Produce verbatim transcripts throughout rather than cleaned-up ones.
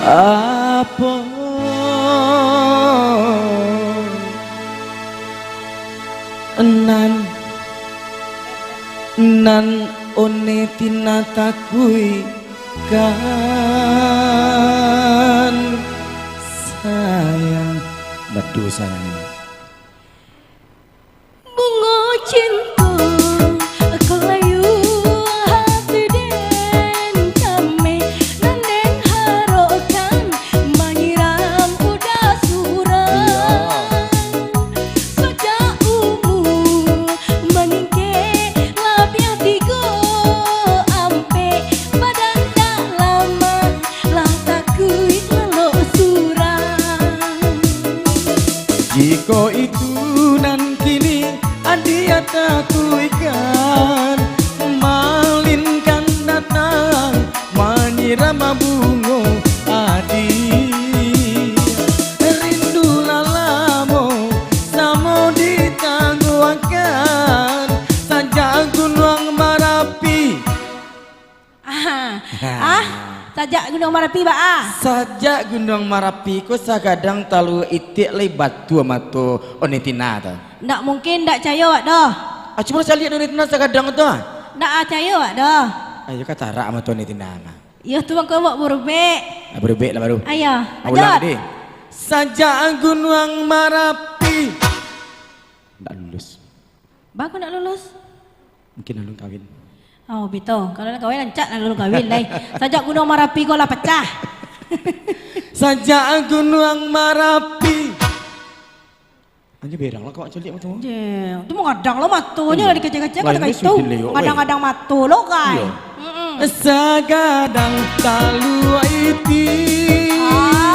Apo nan, nan One Tina takuikan, sayang? Badu, sayang. Bungo cinto, kok layu hati den, kami nan den harokkan, manyiram udah surang. Iyo. Sajak umua maningkek labiah tigo ampek, badan dak lamah, lah takuik lalok surang. Jikok itu nan kini adiak takuikan, malinkan datang manyiram bungo adiak. Rindu lah lamo samo ditangguangkan, sajak Gunuang Marapi. Ah, ah, sajak Gunuang Marapi, baa? Sajak Gunuang Marapi ko sagadang talalu itiak lai batua mato One Tina tu. Ndak mungkin, ndak cayo awak doh. Ah, cubo caliak One Tina sagadang tu, ah. Ndak, ah, cayo awak doh. Ayo, katarak mato One Tina mah. Iyo tu, mangko awak barubek. Ah, barubek lah baru. Ayo, ah, ulang lanjut. Tadi. Sajak Gunuang Marapi. Ndak lulus. Baa kok ndak lulus? Mungkin alun kawin. Oh, bito. Kalau lah kawin, rancak lah alun kawin, lai. Sajak Gunuang Marapi ko lah pacah. Sajak Gunuang Marapi. Anyo berang lah kawak caliak mato. Jeh, tu mangadang lo matonyo. Iyo. Lah dikecek-kecek, lain kadang itu. Sudah lewat, weh. Kadang-kadang mato lo, kai. Iyo. Mm-mm. Sagadang talalu itiak.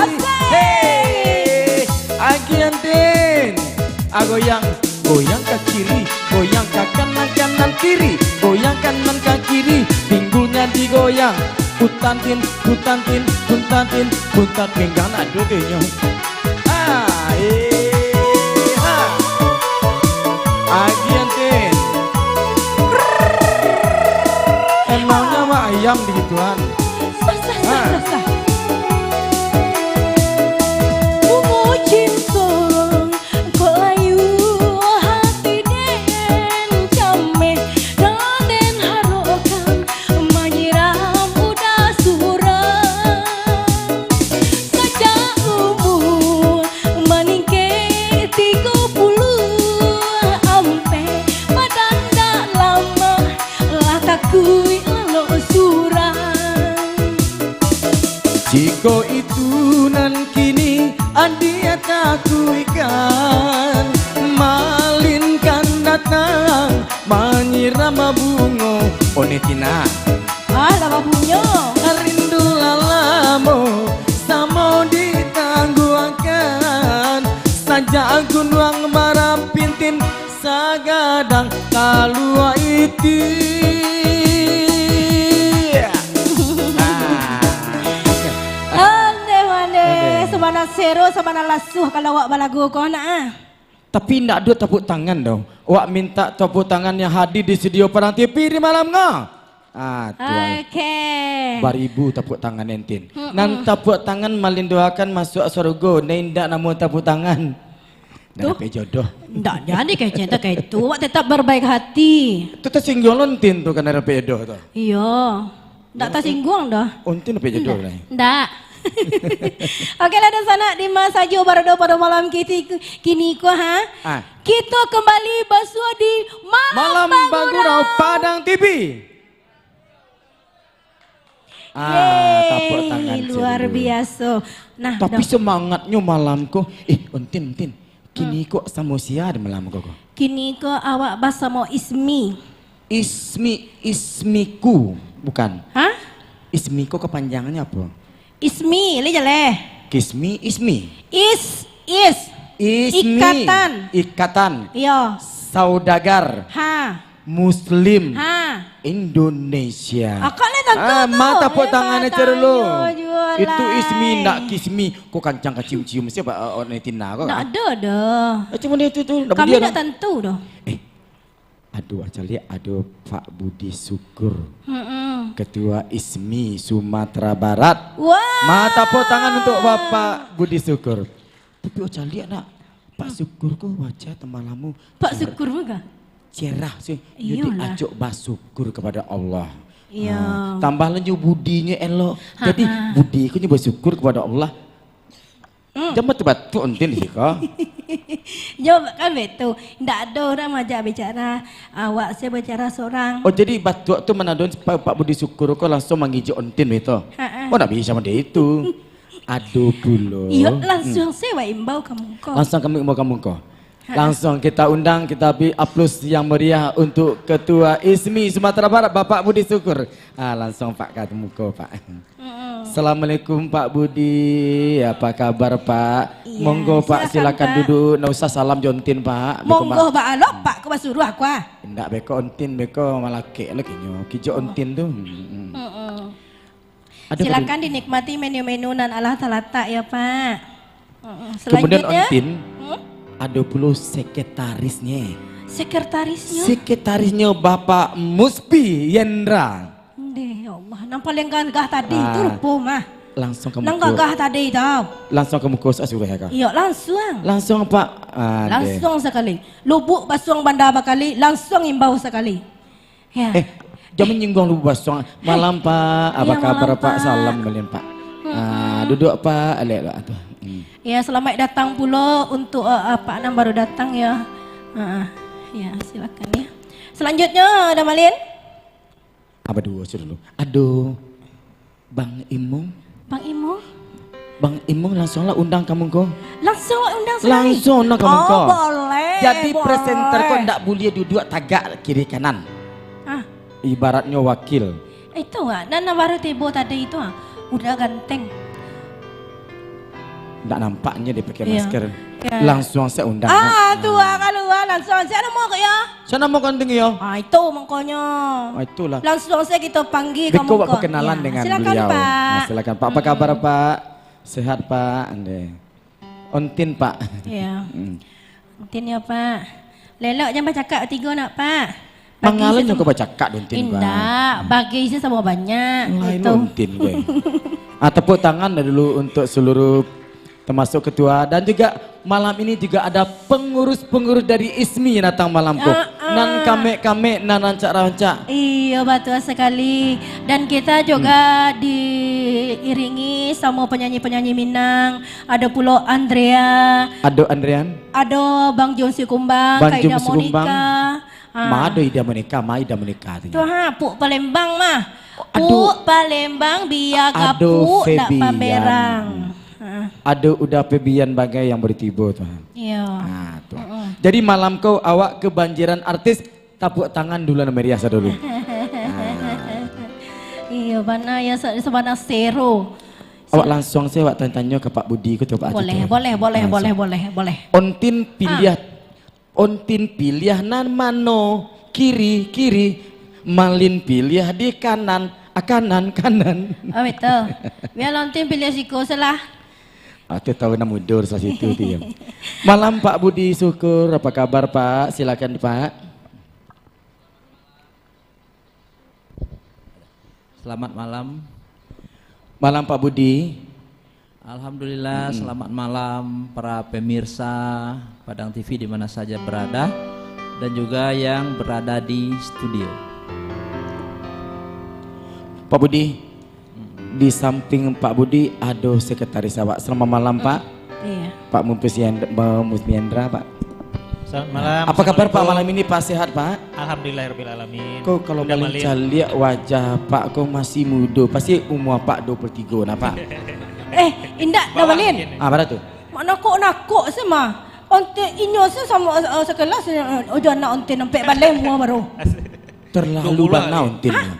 Asik. Hei, agian den. Ah, goyang, goyang ka kiri, goyang ka kanan, kanan kiri, goyang kanan ka kiri, pinggulnya digoyang. Putantin, putantin, putantin, putat pinggang nak duduinyo. Ah, eh, ha. Agian, Tin. Emangnya awak ayam digituan? Sah, sah, sah, sah, sah. Bungo cinto, kok layu hati den, cameh nan den harokkan, manyiram udah surang. Sajak umua maningkek tigo puluah ampek, badan dak lamah, lah takuik lalok surang. Jikok itu nan kini adiak takuikan, malinkan datang manyiram bungo. One Tina. Ah, lah babunyo. Rindu lah lamo samo ditangguangkan, sajak Gunuang Marapi, Tin, sagadang talalu itiak. Ah. Ondeh mandeh, sabana sero, sabana lasuah kalau awak balagu ko nak, ah. Tapi indak ado tepuk tangan doh. Awak mintak tepuk tangan yang hadir di studio Padang T V di malam ko. Ah, tu ai. Oke. Baribu tepuk tangan, Tin. Mm-mm. Nan tepuk tangan malinduakan masuak sarugo, nan indak namo tepuk tangan. Ndak dapek jodoh. Ndak jadi kecek tu, kayak itu. Awak tetap berbaik hati. Tu tasingguang lo, Tin, tu, kan ndak dapek jodoh tu. Iyo. Ndak tasingguang doh. Oh, Tin dapek jodoh lah. Ndak. Oke lah, dunsanak, di ma sajo barado pado malam kiti-, kini ko, ha? Ah. Kito kembali basuo di Malam Malam Bagurau. Bagurau Padang T V. Ah, yeay, tepuk tangan luar biaso. Nah, tapi doh. Semangatnyo malam ko. Eh, Tin, Tin. Kini ko samo sia di malam ko, ko? Kini ko awak basamo Ismi. Ismi, Ismiku, bukan? Hah? Ismi ko kepanjangannya apa? Ismi, lai jaleh. Kismi, Ismi. Is, is. Ismi. Ikatan. Ikatan. Iyo. Saudagar. Ha. Muslim. Ha. Indonesia. Akak ni tantu tu. Ah, ma tepuk tangan aja dulu. Itu Ismi, ndak Kismi. Kok kancang kacium-cium siapa, eh, One Tina ko? Ndak ado doh. Eh, cuma dia tu, tu. Kami ndak tantu doh. Eh, ado, caliak ado Pak Budi Syukur. Mm-mm. Ketua ISMI Sumatera Barat. Wah. Matapo tangan untuk Bapak Budi Syukur. Tapi oh caliak nak, Pak Syukur ko wajah temalamu. Pak Syukur mah kah? Cerah sih. Jadi Iyolah. Acok basyukur kepada Allah. Iya. Ha, tambah lah nyo budinyo elok. Ha, Jadi ha. Budi ko nyo basyukur kepada Allah. Hmm. Jangan batuk-batuk ontin di siko. Yo kan betul. Ndak ada orang majak bicara. Awak saya bicara seorang. Oh jadi batuk tu manado Pak, Pak Budi Syukur ko langsung mangijok ontin begitu. Ha, ha. Oh ndak bisa macam itu. Ado pulo. Iyo, Hmm. langsung saya wak imbau ka muko. Langsung kami imbau ka muko. Ha. Langsung kita undang, kita beri aplaus yang meriah untuk Ketua ISMI Sumatera Barat, Bapak Budi Syukur. Ah, langsung Pak ka muko, Pak. Mm-mm. Assalamualaikum Pak Budi, apa kabar Pak? Iya, Monggo Pak, silakan, silakan Pak. Duduk, ndak usah salam jo ontin Pak. Beko Monggo ma- Pak, alok Pak ko basuruah aku ah. Indak beko ontin beko malakek lah kinyo. Kijo Oh. ontin tu. Hmm, hmm. Mm-mm. Ada Silakan kali- dinikmati menu-menu nan alah talatak ya Pak. Mm-mm. Kemudian Selanjutnya, ontin, hmm? Ada pulo sekretarisnya. Sekretarisnya? Sekretarisnya Bapak Muspi Yendra. Ndeh, ya Allah. Nang paling gagah tadi tu Ah, rupo mah. Langsung ka Nang muko. Gagah tadi tau. Langsung ka muko sa-, suruh ya, Kak? Iyo, langsung. Langsung, Pak. Ah, deh. Langsung sakali. Lubuk basuang banda bakali, langsung imbau sakali. Ya. Eh, jangan nyinggung Lubuk Basuang. Malam, Pak. Apa Ya, kabar, malam, Pak? Pak. Salam balian, Pak. Mm-mm. Ah, duduk, Pak. Alek lah tu. Hmm. Ya, selamat datang pulo untuk, eh, Apak nan baru datang, ya. Ha, ya, silakan, ya. Selanjutnya, Damalin. Apa dua sudah dulu? Aduh. Bang Imung. Bang Imung? Bang Imung langsunglah undang ka muko. Langsung undang sakali? Langsung undang ka muko. Oh, boleh, Jadi boleh. Presenter ko ndak buliah duduak tagak kiri kanan. Ah. Ibaratnyo wakil. Itu ah, nan baru tibo tadi itu ah, udah ganteng. Ndak nampaknyo dia pakai Iya. masker. Iya. Langsung saya undang. Ah, tu ah, kalua langsung. Siapa nama kau ya? Siapa nama kau anting ya? Ah, itu mangkonyo. Ah, itulah. Langsung saja kita panggil Beko kamu buat kok. Perkenalan Ya, dengan silakan, beliau. Pak. Nah, silakan, Pak. Apa Mm-mm. kabar, Pak? Sehat, Pak? Ande. Ontin, Pak. Iya. Mm. Ontin ya, Pak. Lelok jangan bacakak tigo nak, Pak. Bagi Mangalan sesama- juga bacakak, Ontin, Pak. Indak, Mm. bagi sesama banyak. Lain Itu. Ontin, gue. Ah, tepuk tangan dah dulu untuk seluruh termasuk ketua, dan juga malam ini juga ada pengurus-pengurus dari ISMI yang datang malam ko. Ah, ah. Nan kamek-kamek, nan rancak-rancak. Iyo, batua sakali. Dan kita juga Hmm. diiringi sama penyanyi-penyanyi Minang. Ada pulo Andrea. Ado Andrean. Ado Bang John Sikumbang, Bang Kak Ida John Sikumbang. Monica. Ah. Ma ado Ida Monica, ma Ida Monica tu. Tu ha, Puk Palembang mah. Ado Puk Palembang, bia Ado gapuk, dak Febian. Pamerang. Ha. Ado Uda Febian bagai yang baru tibo tu. Iyo. Ha, tu. Mm-mm. Jadi malam ko awak kebanjiran artis, tepuk tangan dulu nan meriah sadulu. Ha. Iyo, bana ya, sa-, sabana sero. Awak langsung saja awak tanyo-tanyo ka Pak Budi ko tu, Pak Boleh, Atito. Boleh, boleh, Langsung. Boleh, boleh, boleh. Ontin piliah Ah. Ontin piliah nan mano? Kiri, kiri. Malin piliah di kanan, ah, kanan, kanan. Oh, betul. Biar Ontin piliah siko salah. Ah, tu tahu nak mundur salah situ tu ya. Malam Pak Budi Syukur, apa kabar Pak? Silakan Pak. Selamat malam. Malam Pak Budi. Alhamdulillah, Hmm. selamat malam para pemirsa Padang T V di mana saja berada dan juga yang berada di studio. Pak Budi, Hmm. di samping Pak Budi ado sekretaris awak. Selamat malam, Pak. Iya. Pak Mupus Yand-, Mupus Yandra, Pak. Selamat malam. Apa kabar, Pak, Assalamualaikum. Malam ini, Pak? Sehat, Pak? Alhamdulillahirabbil alamin. Ko kalau Udah paling balik. Caliak wajah Pak ko masih mudo. Pasti umur Pak dua puluh tiga nah, Pak. Eh, indak, Bawah Damalin. Mungkin. Ah, mana tu? Mak nakok-nakok se mah. Onte inyo se samo, eh, sekelas, eh, udah anak onte nampek baleh mua baru. Terlalu Dua puluh bana lah. Onte. Hah?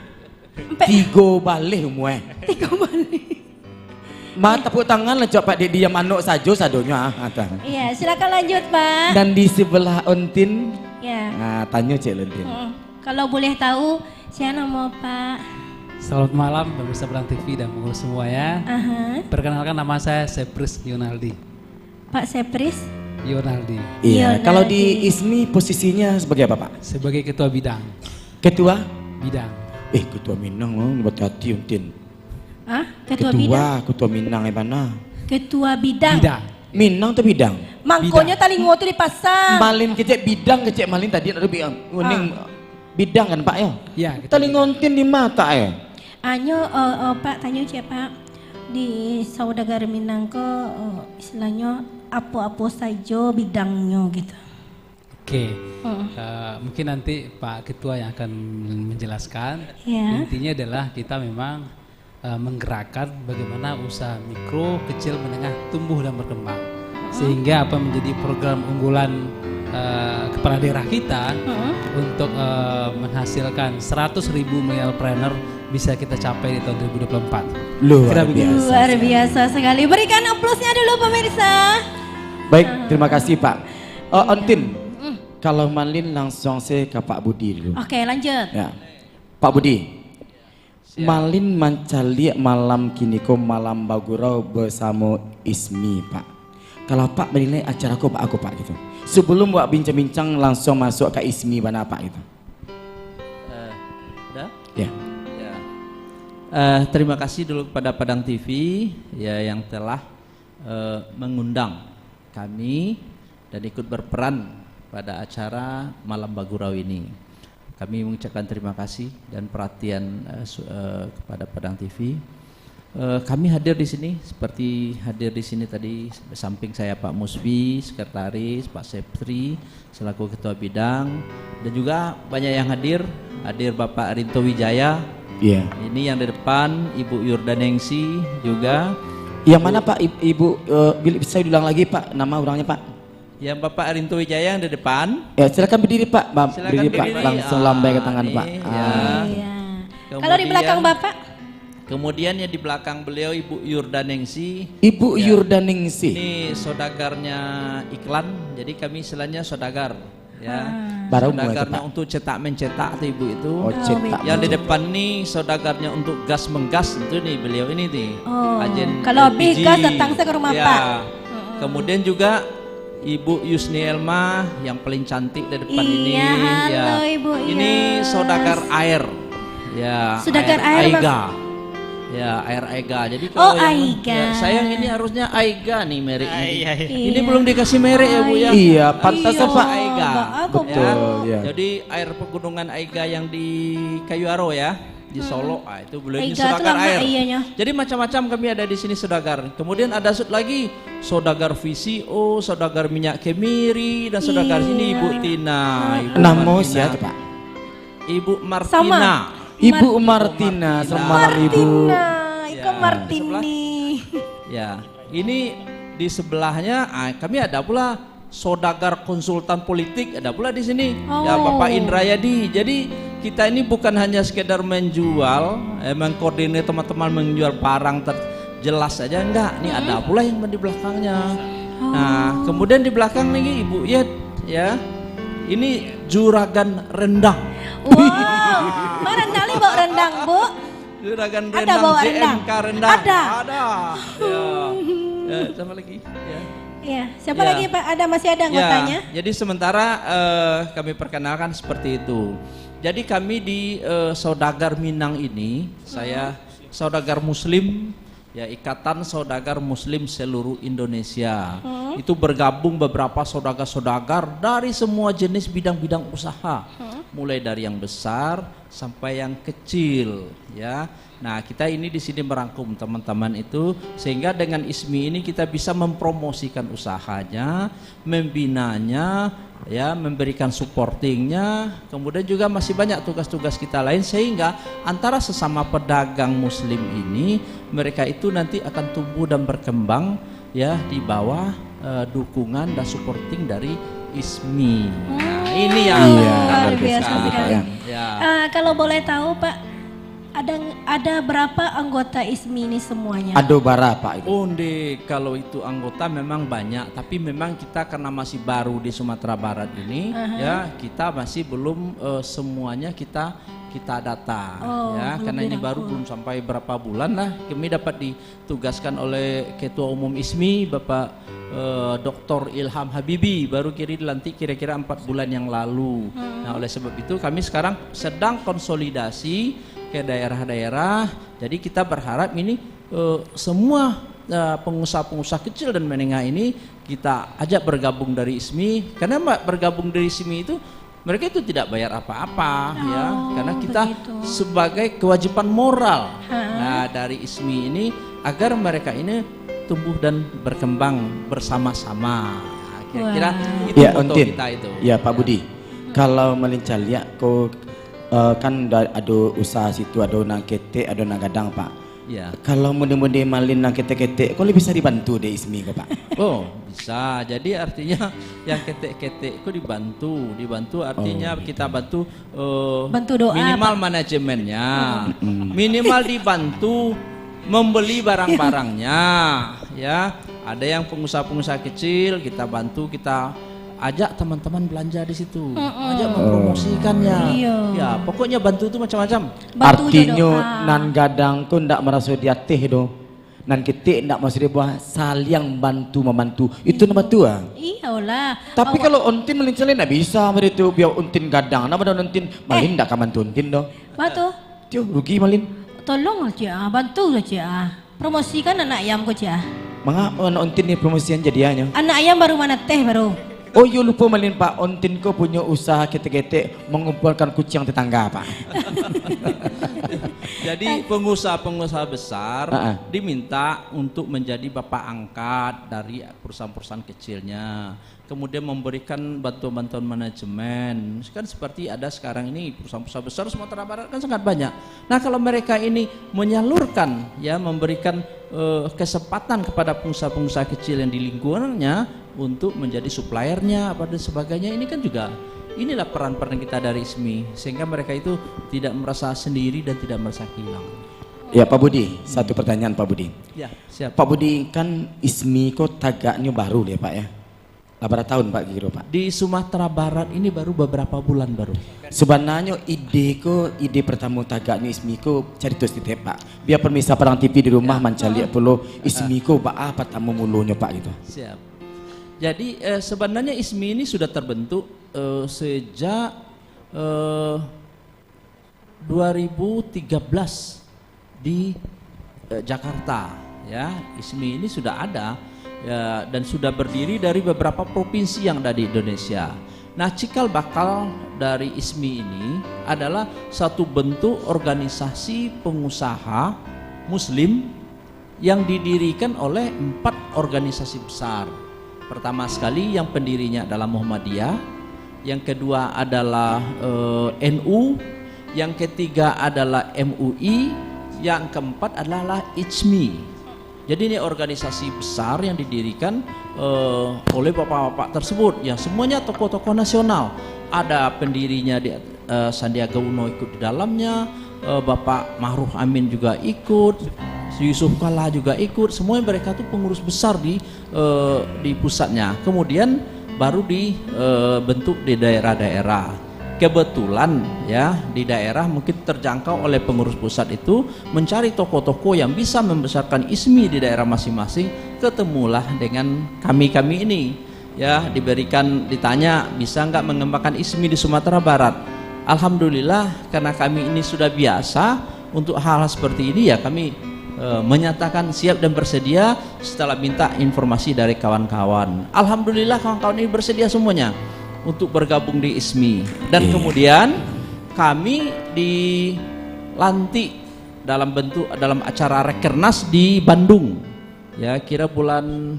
Ampek. Tigo baleh umur, eh. Tigo baleh. Ma, tepuk tangan lah, cok, Pak, dek diam anok sajo sadonyo, ah, kata. Iya, silakan lanjut, Pak. Dan di sebelah Ontin, Ya. ah, tanyo cek Ontin. Mm-mm. Kalau boleh tahu, siapa nama, Pak? Selamat malam, pemirsa Padang T V dan pengurus semua, ya. Aha. Perkenalkan, nama saya Sepris Yonaldi. Pak Sepris? Yonaldi. Iya, Yonaldi. Kalau di ISMI posisinya sebagai apa, Pak? Sebagai ketua bidang. Ketua? Bidang. Eh, ketua Minang, oh, batati, Untin. Ah, ketua Ketua, bidang? Ketua Minang, eh, bana? Ketua bidang. Bidang. Minang tu bidang? Mangkonyo Bidang. Talingo tu dipasang. Malin kecek bidang, kecek malin tadi nak lebih, ah, kuning. Ah. Bidang kan, Pak, ya? Ya, ketua Talingo bidang. Untin di mata, eh? Anyo, eh, eh, Pak, tanyo ciek, Pak. Di saudagar Minang ko, eh, istilahnyo apo-apo sajo bidangnyo gitu. Oke. Hmm. Eh, mungkin nanti Pak Ketua yang akan menjelaskan. Ya. Intinya adalah kita memang, eh, menggerakkan bagaimana usaha mikro, kecil, menengah tumbuh dan berkembang. Hmm. Sehingga apa menjadi program unggulan, eh, kepala daerah kita Hmm. untuk, eh, menghasilkan seratus ribu milenial planner bisa kita capai di tahun dua ribu dua puluh empat. Luar Kira begitu. Biasa Luar sekali. Biasa sekali. Berikan aplausnya dulu, pemirsa. Baik, Ah. terima kasih, Pak. Eh, Iya. Untin, Mm. kalau malin langsung se ka Pak Budi dulu. Oke, lanjut. Ya. Pak Budi, Siap. Malin mancaliak malam kiniko malam bagurau basamo Ismi, Pak. Kalau Apak manilai acara ko baa ko, Pak, gitu. Sebelum buat bincang-bincang, langsung masuk ka Ismi bana, Pak, gitu. Eh, dah? Ya. Ya. Eh, terima kasih dulu kepada Padang T V, ya, yang telah, eh, mengundang kami dan ikut berperan pada acara Malam Bagurau ini. Kami mengucapkan terima kasih dan perhatian, eh, su-, eh, kepada Padang T V. Eh, kami hadir di sini, seperti hadir di sini tadi, samping saya Pak Musfi, sekretaris, Pak Septri, selaku ketua bidang, dan juga banyak yang hadir, hadir Bapak Rinto Wijaya. Iya. Ini yang di depan, Ibu Yurdanengsi juga. Yang mana, Pak? Ib-, Ibu, eh, bil-, bisa diulang lagi, Pak, nama orangnya, Pak? Yang Bapak Rinto Wijaya yang di depan. Ya, silakan berdiri, Pak. Ba-, Silakan berdiri, Pak. berdiri. Langsung Ah, lambaikan tangan, ini, Pak. ya. Ah. Iya. Kalau di Kemudian, belakang Bapak? kemudian yang di belakang beliau Ibu Yurdanengsi. Ibu Ya. Yurdanengsi. Ini saudagarnya iklan, jadi kami istilahnya saudagar, ya. Ah. Baru mulai Saudagarnya itu, Pak. untuk cetak mencetak tuh Ibu itu. Oh, Oh, cetak betul. Yang di mencetak. depan nih saudagarnya untuk gas menggas, itu nih beliau ini nih. Oh, Ajen kalau habis L P G. gas datang saya ke rumah Ya. Pak. Mm-mm. Kemudian juga Ibu Yusni Elma yang paling cantik di depan Iya, ini. halo, Ya. Ibu Ini Yus. saudagar air. Ya, Saudagar air air, Mas. Aiga. Ya, air Aiga. Jadi Oh, kalau yang Aiga. ya, sayang ini harusnya Aiga nih mereknya Ah, nih. iya, iya. Ini Iya. belum dikasih merek ya, Bu, ya? Iya, pantas Iya, apa? Aiga. Bak aku, Betul, Bu. ya. Jadi air pegunungan Aiga yang di Kayu Aro ya, di Hmm. Solok. Ah, itu beliau ini Aiga tu saudagar lama air. iyanya. Jadi macam-macam kami ada di sini saudagar. Kemudian ada sut lagi saudagar V C O, saudagar minyak kemiri, dan saudagar Iya. sini Ibu Tina. Ibu Namo Martina. siapa, Pak? Ibu Martina. Sama. Ibu Mar- Martina, Martina. selamat malam, Ibu. Martina, Iko Ya. Martini. Ya, ini di sebelahnya, ah, kami ada pula saudagar konsultan politik, ada pula di sini. Ya, Oh. Bapak Indra Yadi. Jadi, kita ini bukan hanya sekedar menjual, eh, mengkoordinir teman-teman menjual barang ter-, jelas saja, enggak. Ini Hmm. ada pula yang di belakangnya. Oh. Nah, kemudian di belakang nih, Ibu Yet, ya. Ini juragan rendang. Wow, Pak rendang ni bawa rendang, Bu? Juragan Ada rendang, bawa rendang? J M K rendang. Ada. Ada. Ya. Ya, sama lagi. Ya. Iya, siapa Ya. lagi, Pak? Ada, masih ada Ya, anggotanya? jadi sementara, eh, kami perkenalkan seperti itu. Jadi kami di, eh, Saudagar Minang ini, saya Hmm. saudagar muslim, ya, Ikatan Saudagar Muslim seluruh Indonesia. Hmm. Itu bergabung beberapa saudagar-saudagar dari semua jenis bidang-bidang usaha. Hmm. Mulai dari yang besar sampai yang kecil, ya. Nah, kita ini di sini merangkum teman-teman itu, sehingga dengan Ismi ini kita bisa mempromosikan usahanya, membinanya, ya, memberikan supportingnya, kemudian juga masih banyak tugas-tugas kita lain, sehingga antara sesama pedagang muslim ini, mereka itu nanti akan tumbuh dan berkembang, ya, di bawah, eh, dukungan dan supporting dari Ismi. Nah, Hmm, ini yang Iya, luar luar biasa biasa sekali, sekali. Pak, ya. Ya. Eh, kalau boleh tahu, Pak, ada, ada berapa anggota Ismi ini semuanya? Ado bara, Pak, itu? Oh, ndeh, kalau itu anggota memang banyak, tapi memang kita karena masih baru di Sumatera Barat ini, Aha. ya, kita masih belum, eh, semuanya kita, kita data, Oh, ya, belum karena ini baru dirangkum. belum sampai berapa bulan lah, kami dapat ditugaskan oleh Ketua Umum Ismi, Bapak, eh, Doktor Ilham Habibi, baru kiri dilantik kira-kira empat bulan yang lalu. Hmm. Nah, oleh sebab itu kami sekarang sedang konsolidasi ke daerah-daerah. Jadi kita berharap ini, eh, semua, eh, pengusaha-pengusaha kecil dan menengah ini kita ajak bergabung dari ISMI. Karena ma-, bergabung dari ISMI itu, mereka itu tidak bayar apa-apa, ya. Oh, karena kita begitu. Sebagai kewajiban moral, ha, nah, dari ISMI ini, agar mereka ini tumbuh dan berkembang bersama-sama. Kira-kira, wah, itu, ya, moto Untin, kita itu. Ya, Pak, ya, Budi. Kalau malincaliak ko, eh, kan da-, ado usaha situ, ado nan ketek, ado nan gadang, Pak. Ya. Kalau mode-mode malin nan ketek-ketek, ko lai bisa dibantu dek ISMI ko, Pak? Oh, bisa. Jadi artinya yang ketek-ketek ko dibantu. Dibantu artinya, oh, kita bantu, eh, bantu doa, minimal Pak, manajemennya. Mm-mm. Minimal dibantu membeli barang-barangnya, ya. Ada yang pengusaha-pengusaha kecil, kita bantu, kita ajak teman-teman belanja di situ. Mm-mm. Ajak mempromosikannya. Iya. Ya, pokoknya bantu tu macam-macam. Bantu jo doa. Artinyo, nan gadang ko ndak maraso di ateh doh. Nan ketek ndak maraso di bawah, saliang bantu mambantu. Itu nan batua. Iyolah. Tapi awak kalau Untin malincaliak ndak bisa, bari tu, bia Untin gadang, ndak badan Untin, malin, eh, ndak ka bantu Untin doh. Batua. Tiuh, rugi malin. Tolonglah, Cik, ah, bantulah, Cik, ah. Promosikan anak ayam ko, Cik, ah. Manga anak Untin ni promosian jadianyo? Anak ayam baru manateh, baru. Oh, iyo, lupo malin, Pak. Untin ko punyo usaha ketek-ketek mengumpulkan kuciang tetangga, Pak. Jadi, pengusaha-pengusaha besar, ah, ah, diminta untuk menjadi bapak angkat dari perusahaan-perusahaan kecilnya. Kemudian memberikan bantuan-bantuan manajemen. Kan seperti ada sekarang ini perusahaan-perusahaan besar Sumatera Barat kan sangat banyak. Nah, kalau mereka ini menyalurkan, ya, memberikan, eh, kesempatan kepada pengusaha-pengusaha kecil yang di lingkungannya untuk menjadi suppliernya, apa dan sebagainya, ini kan juga, inilah peran-peran kita dari ISMI, sehingga mereka itu tidak merasa sendiri dan tidak merasa kehilangan. Ya, Pak Budi, satu pertanyaan, Pak Budi. Ya, siap. Pak Budi, kan ISMI ko tagaknyo baru deh, Pak, ya? Lah bara tahun, Pak, kiro, Pak? Di Sumatera Barat ini baru beberapa bulan baru. Sabananyo ide ko, ide pertamo tagaknyo ISMI ko, carito saketek, Pak. Bia pemirsa Padang T V di rumah, ya, mancaliak pulo ISMI ko baa patamo mulonyo, Pak, gitu. Siap. Jadi, eh, sebenarnya ISMI ini sudah terbentuk, eh, sejak, eh, dua ribu tiga belas di, eh, Jakarta, ya. ISMI ini sudah ada, ya, dan sudah berdiri dari beberapa provinsi yang ada di Indonesia. Nah, cikal bakal dari ISMI ini adalah satu bentuk organisasi pengusaha muslim yang didirikan oleh empat organisasi besar. Pertama sekali, yang pendirinya adalah Muhammadiyah, yang kedua adalah, eh, N U, yang ketiga adalah M U I, yang keempat adalah ISMI. Jadi, ini organisasi besar yang didirikan, eh, oleh bapak-bapak tersebut, yang semuanya tokoh-tokoh nasional. Ada pendirinya di eh, Sandiaga Uno ikut di dalamnya, eh, Bapak Ma'ruf Amin juga ikut, Yusuf Kalla juga ikut, semuanya mereka tu pengurus besar di, eh, di pusatnya. Kemudian baru di, eh, bentuk di daerah-daerah. Kebetulan, ya, di daerah mungkin terjangkau oleh pengurus pusat itu mencari tokoh-tokoh yang bisa membesarkan ISMI di daerah masing-masing, ketemulah dengan kami-kami ini. Ya, diberikan, ditanya, "Bisa nggak mengembangkan ISMI di Sumatera Barat?" Alhamdulillah, karena kami ini sudah biasa untuk hal-hal seperti ini, ya, kami, eh, menyatakan siap dan bersedia setelah minta informasi dari kawan-kawan. Alhamdulillah, kawan-kawan ini bersedia semuanya untuk bergabung di ISMI. Dan, iya, kemudian kami dilantik dalam bentuk, dalam acara Rakernas di Bandung. Ya, kira bulan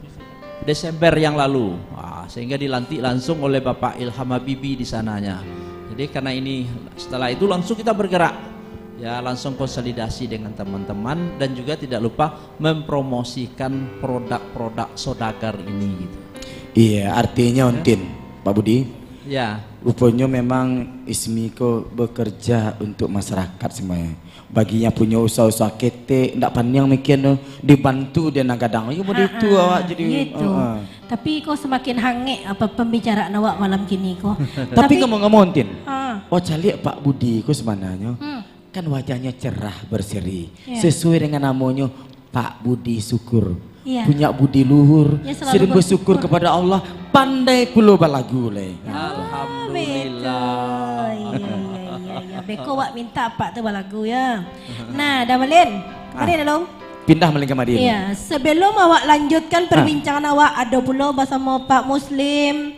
Desember yang lalu. Ah, sehingga dilantik langsung oleh Bapak Ilham Habibie di sananya. Jadi, karena ini, setelah itu langsung kita bergerak. Ya, langsung konsolidasi dengan teman-teman dan juga tidak lupa mempromosikan produk-produk saudagar ini, gitu. Iya, artinya, ya, Untin, Pak Budi. Ya. Rupanya memang ISMI ko bekerja untuk masyarakat semuanya. Bagi yang punyo usaha-usaha ketek, ndak paniang mikian tu, dibantu dek nan gadang. Yo, model itu awak jadi, iyo itu. Heeh. Tapi ko semakin hangek apa pembicaraan awak malam kini ko. Tapi, tapi ngomong-ngomong, Tin, ha, awak caliak Pak Budi ko sebenarnya, hmm, kan wajahnya cerah berseri. Iya. Sesuai dengan namonyo, Pak Budi Syukur. Iya. Punya budi luhur, ya, selalu sering bersyukur, bersyukur kepada Allah, pandai pulo balagu, leh. Ah, alhamdulillah. Betul. Iya, iya, iya, iya. Beko awak mintak Apak tu balagu, yo. Nah, dah malin. Ah. Malin, Along. Pindah malin ka malin. Iya, sebelum awak lanjutkan perbincangan awak, ado pulo basamo Pak Muslim.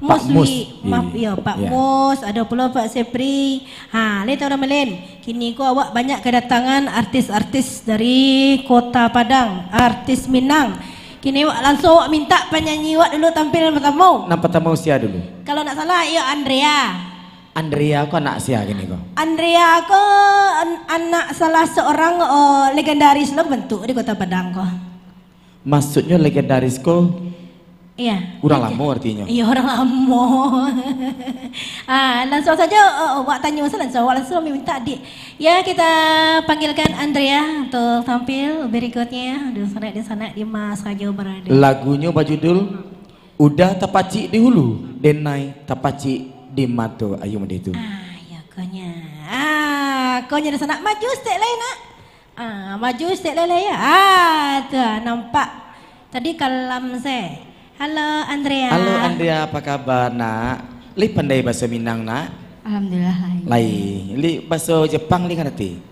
Pak Mus. Musli, maaf, iya, Pak Mus, ado pulo Pak Sepri. Ha, lai tahu dah malin. Kini ko awak banyak kedatangan artis-artis dari Kota Padang, artis Minang. Kini awak langsung awak mintak panyanyi awak dulu tampil nan pertamo. Nan pertamo sia dulu? Kalau ndak salah, iyo Andrea. Andrea ko anak sia kini ko? Andrea ko an-, anak salah seorang, oh, legendaris lo bantuak di Kota Padang ko. Maksudnyo legendaris ko? Iya. Urang lamo artinyo? Iya, urang lamo. Ah, langsung sajo, oh, oh, awak tanyo sajo langsung, awak langsung mintak di. Ya, kita panggilkan Andrea untuk tampil berikutnya. Di sana, di sana, di mana sajo berada. Lagunyo bajudul Uda Tapacik di Hulu, Denai Tapacik di Mato. Ayo, mode tu. Ah, ya, konya. Ah, konya di sana. Maju setek lai, nak. Ah, maju setek lai, lai, ya. Ah, tu, ah, nampak. Tadi kalam se. Halo, Andrea. Halo, Andrea, apa kabar, nak? Lai pandai bahaso Minang, nak? Alhamdulillah, lai. Lai. Lai bahaso Jepang, lai ngarati?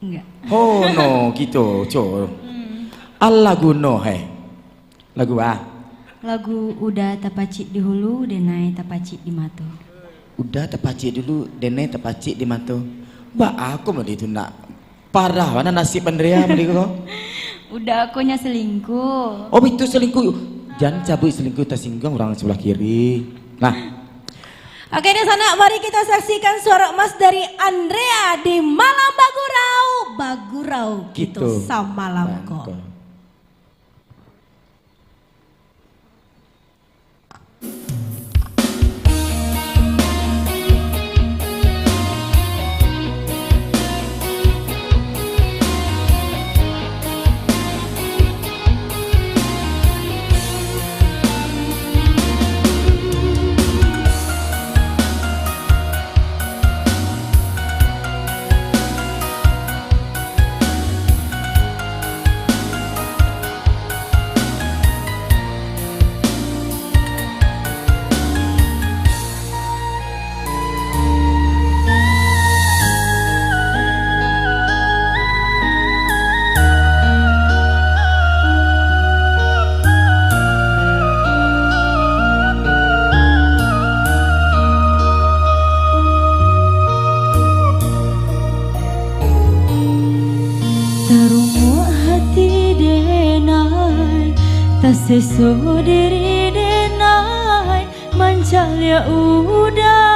Enggak. Oh, no, gitu, co. Hmm. Alah guno, heh. Lagu a? Lagu Uda Tapacik di Hulu, Denai Tapacik di Mato. Uda tapacik dulu, denai tapacik di mato. Baa ko mode tu, nak? Parah bana nasib Andrea mode ko. Uda ko nyo selingkuh. Oh, itu selingkuh. Jan cabuik selingkuh, tasingguang urang sabalah kiri. Nah. Oke, di sana mari kita saksikan suara emas dari Andrea di Malam Bagurau. Bagurau kito samalam ko. Bangko. Tarumuak hati denai, taseso diri denai, mancaliak uda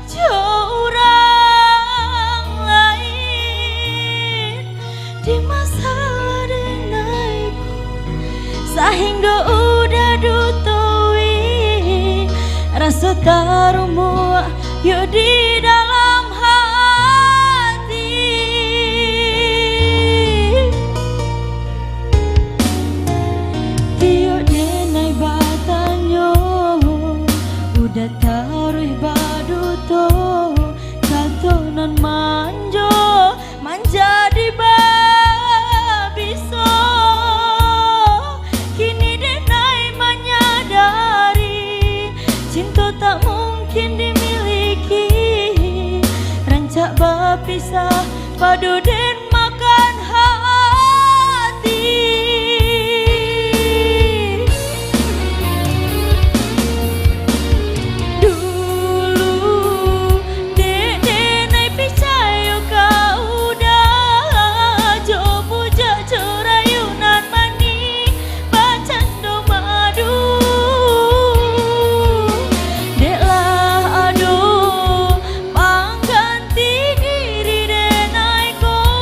jo urang lain. Di masalah denai pun, sahinggo uda dutui, raso tarumuak yo di dalam hati. Tiok denai batanyo, uda taruih baduto, kato nan manjo manjadi babiso. Kini denai manyadari, cinto tak mungkin dimiliki. Rancak bapisah, pado den makan hati. Dulu, dek denai picayo ka uda, jo bujak jo rayu nan manih, bacando madu. Dek lah ado pangganti diri denai ko.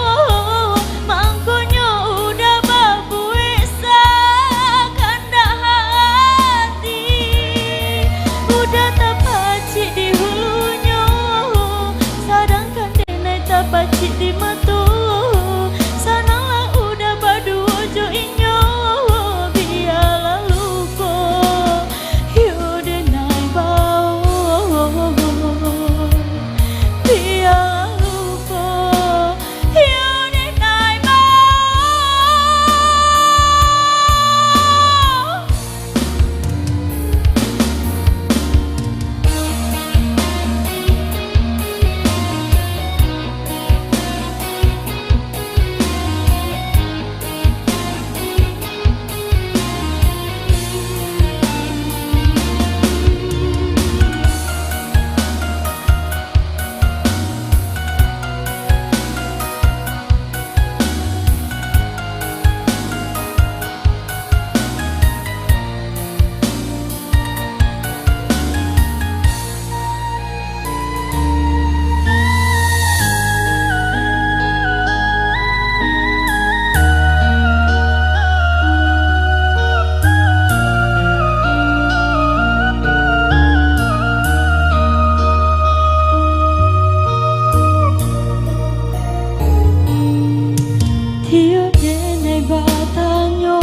Batanyo,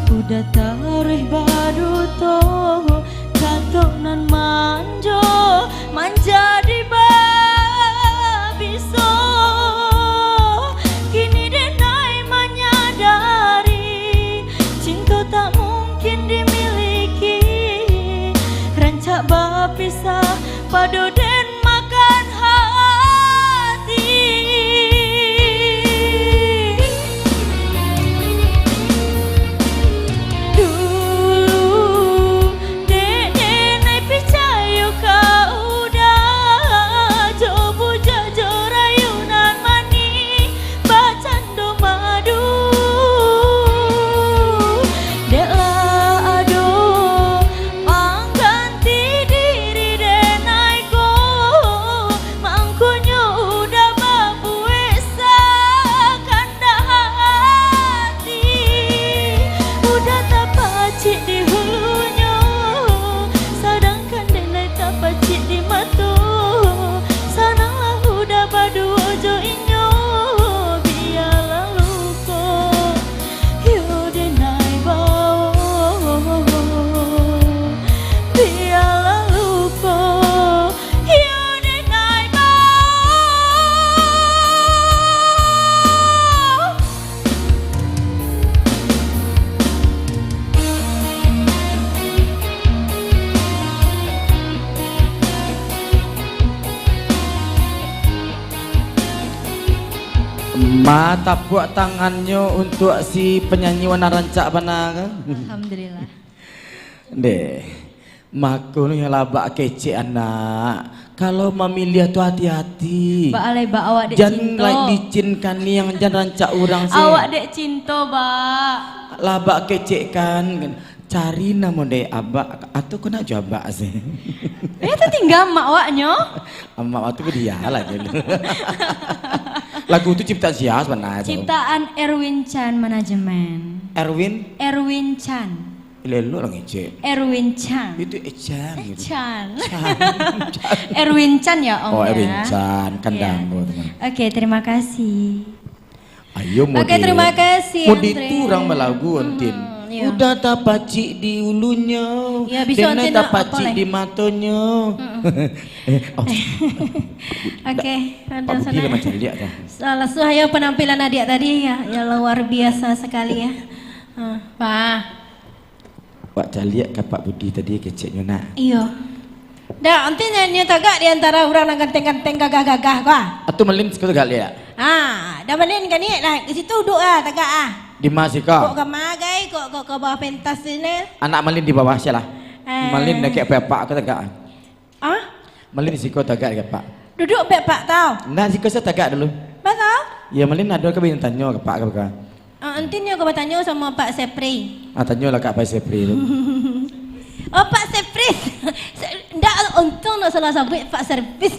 udah taruih baduto, kato nan manjo manjadi babiso. Kini denai manyadari, cinto tak mungkin dimiliki. Rancak bapisah, pado den makan hati. Dulu, dek denai picayo ka udah, jo bujak jo rayu nan manih, bacando madu. Dek lah ado pangganti diri denai ko, mangkonyo udah babuek sakandak hati. Udah tapacik di hulunyo, sadangkan denai tapacik di mato. Sananglah udah baduo jo inyo, bialah luko. Yo denai bao, bialah luko. Yo denai bao. Ma, tapuak tangannyo untuak si panyanyi nan rancak bana ko. Alhamdulillah. Deh, mako ni labak kecek anak. Kalau mamiliah tu hati-hati. Baa lai, Bak, awak dek cinto. Jan lai licin kaniang, jan rancak urang se. Awak dek cinto, Bak. Labak kecek kan. Cari namo dek abak, atau ko nak jo abak se? Eh, tu tingga amak awaknyo. Amak awak tu badialah dulu. Lagu tu ciptaan sia sabananyo tu? Ciptaan Erwin Chan Management. Erwin? Erwin Chan. Elok-elok lah ngecek. Erwin Chan. Itu Echan gitu. Chan. Chan. Erwin Chan ya, Om, ya? Oh, Erwin Chan. Kandang tu. Oke, terima kasih. Ayo, oke, terima kasih, Andre. Mode tu urang balagu, Ontin. Hmm, iya. Udah tapacik di ulunyo, ya, bisa, denai Ontin, nak tapacik di matonyo. Mm-mm. Eh, oh. Oke, Pak Budi lah macam liak dah. Salah suah ya penampilan adik tadi ya, ya luar biasa sekali ya. Ah. Wah. Wak caliak ka Pak Budi tadi keceknyo nak. Iyo. Dak, Ontin nyo tagak di antara urang nan ganteng-ganteng, gagah-gagah ko ah. Atu Malin siko tagak liak. Ah, dah Malin kaniak lah, di situ duduak ah, tagak ah. Di ma siko? Kok ka magai, kok, kok ka bawah pentas siko. Anak Malin di bawah sia lah. Eh. Malin dakek apak-apak ko tagak ah. Ah? Malin siko tagak dek apak. Duduak bek apak tau. Nah, siko sa tagak dulu. Ba tau? Ya, Malin ado ka batanyo ka apak ka. Ah, Ontin nyo ka batanyo samo Pak Sepri. Ah, tanyolah ka Pak Sepri tu. Oh, Pak Sepri. Se-, ndak, untung ndak salah sabuik, Pak Servis.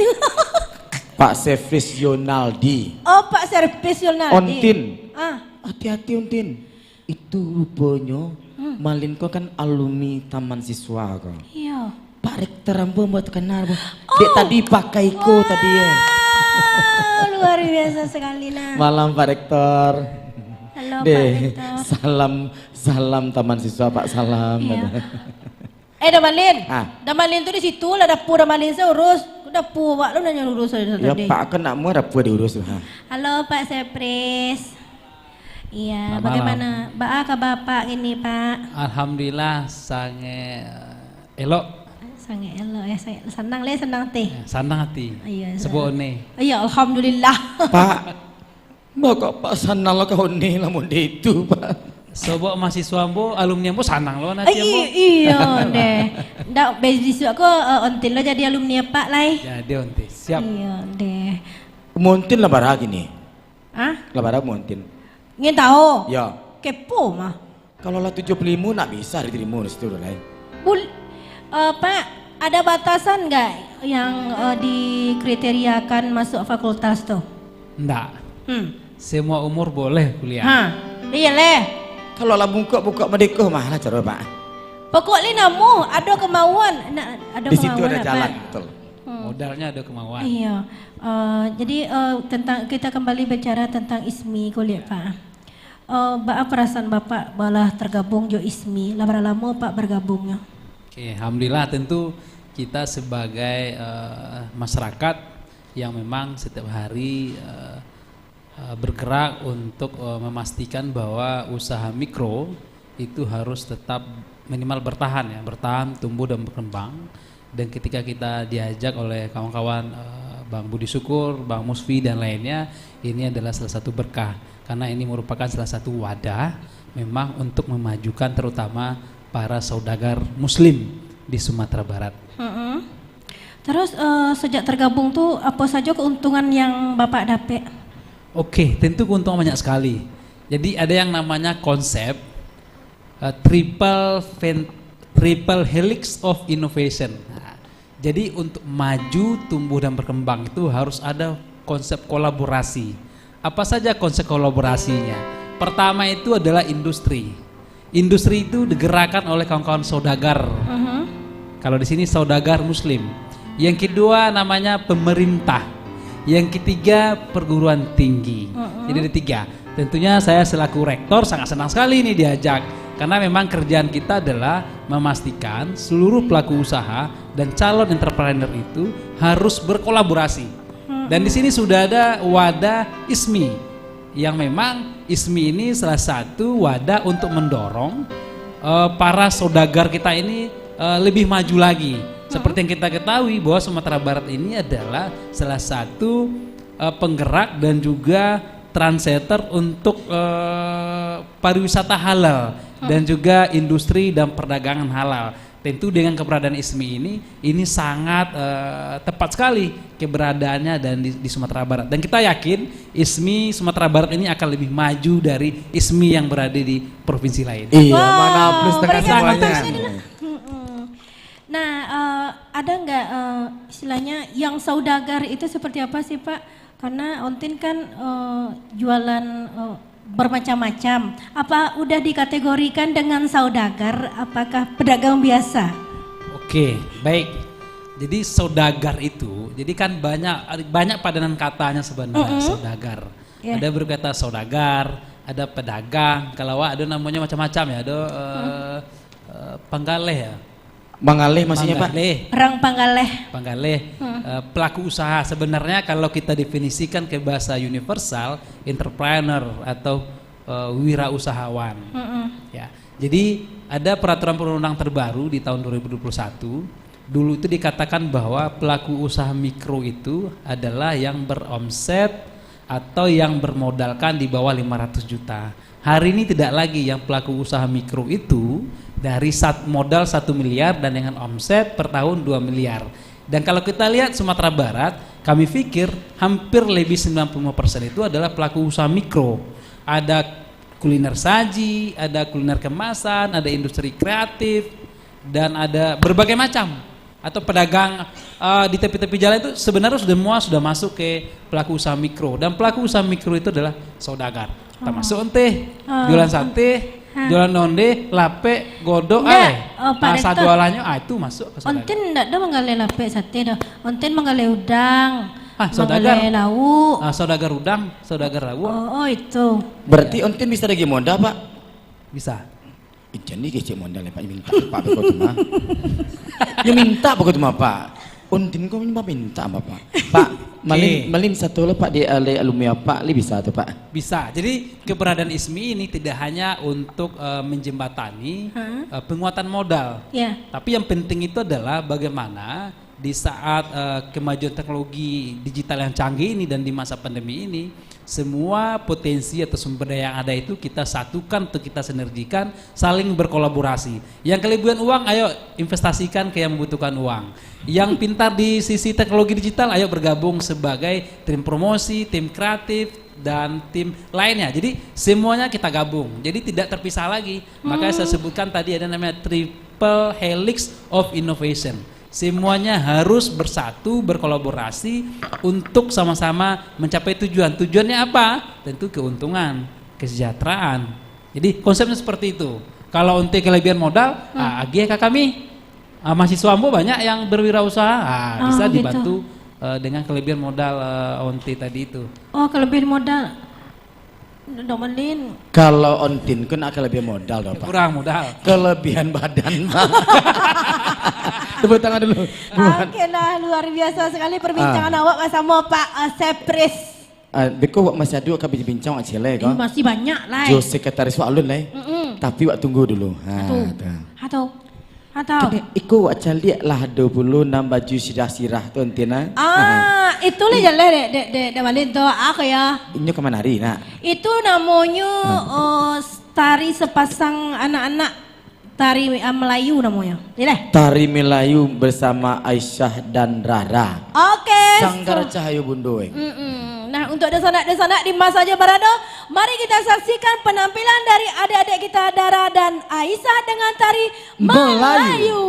Pak Servis Yonaldi. Oh, Pak Servis Yonaldi. Ontin. Ah. Hati-hati, Ontin. Itu ruponyo, hmm, Malin ko kan alumni Taman Siswa ko. Iyo. Pak Rektor ambo, ambo tu kanal, ambo. Oh. Dek tadi pakai ko tadi, eh. Wah, luar biasa sekali, nah. Malam, Pak Rektor. Halo, Pak Rektor. Deh, salam, salam Taman Siswa, Pak, salam. Iyo. Eh, Damalin. Ah. Damalin tu di situ lah, dapua Damalin se urus. Dapua awak lo nan urus tadi. Ya, Pak, kan nak mua dapua diurus tu, ha. Halo, Pak Sepris. Iya, bagaimana? Baa kabar Apak kini, Pak? Alhamdulillah, sangaik elok. Sangaik elok, ya, sangaik sanang le, sanang ati. Ya, sanang ati. Iya, sabuik sanang. Iya, alhamdulillah. Pak, Baa kok Apak sanang lo ka oneh lah mode itu, Pak? Sobok mahasiswa ambo, alumni ambo sanang lo, nanti ambo. Ai, i-, iyo, deh. Ndak, besok ko, eh, Ontin lo jadi alumni Apak lai. Jadi Ontin, siap. Iyo, deh. Umua Ontin lah bara kini? Ah? Lah bara umua Ontin? Ingin tahu? Ya. Kepo mah. Kalau lah tujuah puluah limo, nak bisa ditarimo di situ tu, lai. Bul-, eh, Pak, ada batasan nggak yang, eh, dikriteriakan masuk fakultas tu? Ndak. Hmm. Semua umur boleh kuliah. Ha, iya leh. Kalau lah bungkuk-bungkuk madeko, mah lah caro, Pak. Pokok le namuah, ado kemauan, nak, ado kemauan, Pak. Di situ ada jalan, betul. Hmm. Modalnya ada kemauan. Iya. Eh, jadi, eh, tentang, kita kembali bicara tentang Ismi ko liak, Pak. Eh, baa perasaan Bapak balah tergabung jo ismi? Lah bara lamo Pak bergabungnyo? Oke, alhamdulillah, tentu kita sebagai, eh, masyarakat yang memang setiap hari, eh, eh, bergerak untuk, eh, memastikan bahwa usaha mikro itu harus tetap minimal bertahan, ya, bertahan, tumbuh dan berkembang. Dan ketika kita diajak oleh kawan-kawan, eh, Bang Budi Syukur, Bang Musfi dan lainnya, ini adalah salah satu berkah karena ini merupakan salah satu wadah memang untuk memajukan terutama para saudagar muslim di Sumatera Barat. Mm-mm. Terus, eh, sejak tergabung tu, apa saja keuntungan yang Bapak dapek? Oke, tentu keuntungan banyak sekali. Jadi ada yang namanya konsep, eh, triple ven-, triple helix of innovation. Nah, jadi untuk maju, tumbuh dan berkembang itu harus ada konsep kolaborasi. Apa saja konsep kolaborasinya? Pertama itu adalah industri. Industri itu digerakkan oleh kawan-kawan saudagar. Mhm. Kalau di sini saudagar muslim. Yang kedua namanya pemerintah. Yang ketiga perguruan tinggi. Mhm. Jadi ada tiga. Tentunya saya selaku rektor sangat senang sekali ini diajak. Karena memang kerjaan kita adalah memastikan seluruh pelaku usaha dan calon entrepreneur itu harus berkolaborasi. Mhm. Dan di sini sudah ada wadah ismi. Yang memang ismi ini salah satu wadah untuk mendorong, eh, para saudagar kita ini, eh, lebih maju lagi. Seperti yang kita ketahui bahwa Sumatera Barat ini adalah salah satu, eh, penggerak dan juga trendsetter untuk, eh, pariwisata halal dan juga industri dan perdagangan halal. Tentu dengan keberadaan ismi ini, ini sangat, eh, tepat sekali keberadaannya dan di, di Sumatera Barat. Dan kita yakin ismi Sumatera Barat ini akan lebih maju dari ismi yang berada di provinsi lain. Iya, mana plus tengah semuanya. Nah, eh, ada nggak, eh, istilahnya yang saudagar itu seperti apa sih, Pak? Karena Ontin kan, eh, jualan, eh, bermacam-macam. Apa udah dikategorikan dengan saudagar? Apakah pedagang biasa? Oke, baik. Jadi saudagar itu, jadi kan banyak, banyak padanan katanya sebenarnya, mm-mm, saudagar. Iya. Ada berkata saudagar, ada pedagang. Kalau awak ada namanya macam-macam ya, ada, eh, eh, panggaleh ya. Manggaleh maksudnya, Pak? Panggaleh. Orang panggaleh. Panggaleh. Hmm. Eh, pelaku usaha. Sebenarnya kalau kita definisikan ke bahasa universal, entrepreneur atau, eh, wirausahawan. Mm-mm. Ya. Jadi ada peraturan perundang terbaru di tahun dua ribu dua puluh satu. Dulu itu dikatakan bahwa pelaku usaha mikro itu adalah yang beromset atau yang bermodalkan di bawah lima ratus juta. Hari ini tidak lagi, yang pelaku usaha mikro itu dari sat-, modal satu miliar dan dengan omset per tahun dua miliar. Dan kalau kita lihat Sumatera Barat, kami pikir hampir lebih sembilan puluh lima persen itu adalah pelaku usaha mikro. Ada kuliner saji, ada kuliner kemasan, ada industri kreatif, dan ada berbagai macam. Atau pedagang, eh, di tepi-tepi jalan itu sebenarnya sudah, semua sudah masuk ke pelaku usaha mikro. Dan pelaku usaha mikro itu adalah saudagar. Oh. Termasuk onte, oh, jualan sate, ha, jualan onde, lapek, godok, ndak, alai. Oh, Pak Rektor. Jualannya, ah, itu masuk ke saudagar. Ontin ndak ada manggaleh lapek sate doh. Ontin manggaleh udang, ah, saudagar, manggaleh lauk. Ah, saudagar udang, saudagar lauk. Oh, oh, itu. Berarti, iya, ontin bisa dagi modal, Pak? Bisa. Ijan ni kecek modal, Pak, minta Pak beko tu mah. Yo minta beko tu mah, Pak. Ontin ko minta, minta, Bapak. Pak, malin, oke, malin satu lah, Pak, di alai alumni Apak, li bisa tu, Pak? Bisa. Jadi, keberadaan ismi ini tidak hanya untuk, eh, menjembatani, hah? Eh, penguatan modal. Ya. Tapi yang penting itu adalah bagaimana di saat, eh, kemajuan teknologi digital yang canggih ini dan di masa pandemi ini, semua potensi atau sumber daya yang ada itu kita satukan atau kita sinergikan, saling berkolaborasi. Yang kelebihan uang, ayo investasikan ke yang membutuhkan uang. Yang pintar di sisi teknologi digital, ayo bergabung sebagai tim promosi, tim kreatif, dan tim lainnya. Jadi, semuanya kita gabung. Jadi, tidak terpisah lagi. Makanya saya, hmm, sebutkan tadi ada namanya triple helix of innovation. Semuanya harus bersatu, berkolaborasi untuk sama-sama mencapai tujuan. Tujuannya apa? Tentu keuntungan, kesejahteraan. Jadi, konsepnya seperti itu. Kalau onte kelebihan modal, hmm, ah, agiah ka kami. Ah, mahasiswa ambo banyak yang berwirausaha, ah, bisa dibantu, eh, dengan kelebihan modal, eh, onte tadi itu. Oh, kelebihan modal. Dok Malin. Kalau Ontin ko nak kalabihan modal doh, Pak. Kurang modal. Kalabihan badan, Pak. Tepuk tangan dulu. Oke lah, luar biasa sekali perbincangan Ah. awak bersama Pak, eh, Sepris. Ah, beko awak masih ado ka bincang awak ciek lai ko. Eh, masih banyak lai. Jo sekretaris awak alun lai. Mm-mm. Tapi awak tunggu dulu. Ha, Atu. tu. Atu. Atu. Kini iko awak caliak lah ado pulo nan baju sirah-sirah tu, Ontin, ah. Ah, itu lah jaleh dek, dek, dek, dek Malin tu. Ah, ko ya. Inyo ka manari, nak? Itu namonyo, Ah. oh, tari sepasang anak-anak tari, ah, Melayu namonyo. Jaleh. Tari Melayu bersama Aisyah dan Rara. Oke, Sanggar so- Cahayo Bundo, eh. Mm-mm. Nah, untuk dunsanak-dunsanak di ma sajo barado, mari kita saksikan penampilan dari adik-adik kita Dara dan Aisyah dengan tari Melayu. Melayu.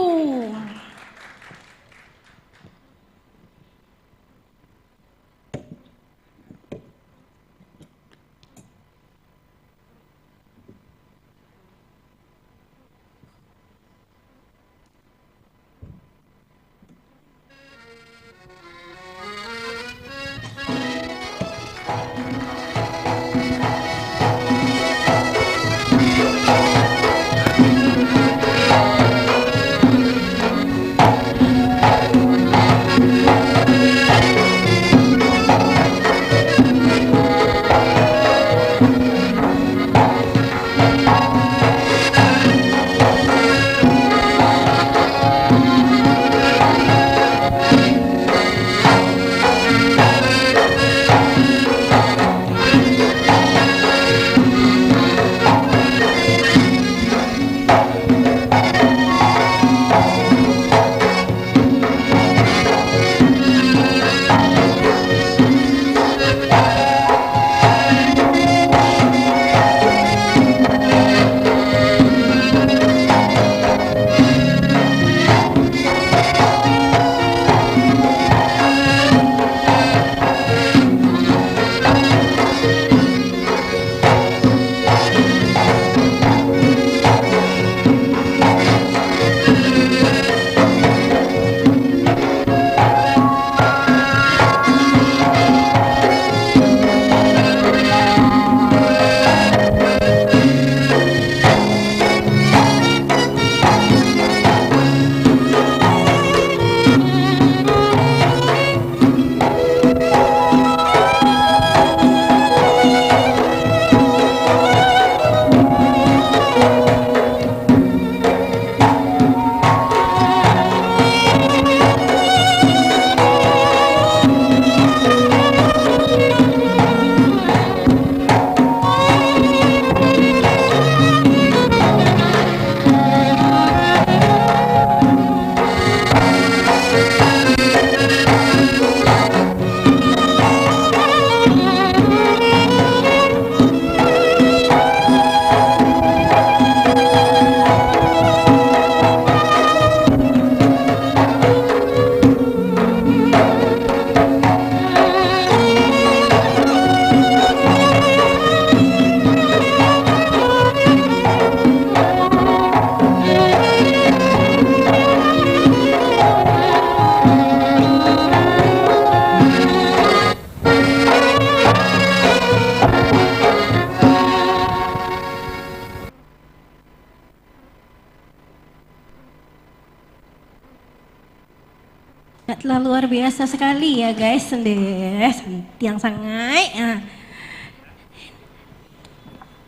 Sangatlah luar biasa sekali ya, guys. Ndeh, santiang sangai. Ah.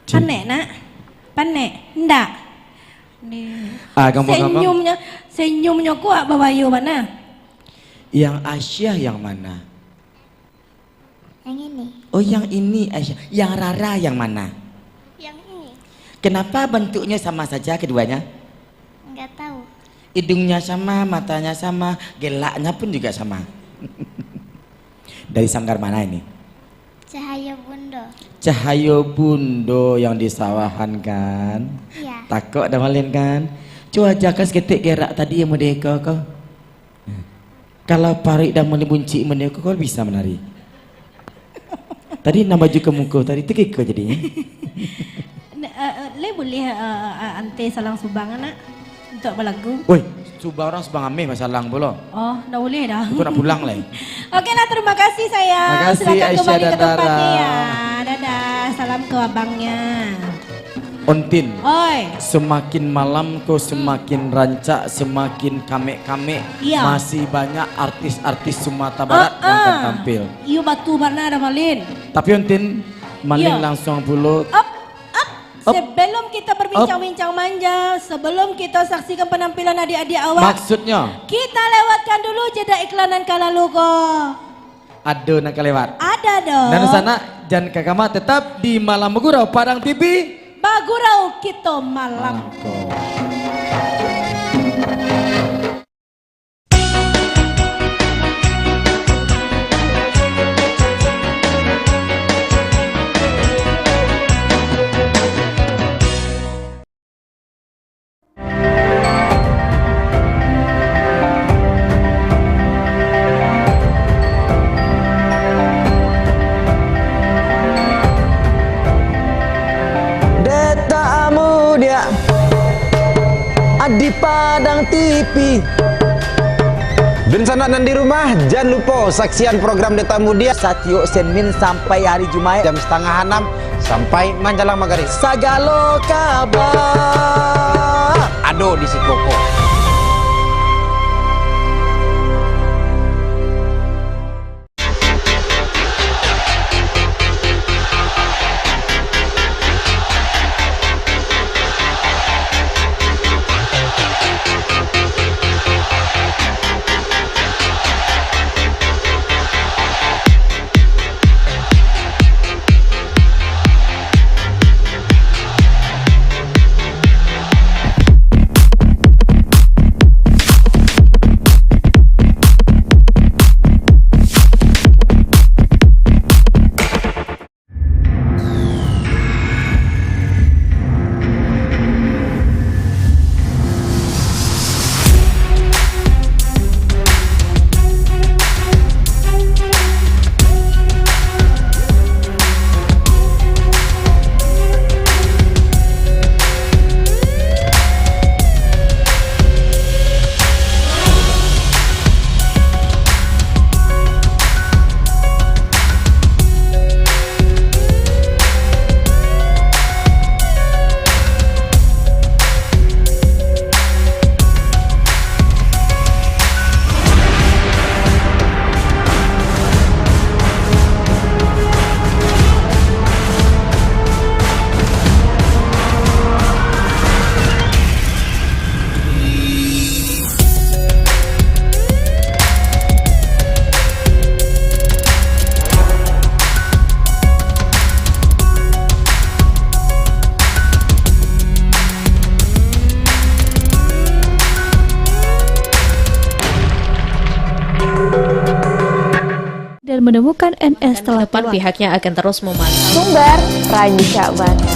Cin- Panek, nak? Panek? Ndak. Ndeh. Ah, gampang-gampang. Senyumnya, senyumnya kuat babayo bana. Yang Aisyah yang mana? Yang ini. Oh, yang ini, Aisyah. Yang Rara yang mana? Yang ini. Kenapa bentuknya sama saja keduanya? Nggak tahu. Hidungnya sama, matanya sama, gelaknya pun juga sama. Dari sanggar mana ini? Cahayo Bundo. Cahayo Bundo yang di sawahan, kan? Iya. Takut dah Malin, kan? Cubo ajakan saketek gerak tadi yang merdeka ko. Kalau paruik dah mulai buncik mode ko, kau bisa manari. Tadi nan baju ka muko tadi, tu kiko jadinyo. N-, eh, eh, le buliah, eh, eh, ante salang subang, nak, untuk balagu? Woi, subang urang subang ameh, basalang pulo. Oh, ndak buliah dah. Aku nak pulang lai. Oke lah, terima kasih sayang. Makasih, silakan Aisyah kembali ke dan tempatnya Rara. Ya. Dadah. Salam ke abangnya. Ontin, Oi. semakin malam ko semakin rancak, semakin kamek-kamek. Iya. Masih banyak artis-artis Sumatera Barat yang akan Ah-ah. tampil. Iyo, batu bana dah, Malin. Tapi Ontin, Malin Iya. langsung pulo. Up, up. Up. Sebelum kita berbincang-bincang Up. manja, sebelum kita saksikan penampilan adik-adik awak, Maksudnya? kita lewatkan dulu jeda iklan nan ka lalu ko. Ado nan ka lewat. Ada dong. Nan sanak, jan ka kamah, tetap di Malam Bagurau Padang T V. Bagurau kito malam. Malam ko. Detak amudiak di Padang T V. Dunsanak nan di rumah, jan lupo saksian program Detak Amudiak satiok Senin sampai hari Jumaik jam satangah anam sampai manjalang magarib. Sagalo kaba ado di siko ko. Dan menemukan N S telah pulang. Pihaknya akan terus memantau. Sumber rancak bana.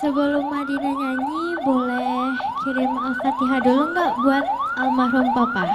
Sebelum Madinah nyanyi, boleh kirim Al-Fatihah dulu nggak buat almarhum Papa?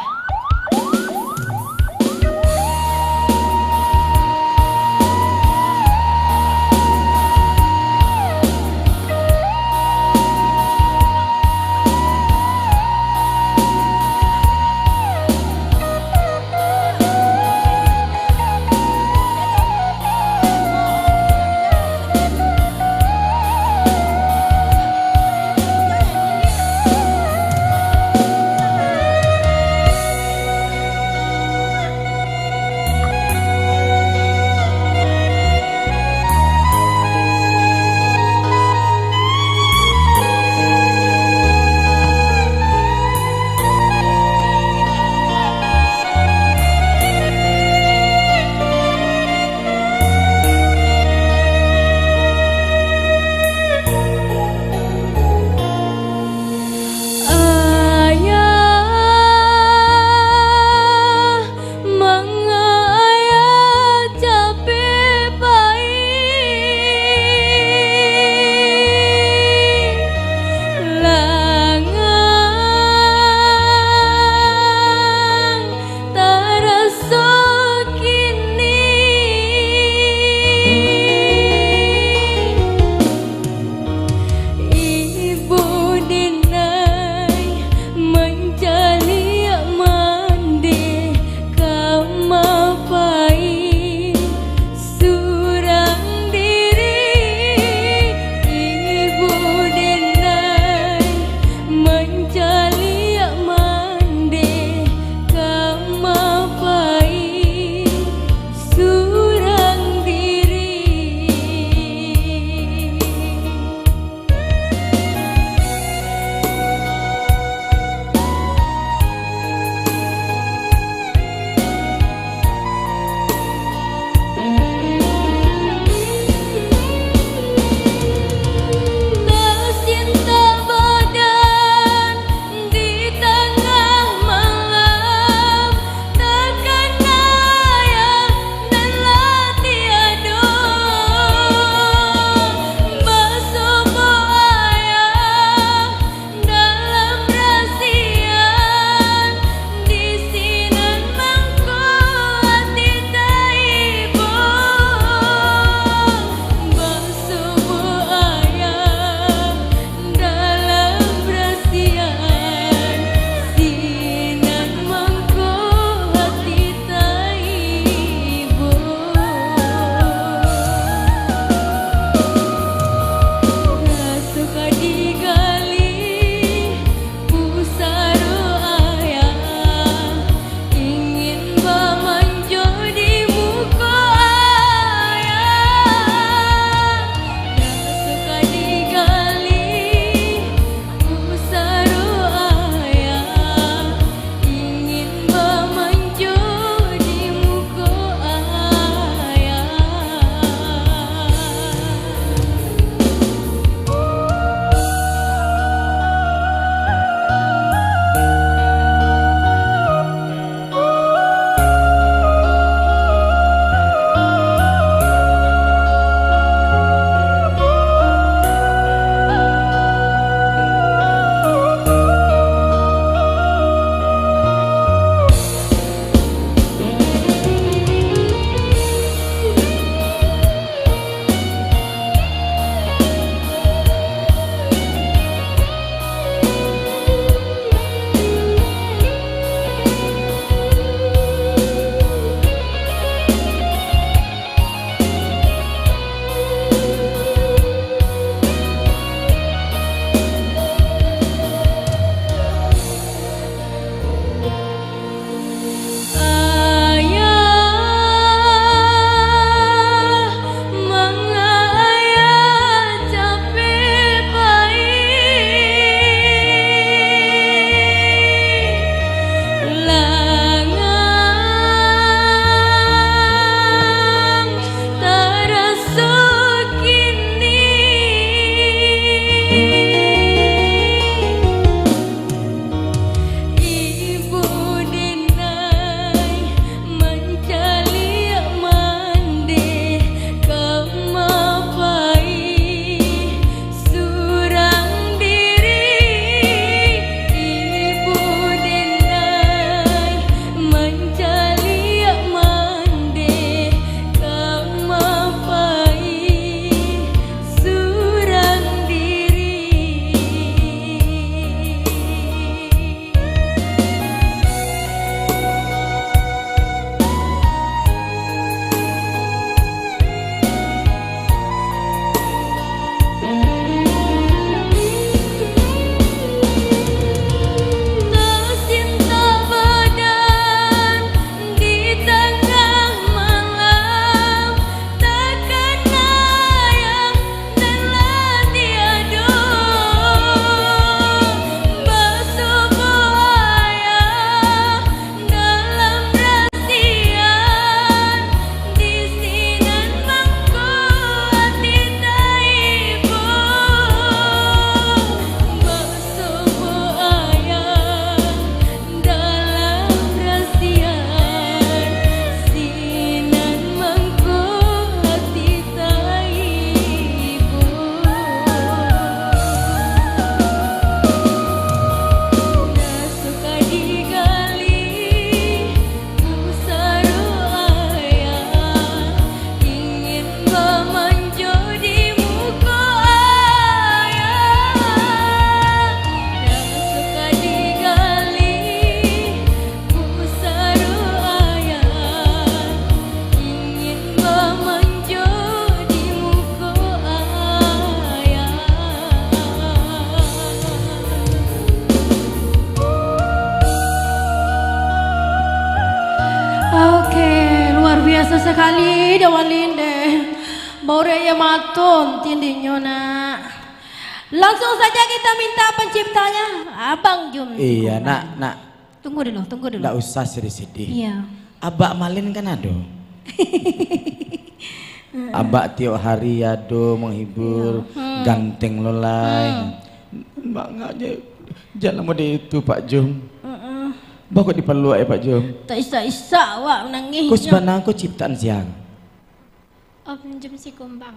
Sasakali dah Malin deh. Baurek ya maton tindinyo nak. Langsung saja kita minta penciptanya, Abang Jum. Iya, Sikumbang. Nak, nak. Tunggu dulu, tunggu dulu. Ndak usah sedih-sedih. Iya. Abak Malin kan ado. Abak tiok hari ado menghibur, iya, hmm, ganteng lo lai. Hmm. Mangaknyo, jan lamo di itu, Pak Jum. Heeh. Bako dipaluak ya, Pak Jum. Tak isak-isak awak menangis. Ko sebenarnya ko ciptaan siang? Om Jum Sikumbang.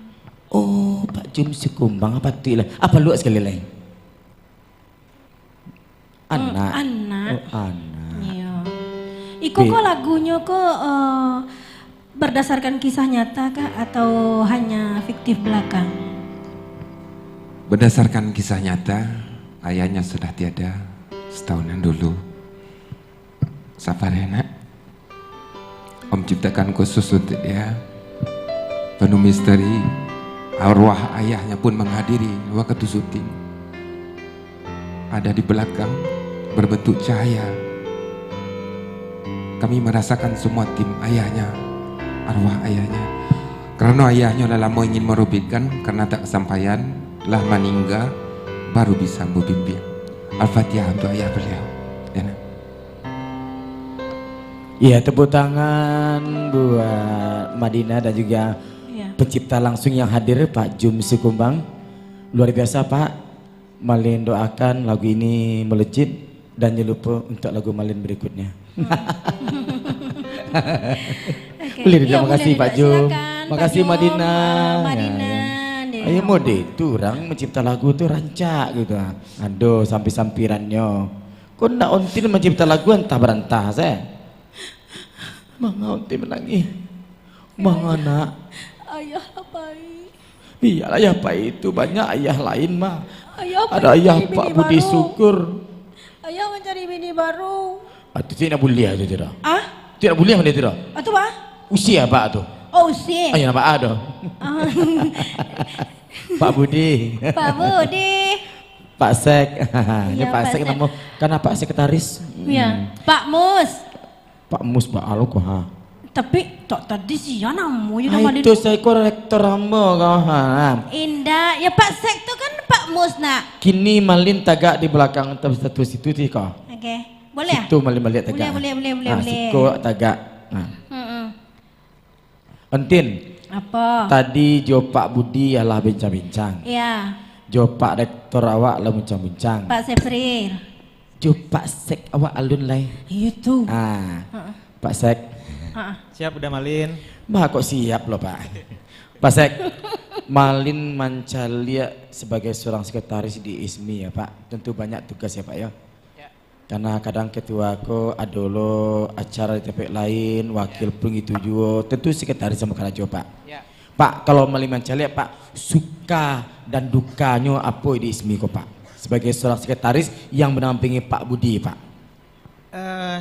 Oh, Pak Jum Sikumbang apa tu lah? Apa luak sekali lain? Hmm, anak. Anak. Oh, anak. Iya. Iko ko lagunyo ko, eh, berdasarkan kisah nyata kah atau hanya fiktif belaka? Berdasarkan kisah nyata, ayahnya sudah tiada setahun yang dulu. Sabar ya, Nak. Om ciptakan khusus untuk dia. Penuh misteri. Arwah ayahnya pun menghadiri waktu syuting. Ada di belakang, berbentuk cahaya. Kami merasakan semua tim ayahnya, arwah ayahnya. Karena ayahnya lah lama ingin merobekkan, karena tak kesampaian, lah meninggal, baru bisa membimbing. Al-Fatihah untuk ayah beliau. Ya, Nak. Iya, tepuk tangan buat Madinah dan juga, iya, pencipta langsung yang hadir, Pak Jum Sikumbang. Luar biasa, Pak. Malin doakan lagu ini melejit dan jangan lupa untuk lagu Malin berikutnya. Hmm. Oke. Boleh, iya, terima kasih, boleh, Pak Jum. Silakan, Pak Jum, Madinah. Ah, Madinah, ya. Ayo, mode tu orang mencipta lagu tu rancak gitu, ah. Ado sampi-sampirannyo. Kok ndak ontin mancipta lagu antah barantah se? Manga ontin manangih? Manga nak? Ayah lah pai. Iyalah, ayah pai itu banyak ayah lain mah. Ayah pai. Ada ayah Pak Budi Syukur. Ayah mancari bini baru. Ah, tu tidak boleh tu, tidak. Ah? Tidak boleh dia tidak. Ah, tu apa? Usia apa tu? Oh, usia. Ayah nampak ada. Ah. Pak Budi. Pak Budi. Pak Sek. Iya, ya, Pak Sek. Pak Sek namo, kan Pak Sekretaris. Iya. Hmm. Pak Mus. Pak Mus, Pak Aluk, ha. Tapi tak tadi sia namo je nama dia tu. Itu saya ko rektor ambo ko, ha. Indak, ya Pak Sek tu kan Pak Mus nak. Kini Malin tagak di belakang tu, satu situ ti ko. Oke. Boleh, ah? Situ Malin baliak tagak. Boleh, boleh, boleh, boleh, nah, boleh. Siko tagak. Nah. Mm-mm. Entin. Apa? Tadi jo Pak Budi alah bincang-bincang. Iya. Jo Pak Rektor awak lah bincang-bincang. Pak Sefrir. Jo Pak Sek awak alun lai. Iya tu. Ah. Heeh. Pak Sek. Heeh. Siap udah Malin. Bah, kok siap lo, Pak. Pak Sek, Malin mancaliak sebagai seorang sekretaris di ISMI ya, Pak. Tentu banyak tugas ya, Pak ya. Ya. Karena kadang ketua ko ado lo acara di tampek lain, wakil pun gitu juo. Tentu sekretaris samo karajo, Pak. Ya. Pak, kalau Malin mancaliak, Pak, suka dan dukanyo apo di ISMI ko, Pak? Sebagai seorang sekretaris yang mendampingi Pak Budi, Pak. Eh,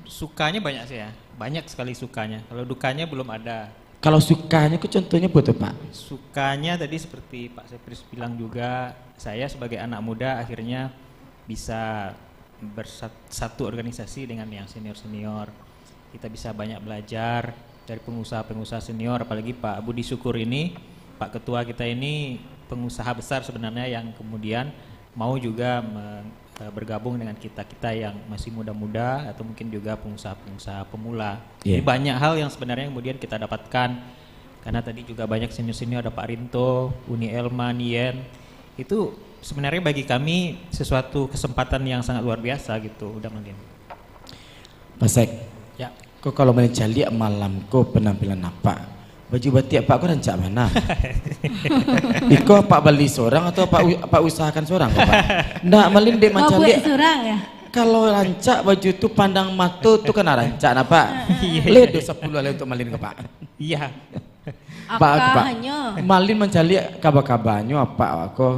sukanya banyak sih ya. Banyak sekali sukanya. Kalau dukanya belum ada. Kalau sukanya ko contohnya apa tu, Pak? Sukanya tadi seperti Pak Sefris bilang juga, saya sebagai anak muda akhirnya bisa bersat-, satu organisasi dengan yang senior-senior. Kita bisa banyak belajar dari pengusaha-pengusaha senior, apalagi Pak Budi Syukur ini, Pak Ketua kita ini pengusaha besar sebenarnya yang kemudian mau juga me-, eh, bergabung dengan kita-kita yang masih muda-muda atau mungkin juga pengusaha-pengusaha pemula. Iya. Jadi banyak hal yang sebenarnya kemudian kita dapatkan karena tadi juga banyak senior-senior, ada Pak Rinto, Uni Elma, Nien. Itu sebenarnya bagi kami sesuatu kesempatan yang sangat luar biasa gitu, udah Malin. Pak Sek. Ya. Ko kalau mancaliak malam ko penampilan apak, baju batik apak ko rancak bana. Iko apak bali sorang atau apak u-, apak usahakan sorang ko, Pak? Ndak, Malin dek mancaliak. Babuek surang ya? Kalau rancak baju tu, pandang mato tu kan rancak, nah, Pak? Iya. Leh doh sapuluah lai untuk Malin ko, Pak? Iya. Pak, Pak. Akahnyo. Malin mancaliak kaba-kabanyo apak ko.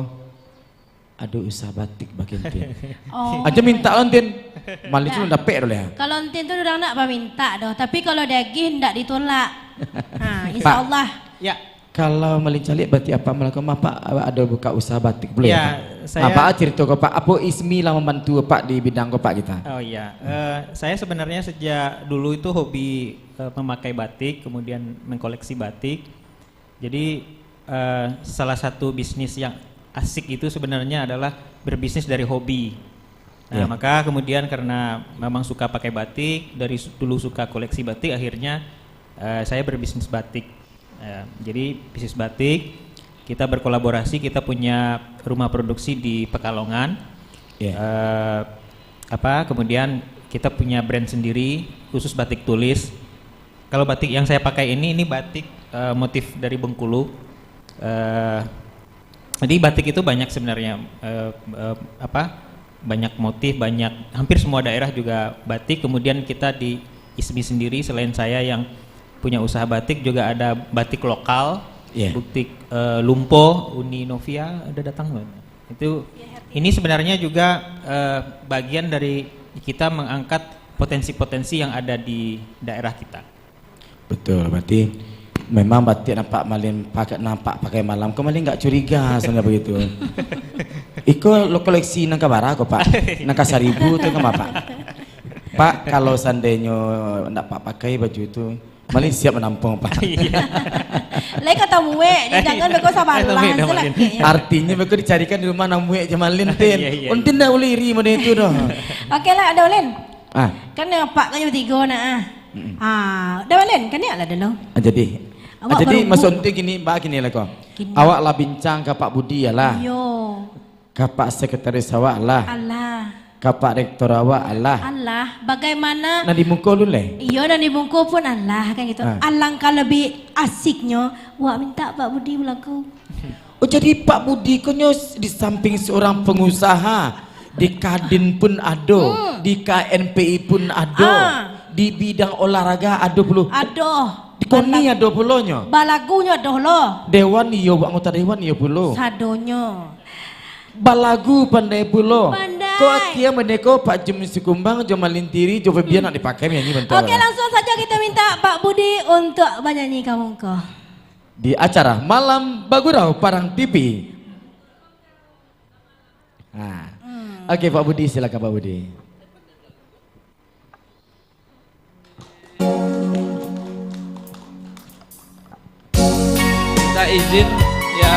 Aduh, usah batik bakin, Tin. Oh. Aja minta lo, Tin. Malin tu dapek dulu ya. Kalau Entin tu urang nak baminta doh, tapi kalau diagih ndak ditolak. Ha, insya Allah. Ya. Kalau malin caliak, batik Apak malakon, Apak ado buka usaha batik pulo, ya, Pak? Saya Apak cerito ko, Pak, apo Ismi lah mambantu Apak di bidang ko, Pak, kita? Oh, iya. Eh, saya sebenarnya sejak dulu itu hobi, eh, memakai batik, kemudian mengkoleksi batik. Jadi, eh, salah satu bisnis yang asik itu sebenarnya adalah berbisnis dari hobi. Nah, Iya. maka kemudian karena memang suka pakai batik, dari su-, dulu suka koleksi batik, akhirnya, eh, saya berbisnis batik. Eh, jadi bisnis batik, kita berkolaborasi, kita punya rumah produksi di Pekalongan. Iya. Eh, apa, kemudian kita punya brand sendiri, khusus batik tulis. Kalau batik yang saya pakai ini, ini batik, eh, motif dari Bengkulu. Eh, jadi batik itu banyak sebenarnya, eh, eh, apa, banyak motif, banyak, hampir semua daerah juga batik. Kemudian kita di Ismi sendiri, selain saya yang punya usaha batik, juga ada batik lokal, Iya. butik, eh, Lumpo, Uni Novia, udah datang belum? Itu, ini sebenarnya juga, eh, bagian dari kita mengangkat potensi-potensi yang ada di daerah kita. Betul, berarti memang batik nan Apak malin pakai, nan Apak pakai malam ko, malin nggak curiga sebenarnya begitu. Iko lo koleksi nan ka bara ko, Pak? Nan ka saribu tu kan, Pak? Pak, kalau seandainyo ndak Apak pakai baju tu, malin siap menampung, Pak. Iya. Lai ka tamuek, jangan beko sabalah, Tamuek dah, salah Malin. kayaknya. Artinyo beko dicarikan di rumah namuek je malin, Tin. Iya, iya, Untin iya. ndak ulih iri model itu doh. Oke lah, ada ulin. Ah. Kan yang Apak kan yang tiga nak ah. Mm-mm. Ah, dah malin, kan ni lah dulu. Ah, jadi. Awak Ah, jadi baru masuk bu- tu gini, Mbak, gini lah ko. Gini. Awak lah bincang ka Pak Budi ya lah. Iyo. Ka Pak Sekretaris awak lah. Alah. Ka Pak Rektor awak lah. Alah, bagaimana Nan di muko dulu leh. Iyo, nan di muko pun alah kan gitu. Ah. Alangkah lebih asiknyo, wak minta Pak Budi belagu. Oh, jadi Pak Budi ko nyo s-, di samping seorang pengusaha, di Kadin pun ado, Hmm. di K N P I pun ado, Ah. di bidang olahraga ado pulo. Ado. Di koni Balag-, ado pulo nyo. balagunyo ado lo. Dewan iyo, anggota dewan iyo pulo. Sadonyo. Balagu pandai pulo. Pandai. Ko akia mandeko Pak Jum Sikumbang, jo Malin Tiri, jo Febian nak dipakai manyanyi bantuak Oke, lah. langsung saja kita minta Pak Budi untuk banyanyi ka muko. Di acara Malam Bagurau Parang T V. Ha. Hmm. Oke, Pak Budi, silakan Pak Budi. Minta izin, ya.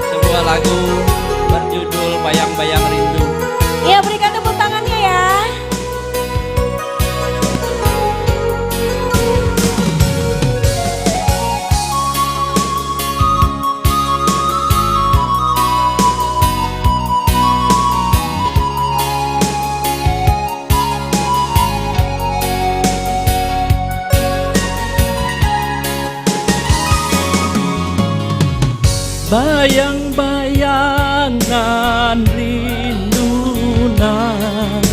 Sebuah lagu berjudul Bayang-Bayang Rindu. Iya, berikan tepuk tangannya ya. Bayang-bayang nan rindu nan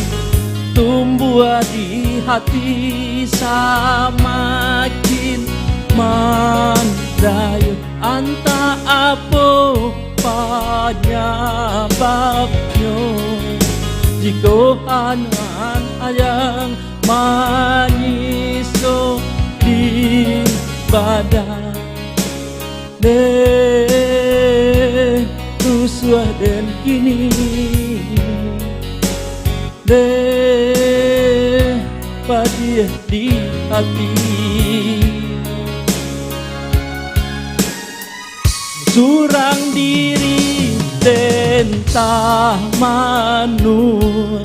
tumbuah di hati samakin mandayu. Antah apo panyababnyo, jiko angan ayang manyiso di badan. Deh, rusuah den kini. Deh, padiah di ati. Surang diri den tah manuah,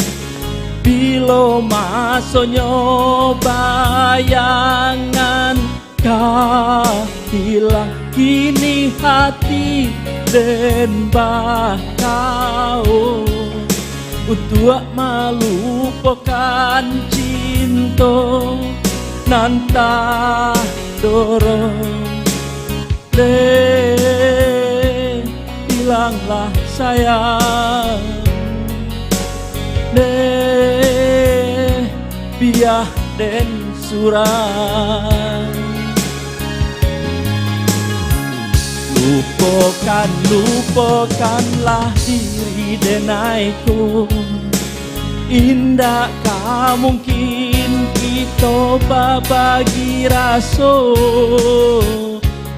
bilo masonyo bayangan ka hilang, kini hati den bakawan untuak malupokan cinto nan tadorong. Deh, bilanglah sayang, deh, biah den surang. Lupo Lupokan, lupokanlah diri denai ko. Indak ka mungkin kito babagi raso.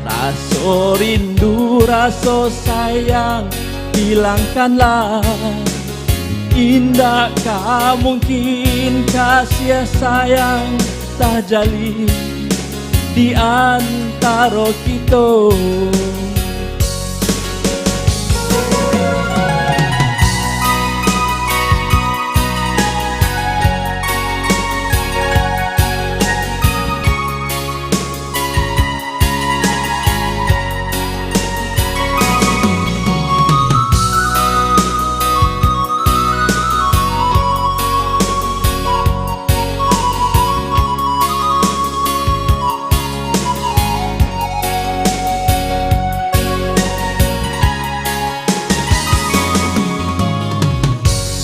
Raso rindu, raso sayang, hilangkanlah. Indak ka mungkin kasih sayang tajali di antaro kito.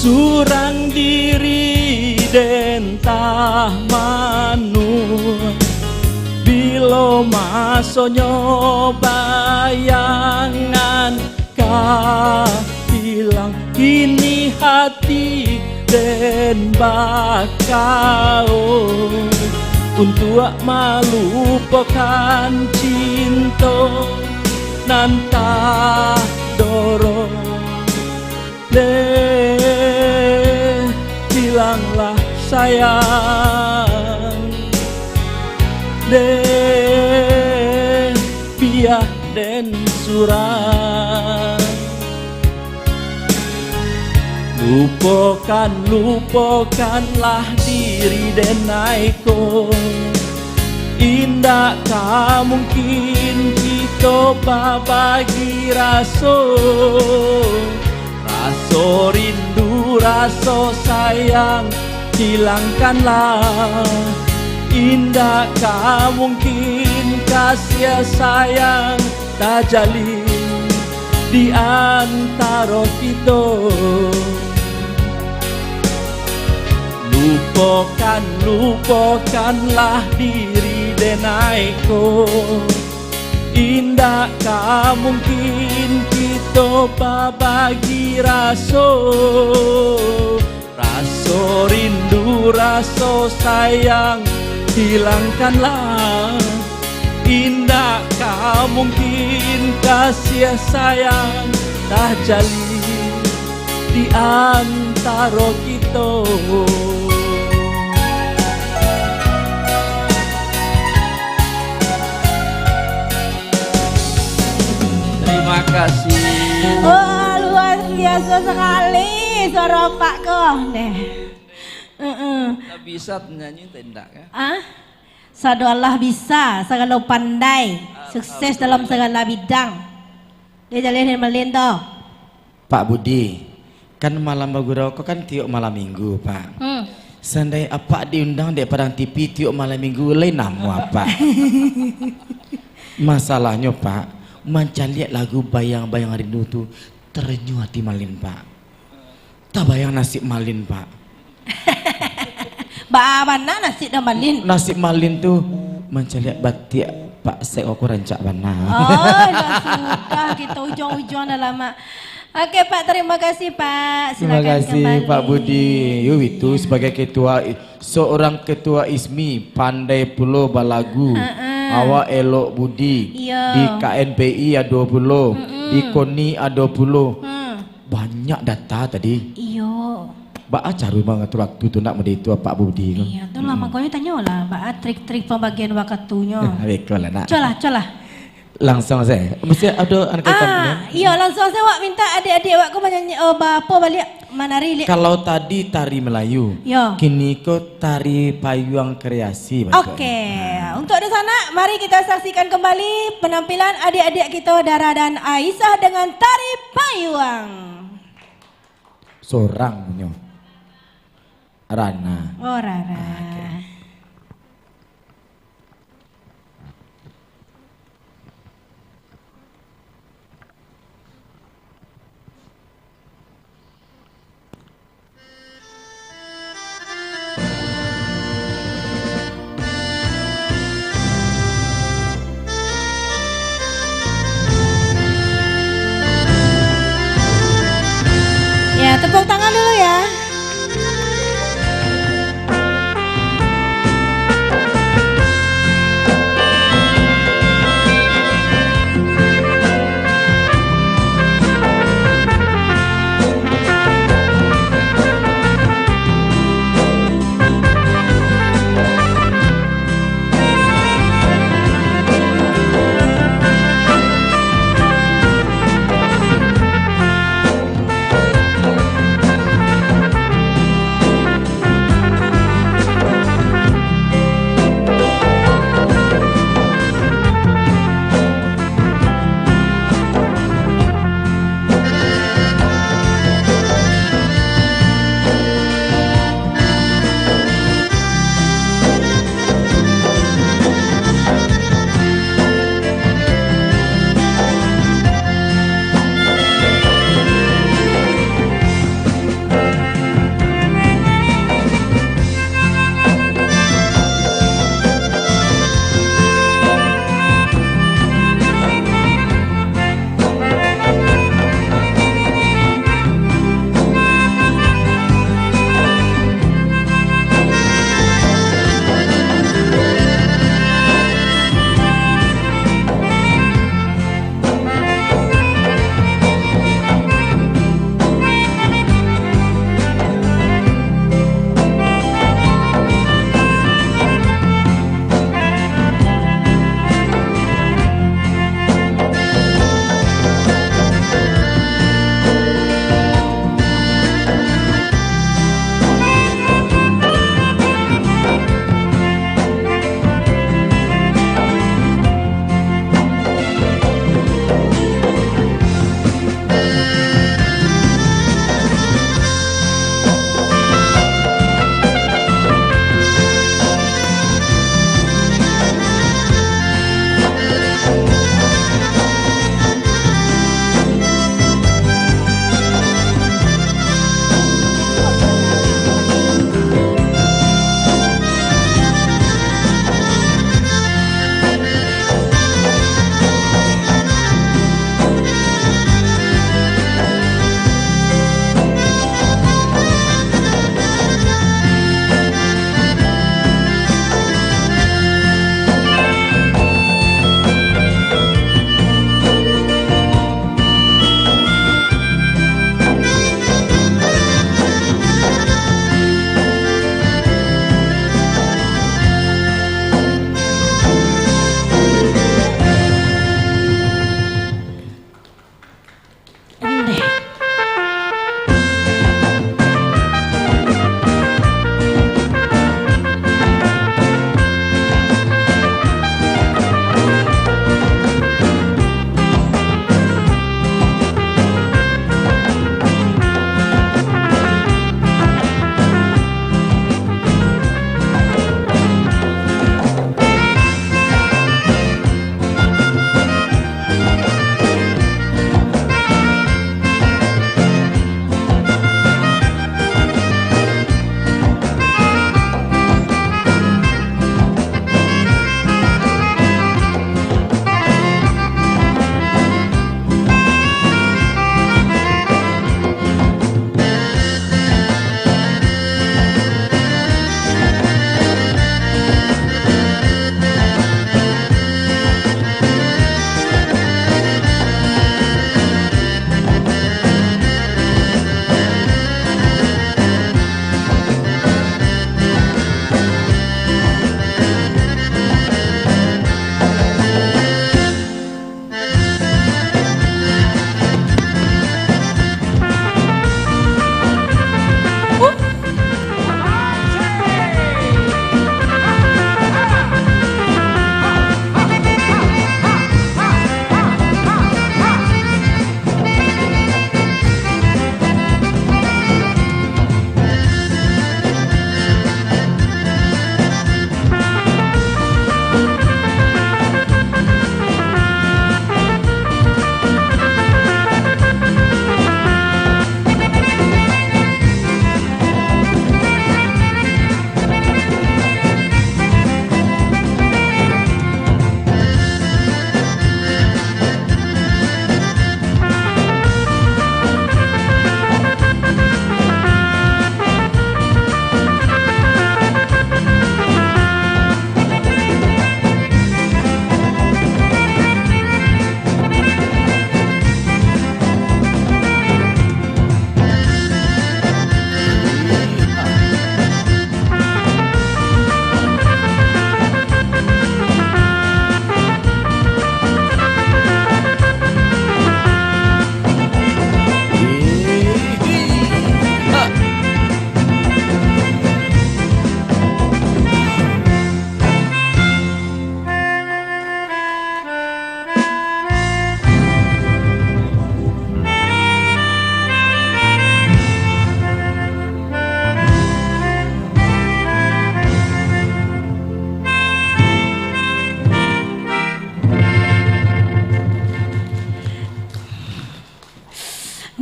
Surang diri den tah manu, bilo masonyo bayangan ka ilang. Kini hati den bakao untuak malupokan cinto nan tadorong. Deh, bilanglah sayang. Deh, bia den surang. Lupokan, lupokanlah diri denai ko. Indak ka mungkin kito babagi raso. Raso rindu, raso sayang, hilangkanlah. Indak ka mungkin kasih sayang tajali di antaro kito. Lupokan, lupokanlah diri denai ko. Indak ka mungkin kito babagi raso. Raso rindu, raso sayang, hilangkanlah. Indak ka mungkin kasih sayang tajali di antaro kito. Terima kasih. Wah, luar biasa sekali suara Pak ko, neh. Heeh. Lah bisa nyanyi atau indak, ya? Ah? Sado Allah bisa, sagalo pandai, sukses dalam sagala bidang. Dia jaleh dan malin tu. Pak Budi, kan malam bagurau ko kan tiok malam minggu, Pak. Hmm. Seandai Apak diundang dek Padang T V tiok malam minggu, lai namuah, Pak. Masalahnyo, Pak, mancaliak lagu Bayang-Bayang Rindu tu, terenyuh ati malin, Pak. Tabayang nasib malin, Pak. Baa bana nasib dah malin. Nasib malin tu mancaliak batiak Pak Sek ko rancak bana. Oh, dah sudah kita ujung-ujung dah lama. Oke, Pak, terima kasih, Pak. Terima Silakan kasih, kembali. Pak Budi. Yo, itu sebagai ketua, seorang ketua ismi, pandai pulo balagu. Heeh. Awak elok budi. Iya. Di K N P I ado pulo. Mm-mm. Di koni ado pulo. Hmm. Banyak data tadi. Iyo. Baa caro mangatur waktu tu nak model itu, Pak Budi ko? Iyo, tu lah, hmm, makonyo tanyolah, baa trik-trik pambagian wakatunyo. Beko lah, nak. Cualah, cualah. Langsuang sajo. Mesti ado anak Ah, iyo, langsuang sajo wak minta adik-adik wak ko manyanyi, oh, ba-, apo baliak, manari liak. Kalau tadi tari Melayu, yo, kini ko tari payuang kreasi, Pak. Oke, untuk di sana, mari kita saksikan kembali penampilan adik-adik kita, Dara dan Aisyah, dengan tari payuang. Sorang punyo. Rana. Oh, Rara. Oke.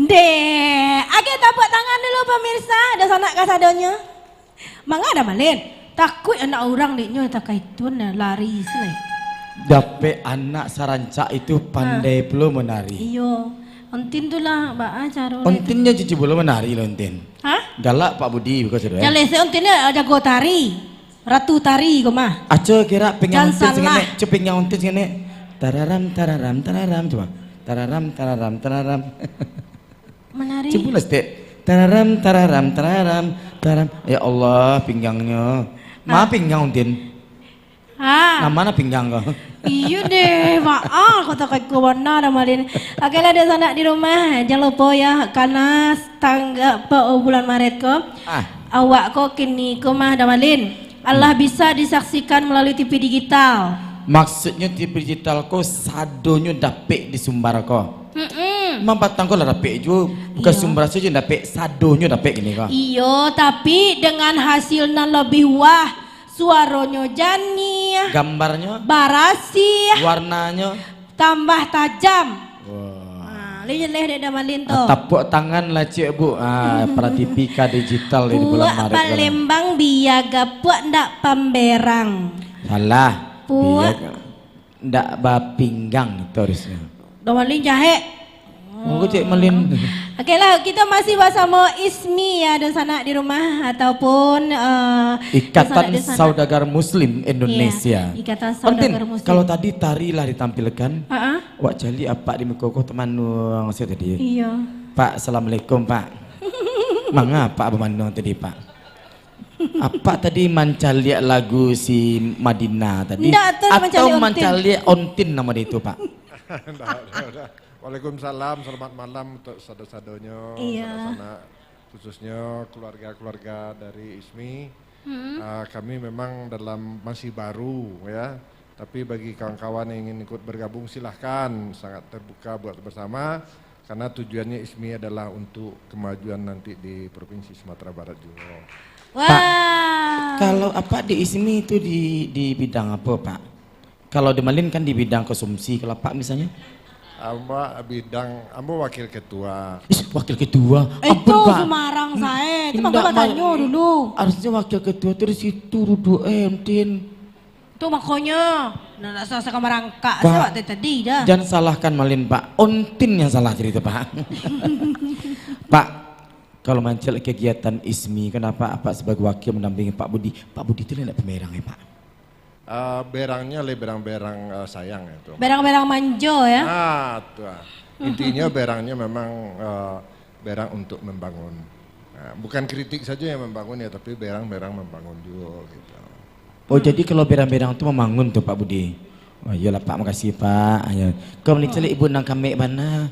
Deh, agak tapuak tangan dulu, pemirsa, dunsanak kasadonyo. Manga Da Malin, takuik anak urang dek nyo takah itu lari silai. Dapek anak sarancak itu pandai pulo manari. Iyo. Ontin tu lah, baa caro Ontin nyo cucu pulo manari lo, Ontin. Hah? Galak Pak Budi, bukan sudah, eh? Jaleh se Ontin nyo jago tari. Ratu tari ko mah. Aco kira pinggang Ontin salah. Singene, cu pinggang Ontin singene. Tararam, tararam, tararam, cuba. Tararam, tararam, tararam. Manari. Cubolah sitek. Tararam, tararam, tararam, taram. Ya Allah, pinggangnyo. Ma pinggang Ontin? Ah. Nah, mana pinggang ko? Iyo deh, maaf, kota kaki bana Da Malin. Oke lah, dunsanak di rumah, jangan lupa ya, karena tanggal pe-, bulan Maret ko, ah, awak ko kini ko mah Da Malin, alah bisa disaksikan melalui T V digital. Maksudnyo T V digital ko sadonyo dapek disumbar ko. Mm-mm. Mampatang ko lah dapek juo, bukan sumbar sajo dapek, sadonyo dapek kini ko. Iyo, tapi dengan hasil nan lebih wah, suaronyo janiah, gambarnyo barasiah, warnanyo tambah tajam. Wah. Ha, lai jaleh dek Da Malin tu. Ah, tapuak tangan lah, Cik, Bu. Ah, Pratipika Digital di bulan Maret ko. Puak Palembang biaga, puak ndak pamberang. Salah. Puak biaga. Ndak bapinggang tu harusnyo. Da Malin jahek. Oh, cek Malin. Oke lah, kita masih bersama Ismi ya, dunsanak di rumah ataupun, eh, Ikatan dunsanak di sana. Saudagar Muslim Indonesia. Iya, Ikatan Saudagar Muslim. Kalau tadi tari lah ditampilkan, ha-ah, wak caliak apak di muko ko tamanuang sajo tadi. Iya. Pak, assalamualaikum, Pak. Manga apak bamanuang tadi, Pak? Apak tadi mancaliak lagu si Madinah tadi? Ndak, tu atau mancaliak Ontin. Mancaliak Ontin namo dia itu, Pak? Ndak, ndak, ndak. Waalaikumsalam, selamat malam untuk sado-sadonyo, iya, sanak-sanak, khususnyo keluarga-keluarga dari Ismi. Mm-mm. Ah, kami memang dalam masih baru, ya. Tapi bagi kawan-kawan yang ingin ikut bergabung, silahkan, sangat terbuka buat bersama, karena tujuannya Ismi adalah untuk kemajuan nanti di Provinsi Sumatera Barat juga. Wah. Pak, kalau apak di Ismi itu di, di bidang apa, Pak? Kalau di Malin kan di bidang konsumsi, kalau apak misalnya? Ambo bidang, ambo wakil ketua. Ih, wakil ketua. Eh, ampun, itu Pak. Sumarang sae. Itu Pak, indak, batanyo dulu. Harusnya wakil ketua tu di situ duduk, eh, Entin. Tu makonyo, nah, nak sasaka marangkak, Pak, saja waktu tadi dah. Jangan salahkan Malin, Pak. Ontin yang salah cerita, Pak. Pak, kalau mancaliak kegiatan Ismi, kenapa Apak sebagai wakil mendampingi Pak Budi? Pak Budi tu lah nak pemerang, ya, Pak? Eh, berangnya le berang-berang, eh, sayang itu. Berang-berang manjo, ya? Ah, tu ah. Intinya berangnya memang, eh, berang untuk membangun. Nah, bukan kritik saja yang membangun ya, tapi berang-berang membangun juga gitu. Oh, jadi kalau berang-berang tu membangun tu, Pak Budi? Oh, iyolah, Pak, makasih, Pak. Ayo. Kau ni caliak ibu nang kamek bana.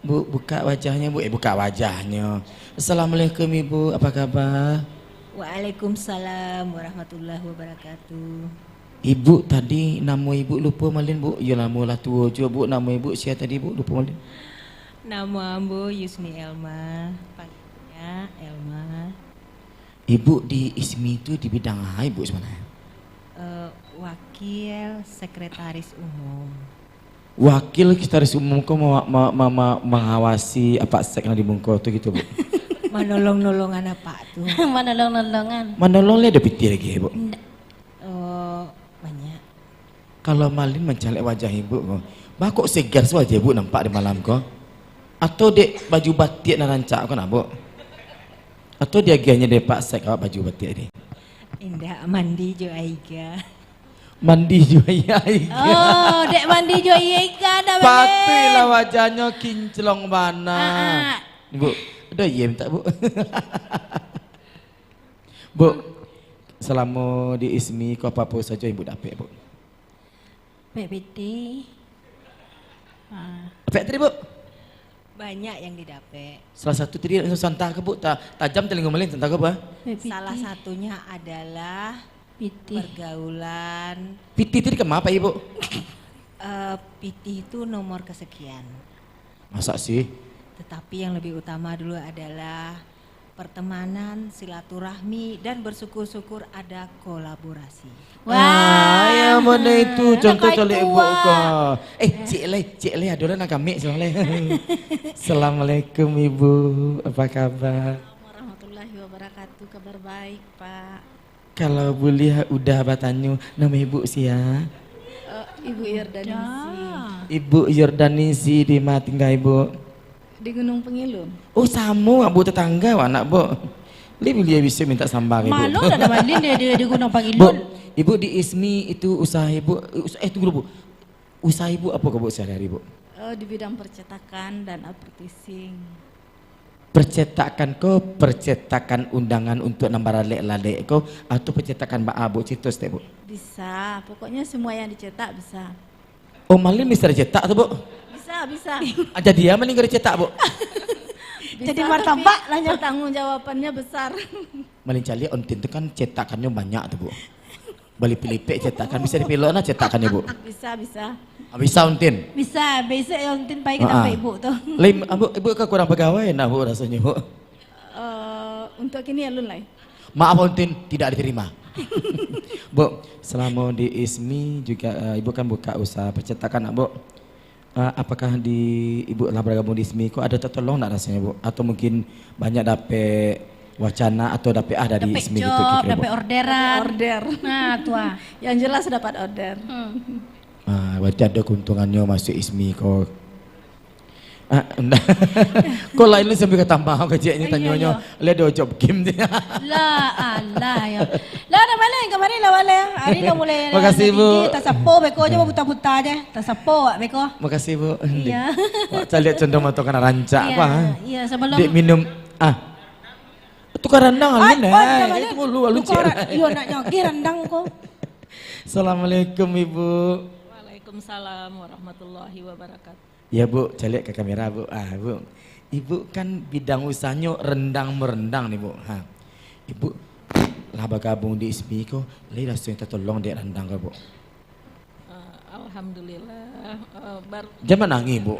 Bu, buka wajahnyo, Bu. Eh, buka wajahnyo. Assalamualaikum, Ibu. Apa khabar? Waalaikumsalam warahmatullahi wabarakatuh. Ibu tadi, namo ibu lupo, Malin, Bu? Iyo, namo lah tuo juo, Bu. Namo ibu sia tadi, Bu? Lupo, Malin. Namo ambo Yusni Elma, panggilanyo Elma. Ibu di Ismi tu di bidang apo, Ibu, sabananyo? Eh, wakil sekretaris umum. Wakil sekretaris umum ko ma-, ma-, ma-, ma-, mangawasi apak sek nan di muko tu gitu, Bu? Manolong-nolongan apak tu. Manolong-nolongan. Manolong le ado pitih lagi, Bu? Ndak. Oh, banyak. Kalau Malin mancaliak wajah ibu ko, ba kok segar se wajah ibu nampak di malam ko? Atau dek baju batik nan rancak ko, nah, Bu? Atau diagiahnyo dek Pak Sek awak baju batik tadi? Indak, mandi jo aiga. Mandi jo aiga. Oh, dek mandi jo aiga dah, Malin. Patuiklah wajahnyo kinclong bana. Ah, ah. Bu, ado aia mintak, Bu? Bu, salamo di Ismi ko apo-apo sajo ibu dapek, Bu? Dapek pitih. Ah. Dapek tadi, Bu? Banyak yang didapek. Salah satu tadi langsung santa ke, Bu? Ta-, tajam talingo Malin, santa ke, Bu? Dapek pitih. Salah satunya adalah pitih. Pergaulan. Pitih tadi kama, Pak, Ibu? Eh, pitih itu nomor kesekian. Masa sih? Tetapi yang lebih utama dulu adalah pertemanan, silaturahmi, dan bersyukur-syukur ada kolaborasi. Wah. Ah, ya, mana itu contoh caliak ibu ko. Eh, cik lai, cik lai, ado lah nak kamik, salam lai. Assalamualaikum, Ibu. Apa kabar? Warahmatullahi wabarakatuh. Kabar baik, Pak. Kalau buliah udah batanyo, namo ibu sia? Eh, Ibu Yordanisi. Ibu Yordanisi di ma tingga ibu? Di Gunung Pengilun. Oh, samo, Abu, tetangga, anak, Bu. Lai buliah bisa minta samba ka ibu. Malu dah, dah bali dia, dia di Gunung Pengilun. Bu, ibu di ISMI itu usaha ibu, us-, eh, tunggu dulu, Bu. Usaha ibu apa ko, Bu, sehari-hari, Bu? Eh, di bidang percetakan dan advertising. Percetakan ko, percetakan undangan untuk nan baralek-lalek ko, atau percetakan baa, Bu? Cerita saketek, Bu. Bisa, pokoknya semua yang dicetak bisa. Oh, Malin bisa dicetak tu, Bu? Bisa, bisa. Ah, jadi a Malin kalau dicetak, Bu? Bisa, jadi martabak tapi lah nyo. Pertanggungjawabannya besar. Malin caliak, Untin tu kan cetakannyo banyak tu, Bu. Balipek-lipek cetakan, bisa dipilok nah cetakannyo, Bu? Bisa, bisa. Ah, bisa, Untin? Bisa, besok yo Untin pai ka tampek ibu tu. Lai, Abu, ibu ka kurang pegawai nah, Bu, rasonyo, Bu? Eh, untuk kini alun lai. Maaf, Untin, tidak diterima. Bu, selama di ISMI juga, eh, ibu kan buka usaha percetakan, Bu. Eh, apakah di, ibu lah bergabung di ISMI ko, ada tertolong nak rasanya, Bu? Atau mungkin banyak dapek wacana atau dapek ah dari ISMI gitu, kira-kira, Bu? Dapek orderan. Order. Nah, tu ah. Yang jelas dapat order. Hmm. Ah, berarti ada keuntungannya masuk ISMI ko. Ah, ndak. Ko lain lu sambil katambah keceknyo. Iyo, tanyo nyo. Iyo. Lah ada job game dia. Lah, alah, yo. Lah, dah malam kamari lah, malam. Hari lah mulai. Makasih, Bu. Tasapo beko je, buta-buta je. Tasapo awak beko. Makasih, Bu. Iya. Wak caliak condong mata kana rancak, iyo, apa, ha? Iya, sebelum. Dek minum. Ah. Tukar randang, alun, eh. Itu dulu, alun. Tukar, iyo, nak nyoge randang ko. Assalamualaikum, Ibu. Waalaikumsalam warahmatullahi wabarakatuh. Ya, Bu, caliak ka kamera, Bu. Ah, Bu. Ibu kan bidang usahanyo rendang-merendang ni, Bu. Ha. Ibu lah bagabung di ISMI ko, lai raso yang tatolong dek randang ko, Bu? Eh, alhamdulillah, eh, baru. Jan manangih, Bu.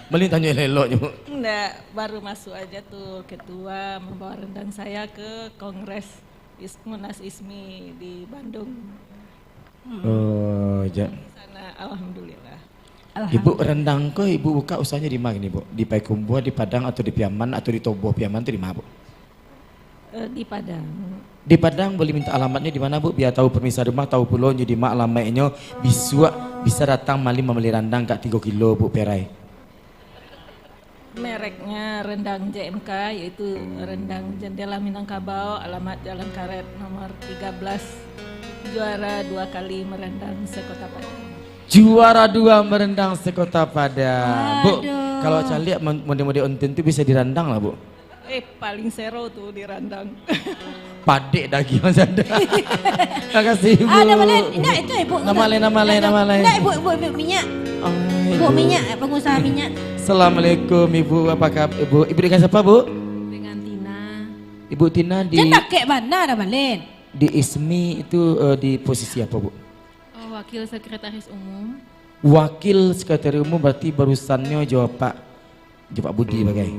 Malin tanyo elok-elok je, Bu. Ndak, baru masuk aja tu ketua membawa rendang saya ke Kongres Is-, Munas ISMI di Bandung. Hmm. Oh, ja. Di sana, alhamdulillah. Alhamdulillah. Ibu, rendang ko Ibu buka usahanya di mana ni, Bu? Di Payakumbuah, di Padang, atau di Piaman, atau di Toboh Piaman tu di mana, Bu? Eh, di Padang. Di Padang, boleh minta alamatnya di mana, Bu? Biar tahu pemirsa rumah, tahu pulo nyo di ma alamatnyo, bisuak bisa datang mali mambali randang ka tigo kilo, Bu, perai. Mereknya rendang J M K, yaitu rendang Jendela Minangkabau, alamat Jalan Karet nomor tiga belas, juara dua kali merendang se-Kota Padang. Juara dua merendang se-Kota Padang. Bu, aduh, kalau caliak mon-, mode-mode Untin tu bisa dirandang lah, Bu? Eh, paling sero tu dirandang. Padek dagiang masih ada. Makasih, Bu. Ah, nama lain. Indak, itu, Ibu. Nama lain, nama lain, nama lain. Indak, Ibu, Ibu, Ibu minyak. Ah, Ibu Ibu. Minyak, eh, pengusaha minyak. Assalamualaikum, Ibu. Apa kabar, Ibu? Ibu dengan siapa, Bu? Dengan Tina. Ibu Tina di. Jan dakek bana dah, Malin. Di ISMI itu, eh, di posisi apa, Bu? Oh, wakil sekretaris umum. Wakil sekretaris umum berarti barusannyo jo Pak, jo Pak Budi bagai.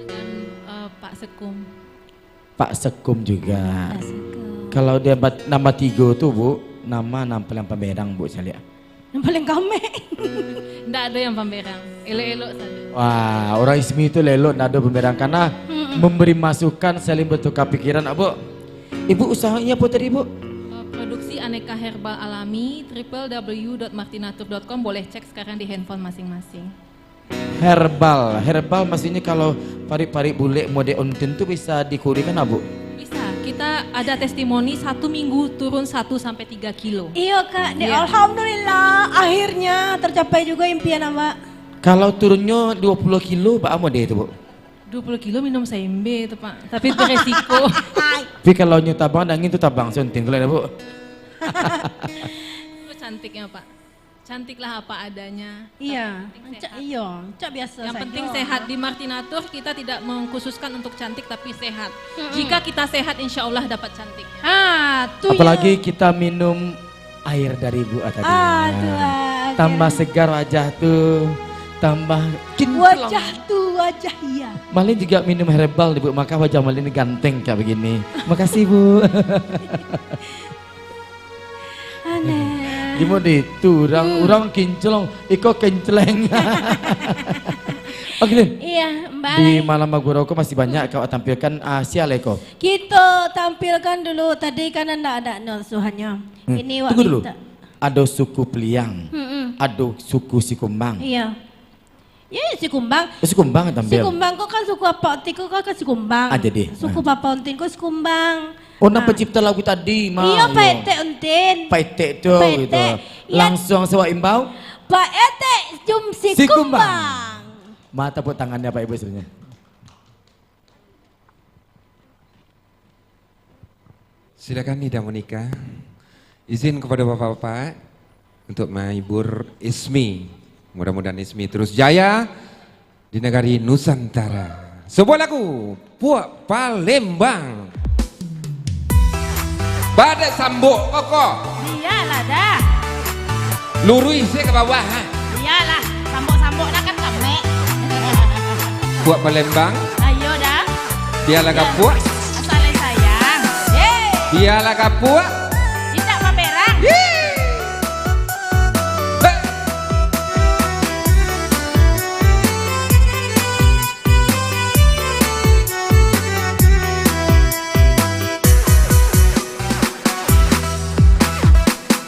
Dan, eh, Pak Sekum. Pak Sekum juga. Pak Sekum. Kalau dia bat-, nama tigo tu, Bu, nama nan paling pamberang, Bu, caliak. Nan paling kamek. Ndak ado yang pamberang. Elok-elok sajo. Wah, urang ISMI tu elok, ndak ado pamberang. Karena memberi masukan, saling bertukar pikiran, Bu. Ibu, usahanya apa tadi, Bu? Eh, produksi aneka herbal alami, triple W dot martinatur dot com, boleh cek sekarang di handphone masing-masing. Herbal, herbal maksudnya kalau parik-parik bulek mode Untin tu bisa dikurikan, Bu? Bisa. Kita ada testimoni satu minggu turun satu sampai tiga kilo. Iyo, Kak. Dek, iya. Alhamdulillah, akhirnya tercapai juga impian Abah. Kalau turunnyo dua puluh kilo, baa mode tu, Bu? Dua puluh kilo minum saembe tu, Pak. Tapi itu resiko. Tapi kalau nyo tabang dangin tu tabang se Untin kalau ado, Bu. Itu cantiknya, Pak. Cantiklah apa adanya. Iya, tapi yang penting sehat. Iyo, cak biasa sajo. Yang penting sehat. Di Martinatur kita tidak mengkhususkan untuk cantik, tapi sehat. Mm-mm. Jika kita sehat, insya Allah dapat cantik. Ah, tu. Apalagi ya. Kita minum air dari Bu tadi. Ah, tu, ah, oke. Tambah segar wajah tu. Tambah kinclong. Wajah tu wajah iya. Malin juga minum herbal, Bu, maka wajah Malin ni ganteng kayak begini. Makasih, Bu. Aneh. Gimana itu? Urang, hmm, urang kinclong, iko kencleng. Oke, Lin. Iya, Mbak. Di malam Maguro ko masih banyak kau tampilkan, ah, sia lai ko. Kita tampilkan dulu, tadi kan ndak ada no suhanyo. Hmm. Ini wak tunggu dulu. Minta. Ado suku Peliang, mm-mm, ado suku Sikumbang. Iya. Ya, Sikumbang. Eh, Sikumbang tampil. Sikumbang ko kan suku Apak Untin ko kan, kan Sikumbang. Ah, jadi. Suku, ah, Bapak Untin ko Sikumbang. Oh, nan, ah, pencipta lagu tadi, mah. Iya, yo. Pak Etek Untin. Pak Etek tu, Pak Etek gitu. Iya. Langsung sewa imbau. Pak Etek Jum Sikumbang. Sikumbang. Mah tepuk tangannya, Pak Ibu, sebenarnya. Silakan, Ida Monica. Izin kepada bapak-bapak untuk menghibur Ismi. Mudah-mudahan Ismi terus jaya di negeri Nusantara. Sebuah lagu, Puak Palembang. Badai sambok, kokoh. Iyalah, dah. Luruih se ka bawah, ha. Iyalah, sambok-sambok dah kan kamek. Puak Palembang. Ayo dah. Bialah gapuak. Asal lai sayang. Yeay. Bialah gapuak. Indak pamerang. Yeay. Hei.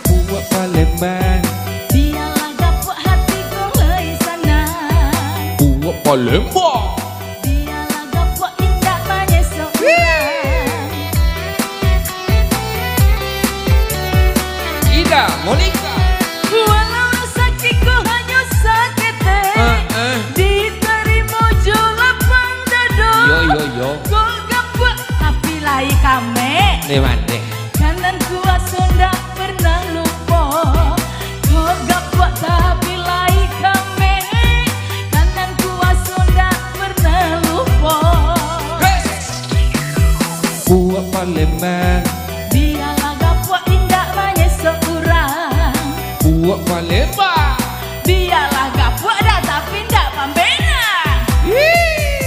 Puak Palembang. Bialah gapuak hati ko lai sanang. Puak Palembang. Bialah gapuak indak manyesok urang. Ida Monica. Walau rasaki ko hanyo saketek, eh, eh, ditarimo jo lapang dado. Yo, yo, yo. Ko gapuak tapi lai kamek. Ni mande. Kan nan kuaso ndak pernah lupo. Ko gapuak tapi lai kamek. Kan nan kuaso ndak pernah lupo. Hei! Puak Palembang. Bialah gapuak indak manyesok urang. Puak Palembang. Bialah gapuak dah, tapi indak pamberang. Hii.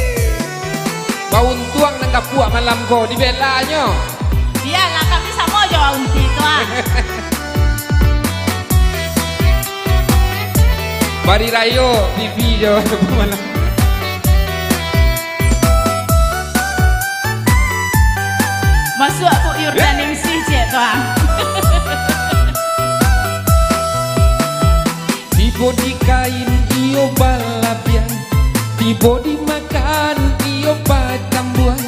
Bauntuang nan gapuak malam ko dibelanyo. Bialah, kami samo jo Aunty tu, ah. Bari rayo pipi jo malam. Masuak Buk Yurdan M C ciek tu, ah. Tibo di kain iyo balabiah, tibo di makan iyo batambuah.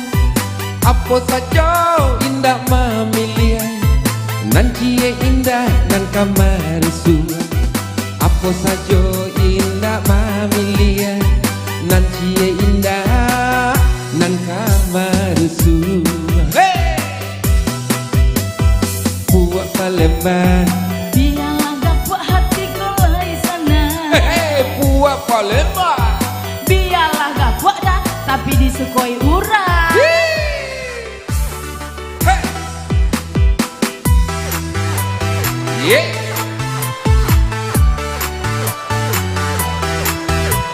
Apo sajo indak mamiliah, nan ciek indak, nan ka marusuah. Apo sajo indak mamiliah, nan ciek indak, nan ka marusuah. Hei! Puak Palembang. Bialah gapuak hati ko lai sanang. Hei, hei, Puak Palembang. Bialah gapuak dah, tapi disukoi urang. Hii. Hei. Ye.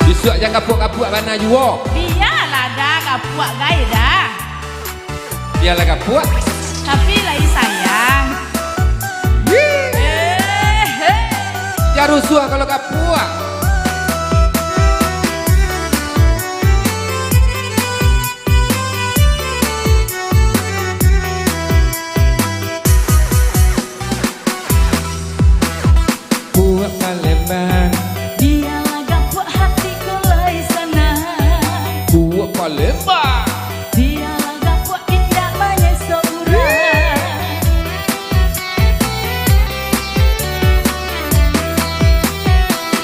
Bisuak jan gapuak-gapuak bana juo. Bialah dah, gapuak gai dah. Bialah gapuak. Tapi lai sayang. Wih. Eh, eh. Jan rusuah kalau gapuak. Puak Palembang. Bialah gapuak hati ko lai sanang. Puak Palembang. Bialah gapuak indak manyesok urang.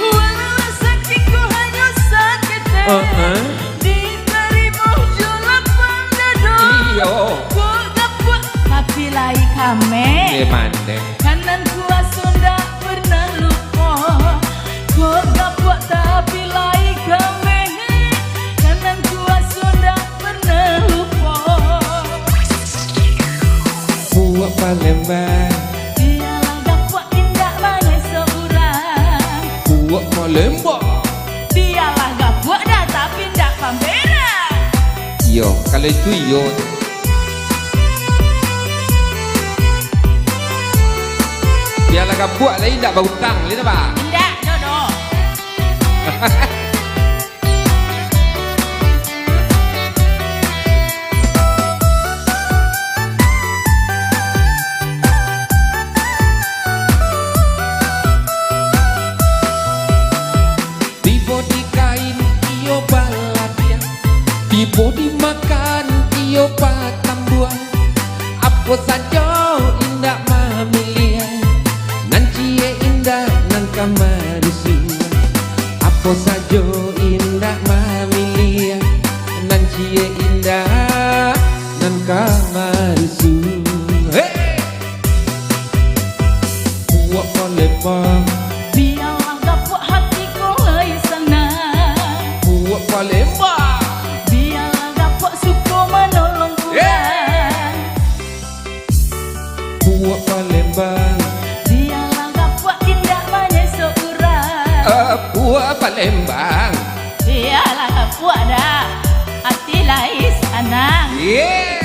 Walau rasaki ko hanyo saketek. Heeh. Ditarimo jo lapang dado. Iyo. Ko gapuak tapi lai kamek. Ye, mandeh. Kan nan kuaso ndak pernah lupo. Ko gapuak tapi lai kamek. Kan nan kuaso ndak pernah lupo. Puak Palembang. Bialah gapuak indak manyesok urang. Puak Palembang. Bialah Iyo, kalau itu iyo. Bialah gapuak lai indak bautang, lai ndak, Bang? Indak, doh, doh. Tibo di kain iyo baladiah, tibo di makan iyo batambuah. Apo sajo indak mamiliah, nan ciek indak nan ka marusuah. Apo sajo indak mamiliah, nan ciek indak nan ka marusuah. Hei! Puak Palembang. Bialah gapuak hati ko lai sanang. Puak Palembang. Bialah gapuak suko manolong urang. Puak Palembang. Bialah gapuak indak manyesok urang. Eh, Puak Palembang. Bialah gapuak dah, hati lai sanang. Yeah.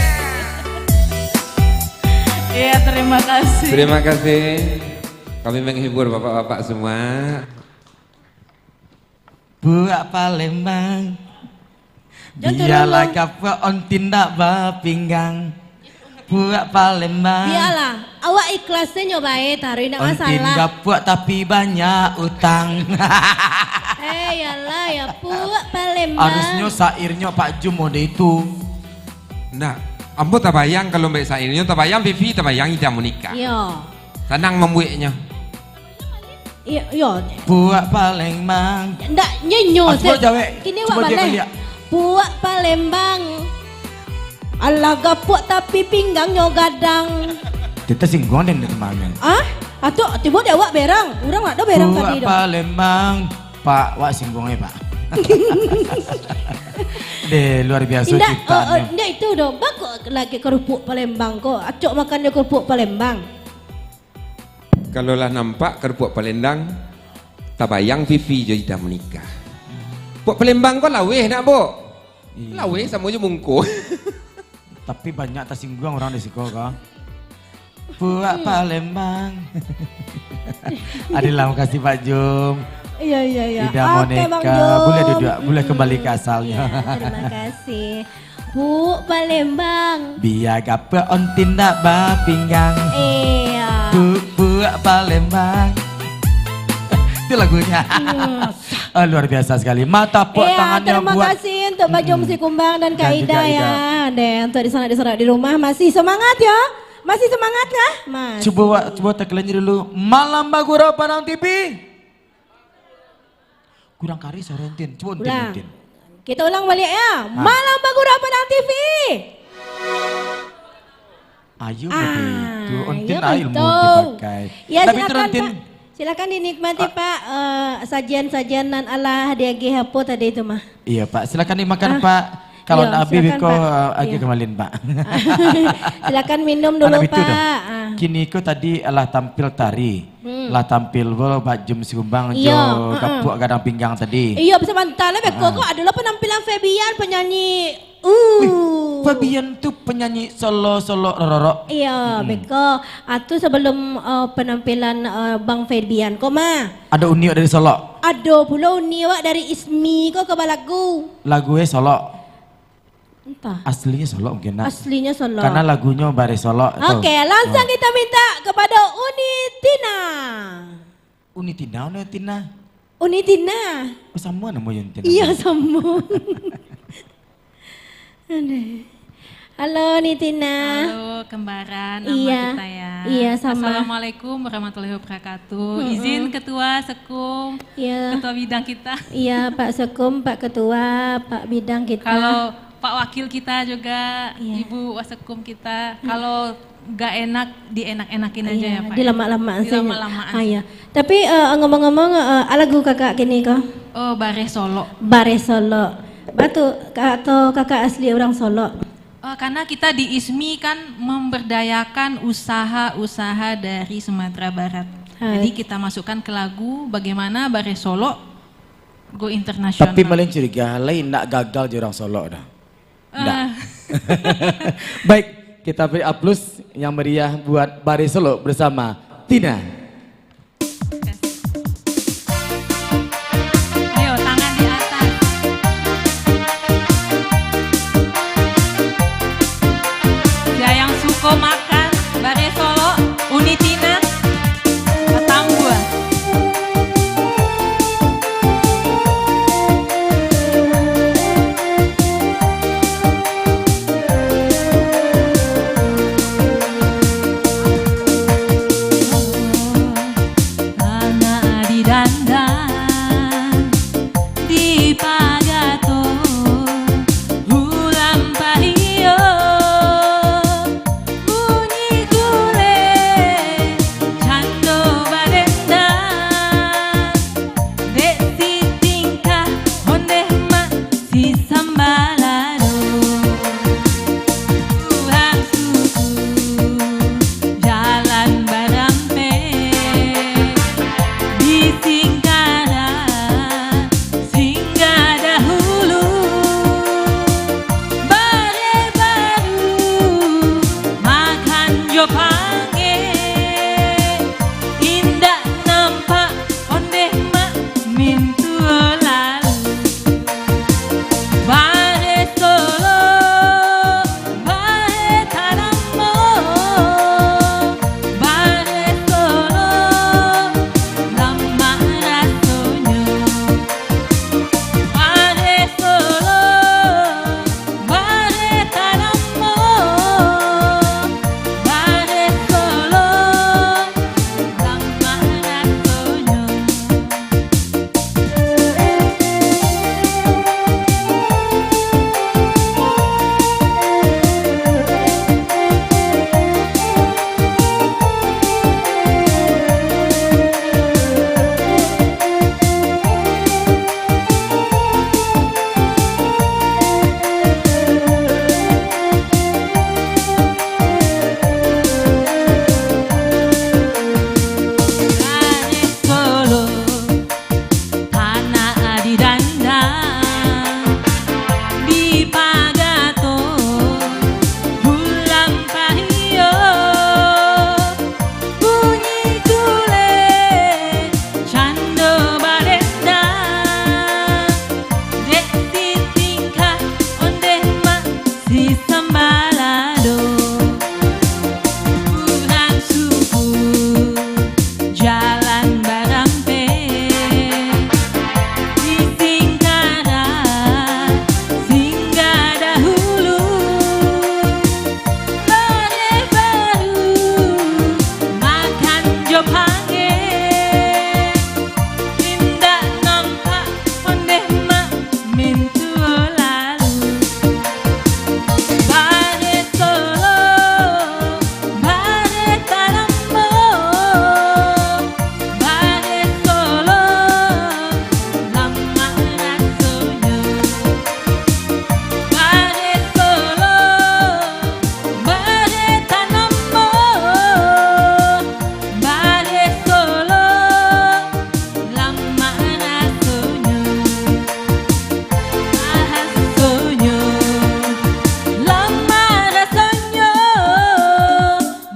Ya, terima kasih. Terima kasih. Kami menghibur bapak-bapak semua. Puak Palembang. Jangan turun, bialah Bang. Gapuak ontin dak bapinggang. Puak Palembang. Bialah, awak ikhlas se nyo bae, taruih, ndak masalah. Ontin gapuak tapi banyak utang. Eh, yalah, ya, Puak Palembang. Harusnyo syairnyo Pak Jum mode itu. Nah, ambo tabayang kalau mbak syairnyo, tabayang Vivi, tabayang Ida Monica. Iyo. Sanang mambueknyo. Iyo, iyo. Puak Palembang. Ndak, nyo, nyo, ah, cubo se-, jawek. Kini cubo awak jawek baleh. Baliak. Puak Palembang. Alah gapuak tapi pinggangnyo gadang. Kita singgung den, den kemarin. Ah? Atuak, tibo di awak berang. Urang ndak ado berang tadi tu. Puak Palembang. Pak, wak singgung eh, Pak. Deh, luar biasa. Indak, ciptaannyo. Eh, eh, indak itu doh. Bako lagi kerupuk Palembang ko. Acok makan jo kerupuk Palembang. Kalau lah nampak kerupuk Palembang, tabayang Vivi jo Ida Monica. Puak Palembang ko laweh nak, Bok? Iya. Laweh samo jo mungko. Tapi banyak tasingguang urang di siko ko. Puak Palembang. Adalah, makasih Pak Jum. Iya, iya, iya. Ida Monica. Oke, Bang Jum. Boleh duduk, boleh kembali ke asalnya. Iya, terima kasih. Puak Palembang. Bia gapuak ontin dak bapinggang. Iya. Puak, Puak Palembang. Itu lagunya. Iya. Ah, luar biasa sekali. Mata puak. Iya, tangannya terima kasih untuk Pak Jum Sikumbang dan Kak Ida ya. Dan untuk di sana, di sana di rumah masih semangat ya? Masih semangat kah, Mas? Cubo, wak, cubo tekelenyo dulu. Malam Bagurau Padang T V. Kurang karih suara Entin. Cubo Entin, Entin. Kita ulang balik ya. Ah. Malam Bagurau Padang T V. Ayo, ah, begitu. Entin, ya, ah, ilmu betul. Dipakai. Ya, tapi silakan, Entin. Pak. Silakan dinikmati, ah, Pak, eh, sajian-sajian nan alah diagih apo tadi itu mah. Iya, Pak. Silakan dimakan, ah, Pak. Kalau iya, ndak habis, silakan, biko, Pak. Eh, agih kembali, Pak. Silakan minum dulu, Pak. Ah. Kini ko tadi alah tampil tari. Hmm. Lah tampil pulo Pak Jum Sikumbang jo, heeh, gapuak gadang pinggang tadi. Iyo, sabanta lah beko, ah, ko adolah penampilan Febian, penyanyi, uh. Wih, Febian tu penyanyi solo-solo rorok. Iyo, hmm, beko. Ah, tu sebelum, eh, penampilan, eh, Bang Febian ko mah. Ado uni dari Solok? Ado pulo uni awak dari Ismi ko ka balagu. Lagu eh Solok? Entah. Aslinya Solok mungkin, nak. Aslinya Solok. Karena lagunya Bare Solok tu. Oke, langsung kita minta kepada Uni Tina. Uni Tina, Uni Tina. Uni Tina. Oh, sama nama Uni Tina. Iya, sama. Aduh. Halo, Uni Tina. Halo, kembaran, nama kita ya. Iya, sama. Assalamualaikum warahmatullahi wabarakatuh. Mm-mm. Izin Ketua Sekum, iya, Ketua Bidang kita. Iya, Pak Sekum, Pak Ketua, Pak Bidang kita. Kalau Pak Wakil kita juga, iya, Ibu Wasekum kita, hmm, kalau nggak enak, dienak-enakin aja, iya, ya, Pak, ya. Dilamak-lamak saja. Dilamak-lamak saja. Ah, iya. Tapi, eh, ngomong-ngomong, eh, lagu kakak kini ko? Oh, Bare Solok. Bare Solok. Batu, ka-, atau kakak asli orang Solok? Eh, karena kita di ISMI kan memberdayakan usaha-usaha dari Sumatera Barat. Hai. Jadi kita masukkan ke lagu, bagaimana Bare Solok go internasional. Tapi malin curiga, lai ndak gagal jo urang Solok dah. Ndak. Ah. Baik, kita beri aplaus yang meriah buat Bare Solok bersama Tina. Ayo, tangan di atas. Sia yang suko makan Bare Solok, Uni Tina, batambua. Anak didandang, dipagato, ulam pahio, bunyi gulek, cando badendang, dek si tingkah ondeh mak si sambalado. Urang suku jalan barampek, di Singkarak singgah dahulu. Bare baru makan jo pange, indak nampak ondeh mak mintuo lalu. Bare Solok, bare tanamo, Bare Solok, lamak rasonyo. Bare Solok, bare tanamo, Bare Solok, lamak rasonyo. Solok, tanak didandang, dipagato, ulam pahio, bunyi gulek, cando badendang, dek si tingkah ondeh mak si sambalado. Urang suku jalan barampek, di Singkarak singgah dahulu. Bare baru makan jo pange, indak nampak ondeh mak mintuo lalu. Bare Solok, bare tanamo, Bare Solok, lamak rasonyo. Bare Solok, bare tanamo, Bare Solok, lamak rasonyo. Rasonyo, lamak rasonyo,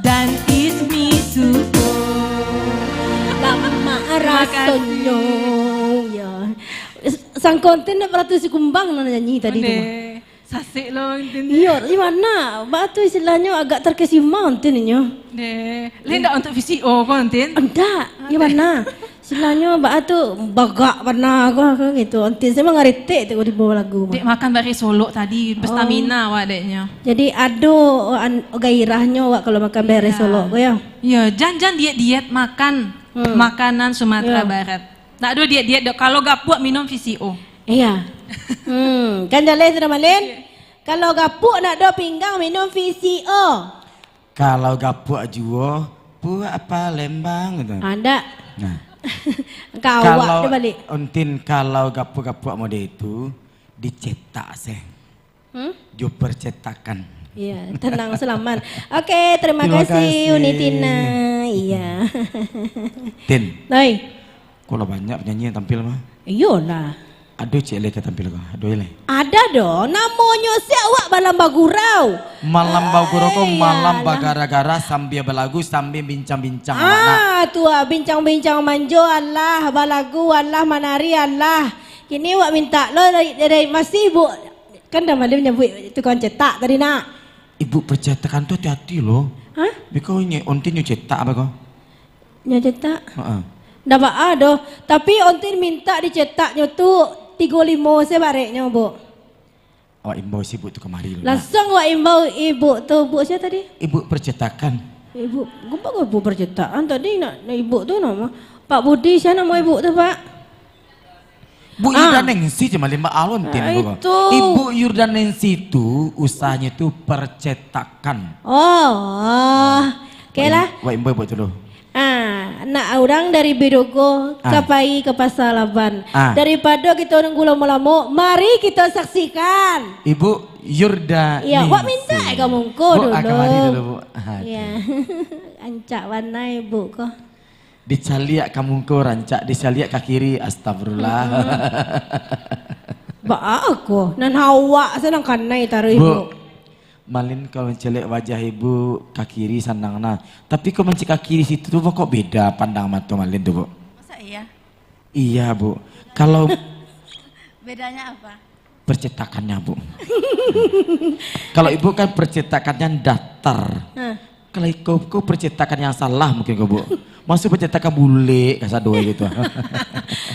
dan ismi suko. Lamak rasonyo. Terima kasih. Ya. Sangko Entin dek Ratu Sikumbang nan nyanyi tadi tu, Ondeh. Sasek lo Entin. Iyo, di mana? Baa tu istilahnyo agak terkesima Entin inyo. Deh. Leh ndak untuk V C O ko Entin? Ndak. Di mana? Istilahnyo baa tu bagak bana ko, ko gitu. Entin se mangaretek tu di bawah lagu. Dek makan Bare Solok tadi, berstamina awak deknyo. Jadi ado an-, gairahnyo awak kalau makan Bare Solok ko yo. Iyo, jan-jan diet-diet makan makanan Sumatera Barat. Ndak ado diet-diet dok. Kalau gapuak minum V C O. Iya. Hmm, kan jaleh sudah malin? Iya. Kalau gapuak ndak ado pinggang minum V C O. Kalau gapuak juo, puak Palembang gitu. Ah, ndak. Nah. Engka awak tu balik. Kalau Entin, kalau gapuak-gapuak mode itu dicetak se. Hmm? Jo percetakan. Iya, tenang, selamat. Oke, terima kasih, Uni Tina. Iya. Tin. Oi. Kok lah banyak penyanyi yang tampil mah? Iyolah. Ado ciek lai ka tampil ko? Ado lai? Ado doh, namonyo se awak Malam Bagurau. Malam Bagurau ko malam bagara-gara sambia balagu, sambia bincang-bincang awak nak. Ah, tu ah, bincang-bincang manjo alah, balagu alah, manari alah. Kini awak mintak lo dari, dari masih ibu, kan dah malam nyabuik tukang cetak tadi nak. Ibu percetakan tu hati-hati lo. Hah? Beko inyo, onti nyo cetak apo ko? Nyo cetak? Heeh. Ndak baa doh, tapi onti mintak dicetaknyo tu tigo limo se bareknyo, Bu. Awak imbau si ibu tu kamari lo, nak. Lansuang awak imbau ibu tu, Bu sia tadi? Ibu percetakan. Ibu, kenapa ibu percetakan tadi nak, nak ibu tu nama? Pak Budi, sia nama ibu tu, Pak? Bu Yurdanensi cuma lima alun tin, Bu. Ibu Yurdanensi tu usahanyo tu percetakan. Oh, oke lah. Wak imbau buat tu lo. Ah, nak urang dari Bedogo ka pai ka Pasar Laban. Ah. Daripado kito nunggu lamo-lamo, mari kito saksikan. Ibu Yurdanensi. Iya, wak mintak ka mungko dulu. Bu, ah, kamari dulu, Bu. Ah, iya. Rancak bana ibu ko. Dicaliak ka mungko rancak, dicaliak ka kiri, astagfirullah. Baa ko, nan awak se nan kanai taruih, Bu. Malin kalau mancaliak wajah ibu ka kiri sanang nah. Tapi kalau mancaliak ka kiri situ tu kok beda pandang mato Malin tu, Bu. Masa iya? Iya, Bu. Kalau Bedanya apa? Percetakannya, Bu. Kalau ibu kan percetakannya datar. Hah. Kalau iko, iko percetakan yang salah mungkin ko, Bu. Masuk percetakan bulek, kasado gitu.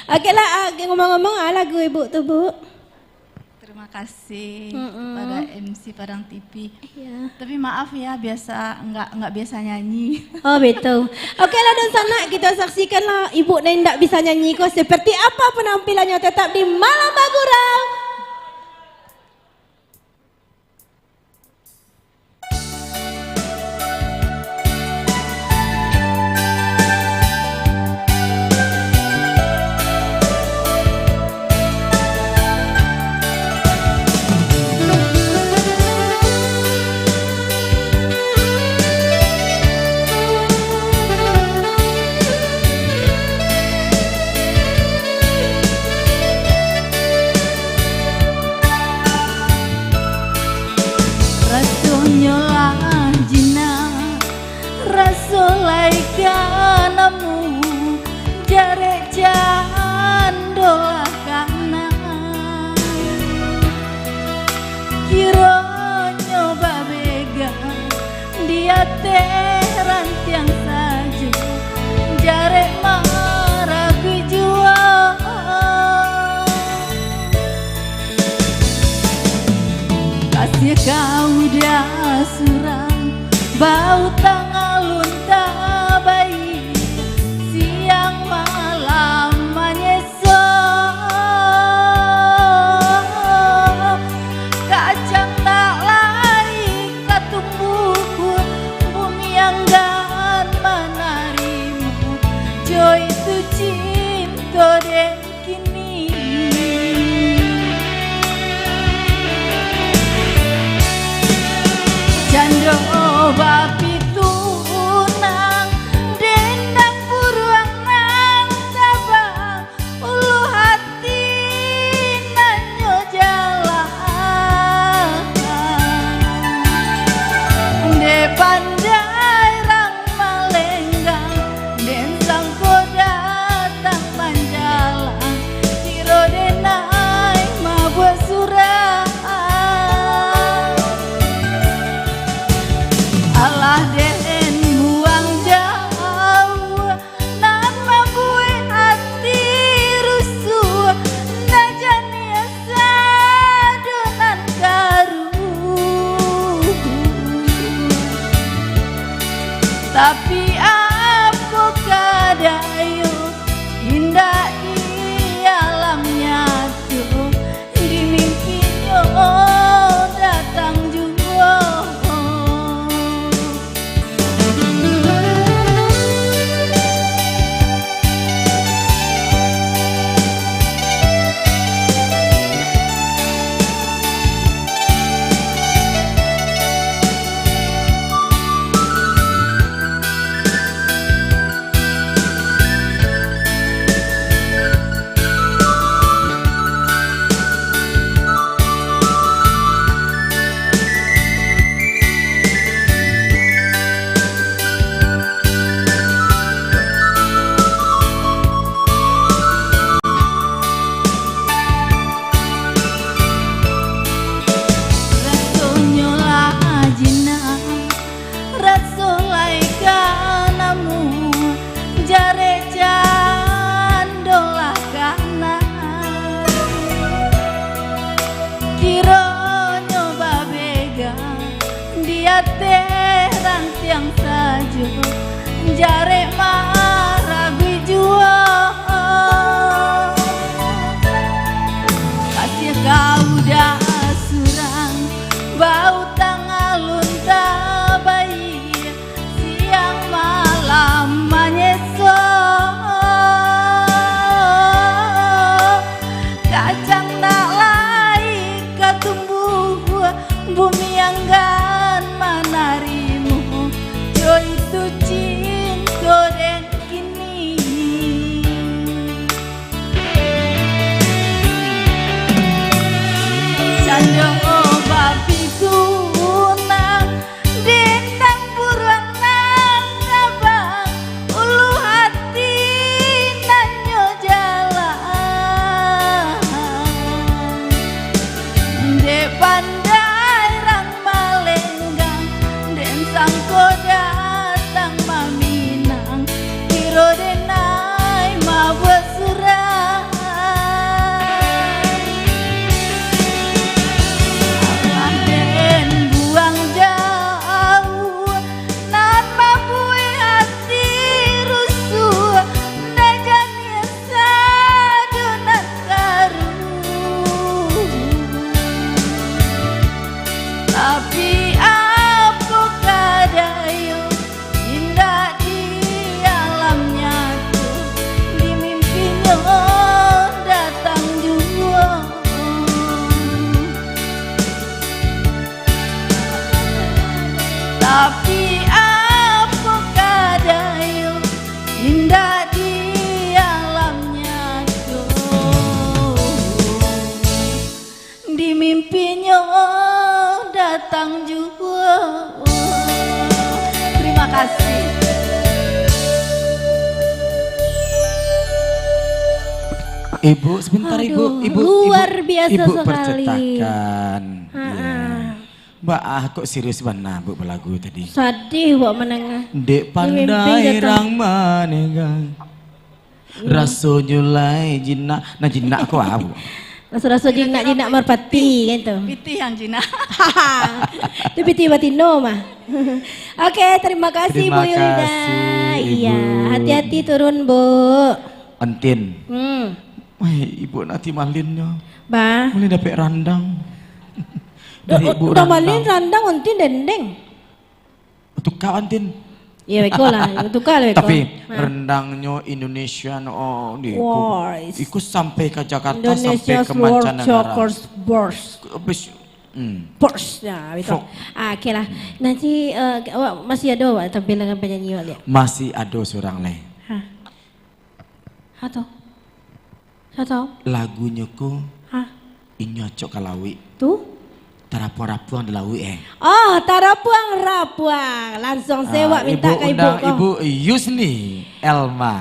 Oke lah, ah, ngomong-ngomong, ah, lagu ibu tu, Bu. Terima kasih kepada M C Padang T V. Iya. Tapi maaf ya, biasa, nggak, nggak biasa nyanyi. Oh, betul. Oke lah, dunsanak, kita saksikanlah ibu nan indak bisa nyanyi ko seperti apa penampilannyo tetap di Malam Bagurau. Rasonyo lah jinak, raso lai ka namu, jarek cando lah kanai. Kironyo babega di ateh rantiang sajo, jarek maraguik juo. Kasiah kau dah surang, bautang alun tabayia, siang malam manyeso. Kacang tak lai ka tumbuah, bumi anggan manarimo, jo itu cinto dek kini. Cando bapitunang, dendang buruang nan tabang, ulu hati nan nyo jalan. Dek pandai rang malenggang, den sangko datang manjalang, kiro denai mabuak surang. Alah Ibu, sebentar, Ibu. Aduh, Ibu, luar Ibu, biasa Ibu sekali. Percetakan. Ha, iya. Ha. Mbak, ah, kok serius bana, Bu, balagu tadi? Sadih, Wak, mandanga. Dek pandai rang manegang. Hmm. Rasonyo lai jinak. Nah, jinak ko apo? Raso-raso jinak-jinak marpati, kan tu? Pitih yang jinak. Tu pitih batino mah. Oke, terima kasih, Bu Yulda. Terima kasih, Ibu. Iya, hati-hati turun, Bu. Entin. Hmm. Weh, Ibu nanti malinnyo. Bah. Malin dapek randang. Dari Ibu randang. Udah malin randang, Entin dendeng. Tuka, Entin. Iya, beko lah. Tuka lah, beko. Tapi, ha, rendangnyo Indonesian, oh, di, iku, iku sampai ka Jakarta, sampai ka mancanegara. Indonesia's World Chokers Bors. Ke-, bes-, hmm. Bors, nah, beko. Sok. Ah, oke lah. Nanti, eh, awak masih ado, awak, tampilan penyanyi awak lihat? Masih ado surang lai. Ha. Ha, tu. Sa tau? Lagunyo ko, ha, inyo acok ka lauik. Tu? Tarapuang-rapuang di lauik, eh. Oh, tarapuang-rapuang. Langsung se wak mintak ka ibu ko. Ah, Ibu undang Ibu Yusni Elma.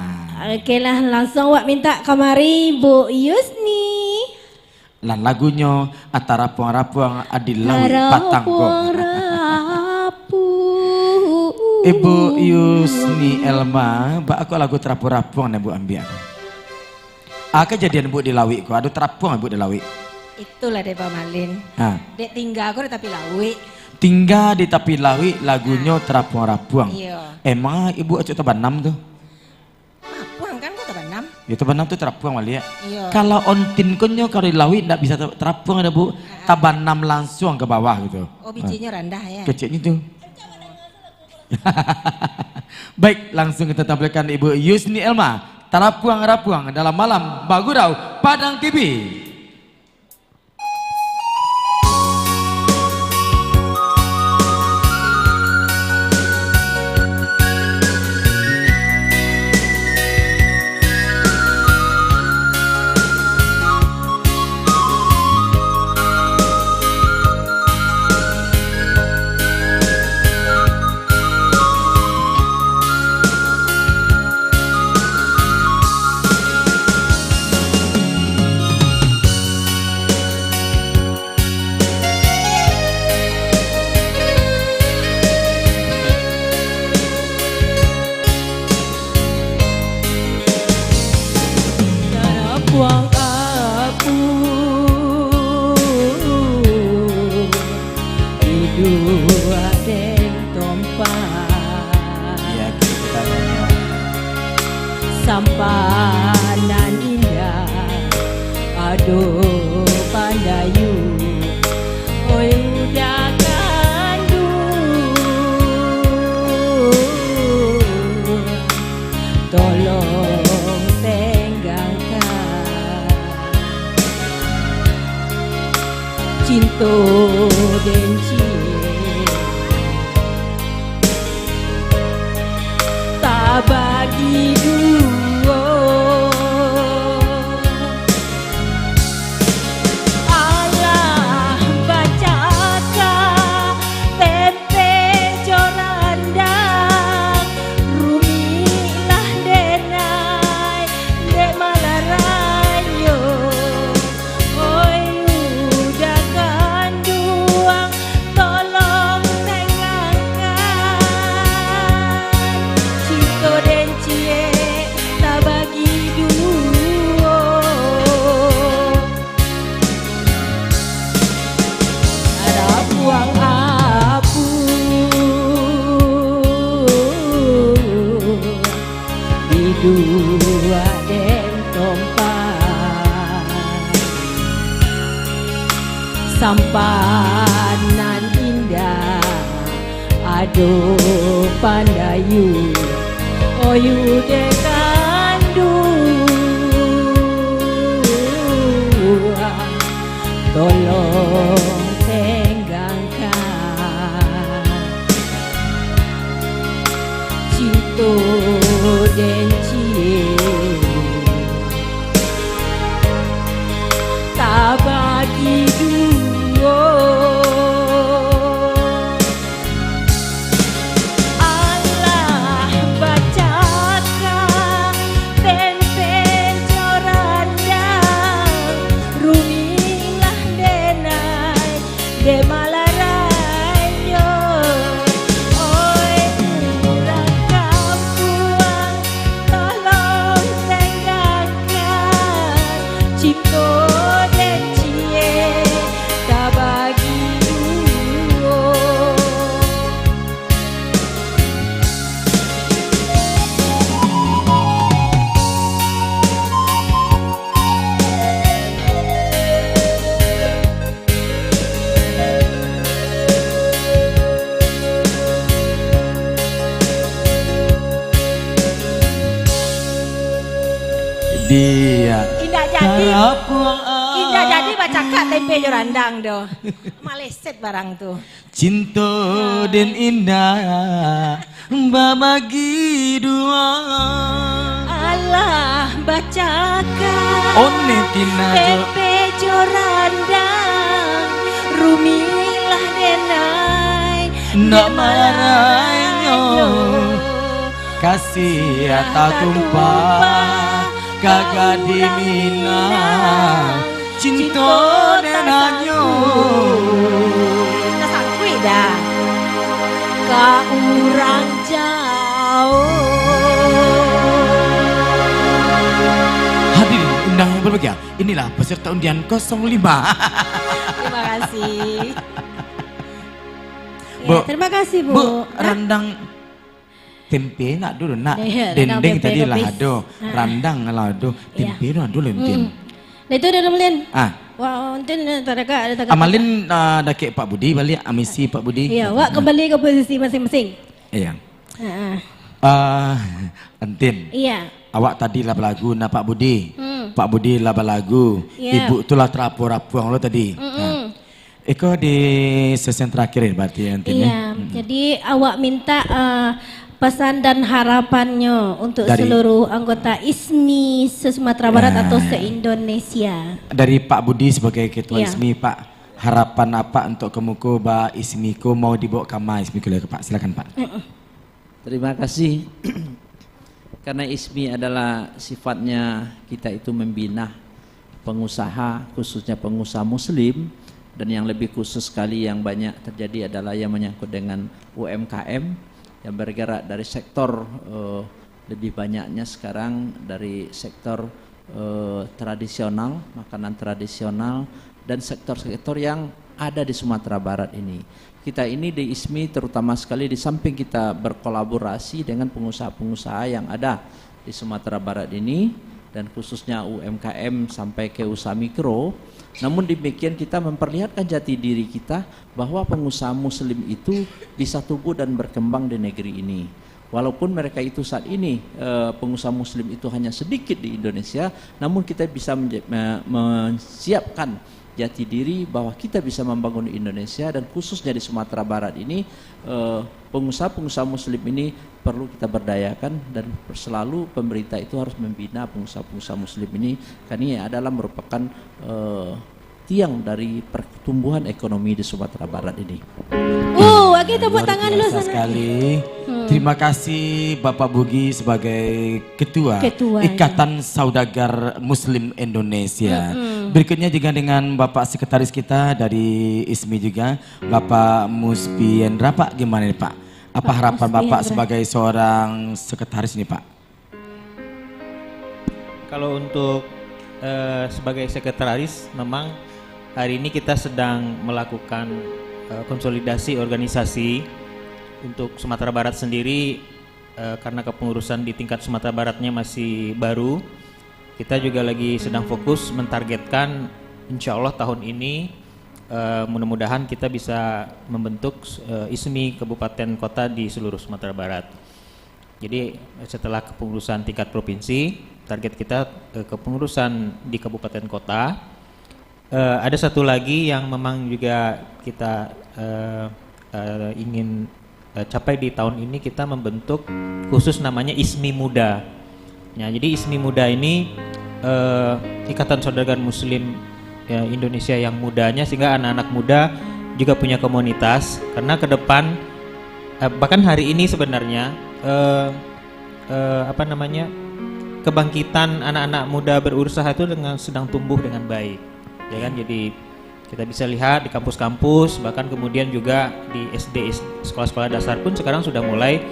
Oke lah, langsung wak mintak kamari, Bu Yusni. Nan lagunyo, ah, Tarapuang-rapuang, ah, di Lauik Patang ko. Tarapuang-rapuang. Ibu Yusni Elma, baa kok lagu Tarapuang-rapuang nan Ibu ambiak? Ah, kajadian Ibu di lauik ko, ado tarapuang Ibu di lauik? Itulah dek bamalin. Ha. Dek tingga ko di tapi lauik. Tingga di tapi lauik, lagunyo, ha, Tarapuang-rapuang. Iyo. Emang Ibu acok tabanam tu? Tarapuang kan ko tabanam? Yo, tabanam tu tarapuang baliak. Iyo. Kalau Entin ko nyo kalau di lauik ndak bisa ta-, tarapuang dah, Bu. Ha. Tabanam langsung ka bawah gitu. Oh, bijinyo randah, ya? Keceknyo tu. Baik, langsung kita tampilkan Ibu Yusni Elma, Tarapuang-rapuang dalam Malam Bagurau Padang T V. Tarapuang apuang, iduak den tompah. Iya, kita tanya. Sampan nan indak ado pandayu, oi uda kanduang, tolong tenggangkan cinto den ciek. Tabagi duo. Alah bacakak tempe jo randang, rumiklah denai dek malarayo. Oi uda kanduang, tolong tenggangkan cinto den ciek tabagi duo. Tarapuang apuang, iduak den tompah. Sampan nan indak ado pandayu, oi uda kanduang, tolong tenggangkan cinto den ciek tabagi duo. Alah bacakak Dia Indak jadi. Tarapuang. Indak jadi bacakak tempe jo randang doh. Maleset barang tu. Cinto den indak babagi dua. Alah bacakak. One tina jo. Tempe jo randang. Rumilah denai. Nak marainyo. Kasih tatumpah ka gadih Minang, cinto denanyo. Tasangkuik dah. Ka urang jauh. Hadirin undangan yang berbahagia, inilah peserta undian kosong lima. Terima kasih. Ya, Bu, terima kasih, Bu. Bu, nah. Randang tempe nak dulu, nak. Iya, randang dendeng tempe tadi lah kepis. Ado, ha. Randang lah ado, iya. Tempe lah dulu, Entin. Hmm. Dah itu dah, Malin. Ah. Wah, Entin dah tagak, dah tagak. Amalin, ah, dakek Pak Budi balik, amisi Pak Budi. Iya, awak kembali ke posisi masing-masing. Iya. Ha. Ah, Entin. Iya. Awak tadi lah balagu, nah, Pak Budi. Hmm. Pak Budi lah balagu. Iya. Ibu tu lah terapuang-apuang lo tadi. Mm-mm. Nah. Iko di sesi yang terakhir ini berarti ya, Entin, ya? Iya, mm-mm. Jadi awak minta, eh, pesan dan harapannya untuk dari seluruh anggota ISMI se-Sumatera Barat atau, ah, se-Indonesia. Dari Pak Budi sebagai ketua, iya, ISMI, Pak, harapan apak untuk ka muko ba ISMI ko, mau dibawa kama ISMI ko lai, Pak? Silakan, Pak. Mm-mm. Terima kasih. Karena ISMI adalah sifatnya kita itu membina pengusaha, khususnya pengusaha muslim, dan yang lebih khusus sekali yang banyak terjadi adalah yang menyangkut dengan U M K M yang bergerak dari sektor, eh, lebih banyaknya sekarang dari sektor, eh, tradisional, makanan tradisional, dan sektor-sektor yang ada di Sumatera Barat ini. Kita ini di ISMI terutama sekali, di samping kita berkolaborasi dengan pengusaha-pengusaha yang ada di Sumatera Barat ini, dan khususnya U M K M sampai ke usaha mikro, namun demikian kita memperlihatkan jati diri kita bahwa pengusaha muslim itu bisa tumbuh dan berkembang di negeri ini. Walaupun mereka itu saat ini, eh, pengusaha muslim itu hanya sedikit di Indonesia, namun kita bisa menja-, me-, mensiapkan jati diri bahwa kita bisa membangun Indonesia, dan khususnya di Sumatera Barat ini, eh, pengusaha-pengusaha muslim ini perlu kita berdayakan, dan selalu pemerintah itu harus membina pengusaha-pengusaha muslim ini, karena ini adalah merupakan, eh, tiang dari pertumbuhan ekonomi di Sumatera Barat ini. Oh, oke, tepuk tangan dulu sana. Luar biasa sekali. Hmm. Terima kasih Bapak Bugi sebagai ketua, ketua, ya. Ikatan Saudagar Muslim Indonesia. Mm-mm. Berikutnya juga dengan Bapak Sekretaris kita dari ISMI juga, Bapak Muspiendra, Pak, gimana nih, Pak? Apa harapan Bapak sebagai seorang sekretaris nih, Pak? Kalau untuk, eh, sebagai sekretaris, memang hari ini kita sedang melakukan, eh, konsolidasi organisasi. Untuk Sumatera Barat sendiri, eh, karena kepengurusan di tingkat Sumatera Baratnya masih baru, kita juga lagi sedang fokus mentargetkan, insya Allah tahun ini, eh, mudah-mudahan kita bisa membentuk, eh, ISMI kabupaten kota di seluruh Sumatera Barat. Jadi, setelah kepengurusan tingkat provinsi, target kita, eh, kepengurusan di kabupaten kota. Eh, ada satu lagi yang memang juga kita, eh, eh, ingin, eh, capai di tahun ini, kita membentuk khusus namanya ISMI Muda. Ya, jadi ISMI Muda ini, eh, Ikatan Saudagar Muslim, ya, Indonesia yang mudanya, sehingga anak-anak muda juga punya komunitas. Karena ke depan, eh, bahkan hari ini sebenarnya, eh, eh, apa namanya, kebangkitan anak-anak muda berusaha itu dengan, sedang tumbuh dengan baik, ya kan? Jadi, kita bisa lihat di kampus-kampus, bahkan kemudian juga di S D, S-, sekolah-sekolah dasar pun sekarang sudah mulai,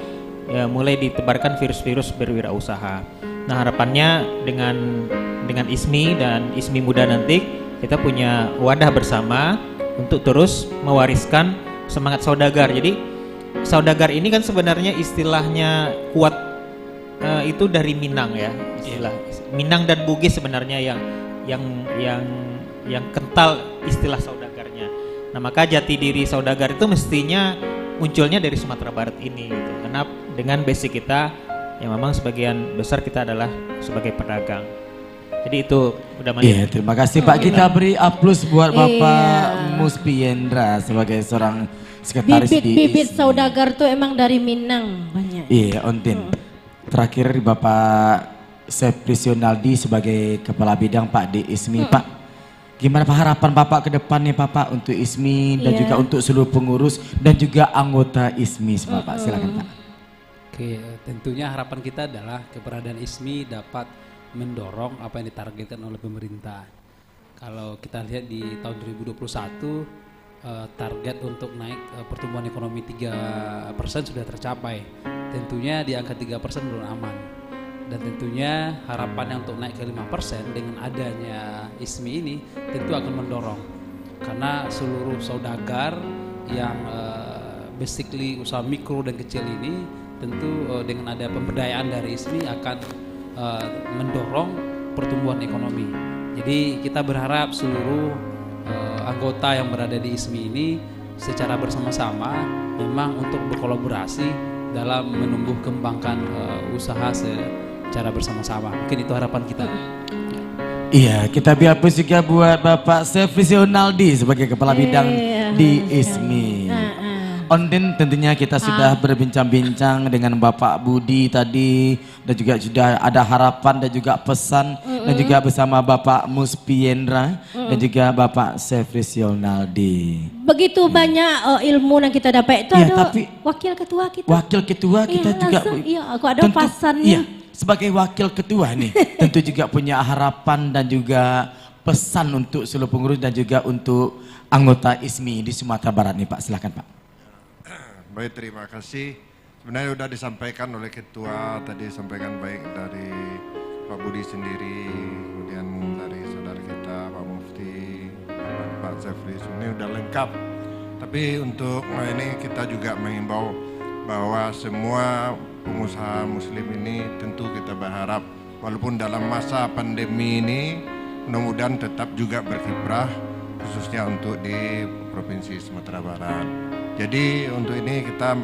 ya, mulai ditebarkan virus-virus berwirausaha. Nah, harapannya dengan, dengan ISMI dan ISMI Muda nanti, kita punya wadah bersama untuk terus mewariskan semangat saudagar. Jadi, saudagar ini kan sebenarnya istilahnya kuat, eh, itu dari Minang, ya, istilah. Iya. Minang dan Bugis sebenarnya yang, yang, yang, yang kental istilah saudagarnya. Nah, maka jati diri saudagar itu mestinya munculnya dari Sumatera Barat ini, gitu. Karena dengan basic kita, Ya, memang sebagian besar kita adalah sebagai pedagang. Jadi itu udah mandi. Iya, terima kasih, Pak. Hmm. Kita beri aplaus buat Bapak Iya. Muspi Yendra sebagai seorang sekretaris di Bibit-bibit ismi. Saudagar tu emang dari Minang banyak. Iya, Ontin. Hmm. Terakhir, Bapak Sefri Sionaldi sebagai kepala bidang, Pak, di ismi, Hmm. Pak. Gimana, Pak, harapan Bapak ke depan nih, Bapak, untuk ismi dan Iya. juga untuk seluruh pengurus dan juga anggota ismi semua, Pak? Silakan, Hmm. Pak. Oke, tentunya harapan kita adalah keberadaan ismi dapat mendorong apa yang ditargetkan oleh pemerintah. Kalau kita lihat di tahun dua ribu dua puluh satu, eh, target untuk naik, eh, pertumbuhan ekonomi tiga persen sudah tercapai. Tentunya di angka tiga persen belum aman. Dan tentunya harapannya untuk naik ke lima persen dengan adanya ismi ini tentu akan mendorong. Karena seluruh saudagar yang, eh, basically usaha mikro dan kecil ini, tentu, eh, dengan ada pemberdayaan dari ismi akan, eh, mendorong pertumbuhan ekonomi. Jadi, kita berharap seluruh, eh, anggota yang berada di ismi ini secara bersama-sama memang untuk berkolaborasi dalam menumbuh kembangkan, eh, usaha secara bersama-sama. Mungkin itu harapan kita. Iya, kita beri aplaus juga buat Bapak Sefri Sionaldi sebagai kepala bidang Iya, di sekali. ismi. Ah, ah. Ontin, tentunya kita sudah Ah. berbincang-bincang dengan Bapak Budi tadi, dan juga sudah ada harapan dan juga pesan, dan Mm-mm. juga bersama Bapak Muspi Yendra dan Mm. juga Bapak Sefri Sionaldi. Begitu Iya. banyak, eh, ilmu yang kita dapat itu Iya, ada tapi wakil ketua kita. wakil ketua kita Iya, juga langsung, iya, aku ada tentu, pasannya. iya, sebagai wakil ketua nih, tentu juga punya harapan dan juga pesan untuk seluruh pengurus dan juga untuk anggota ismi di Sumatera Barat nih, Pak. Silakan, Pak. Baik, terima kasih. Sebenarnya sudah disampaikan oleh ketua tadi, sampaikan baik dari Pak Budi sendiri, kemudian dari saudara kita Pak Mufti, Pak Sefri, sebenarnya sudah lengkap. Tapi untuk, eh, ini kita juga mengimbau bahwa semua pengusaha muslim ini tentu kita berharap, walaupun dalam masa pandemi ini, mudah-mudahan tetap juga berkiprah, khususnya untuk di Provinsi Sumatera Barat. Jadi, untuk ini kita,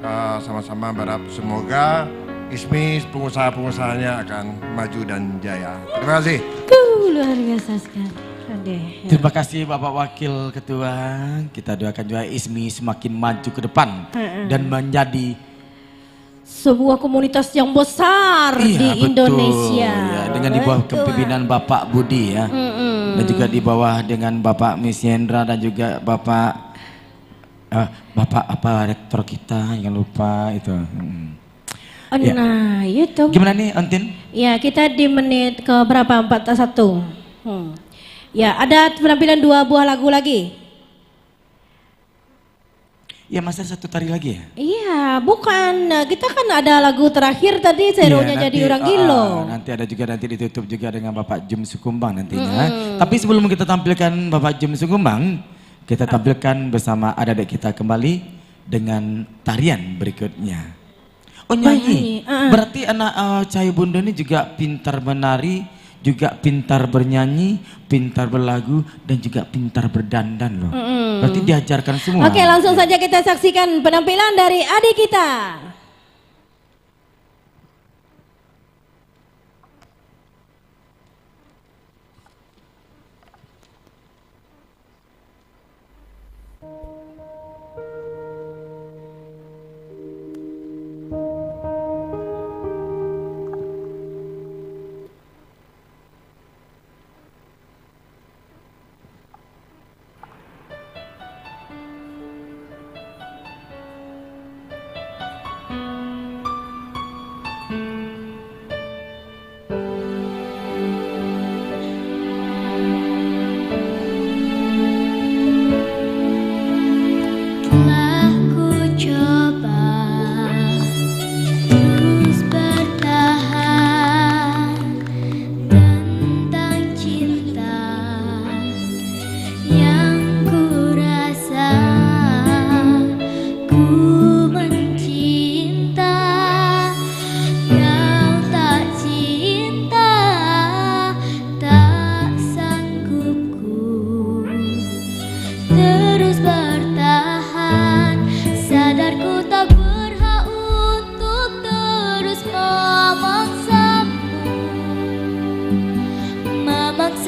uh, sama-sama berharap semoga ismi pengusaha-pengusahanya akan maju dan jaya. Terima kasih. Uh, luar biasa sekali. Aduh, ya. Terima kasih, Bapak Wakil Ketua. Kita doakan juga ismi semakin maju ke depan Mm-mm. dan menjadi sebuah komunitas yang besar Iya, di betul. Indonesia. Ya, dengan di bawah Betul. kepemimpinan Bapak Budi, ya. Mm-mm. Dan juga di bawah dengan Bapak Miss Yendra dan juga Bapak, eh, Bapak apa, rektor kita, jangan lupa itu. Mm-mm. Oh, Ya. nah, itu. Gimana nih, Ontin? Ya, kita di menit ke berapa? Empat satu. Hmm. Ya, ada penampilan dua buah lagu lagi. Ya, masih ada satu tari lagi ya? Iya, bukan. Nah, kita kan ada lagu terakhir tadi, Iya, Seronya Jadi nanti, Orang ah, Gilo. ah, nanti ada juga, nanti ditutup juga dengan Bapak Jum Sukumbang nantinya. Mm-mm. Tapi sebelum kita tampilkan Bapak Jum Sukumbang, kita Ah. tampilkan bersama adik-adik kita kembali dengan tarian berikutnya. Oh, nyanyi. Banyak nyanyi, ah. Berarti anak, eh, Cahyo Bundo ni juga pintar menari, juga pintar bernyanyi, pintar berlagu, dan juga pintar berdandan loh. Mm-mm. Berarti diajarkan semua. Oke, langsung Ya. saja kita saksikan penampilan dari adik kita.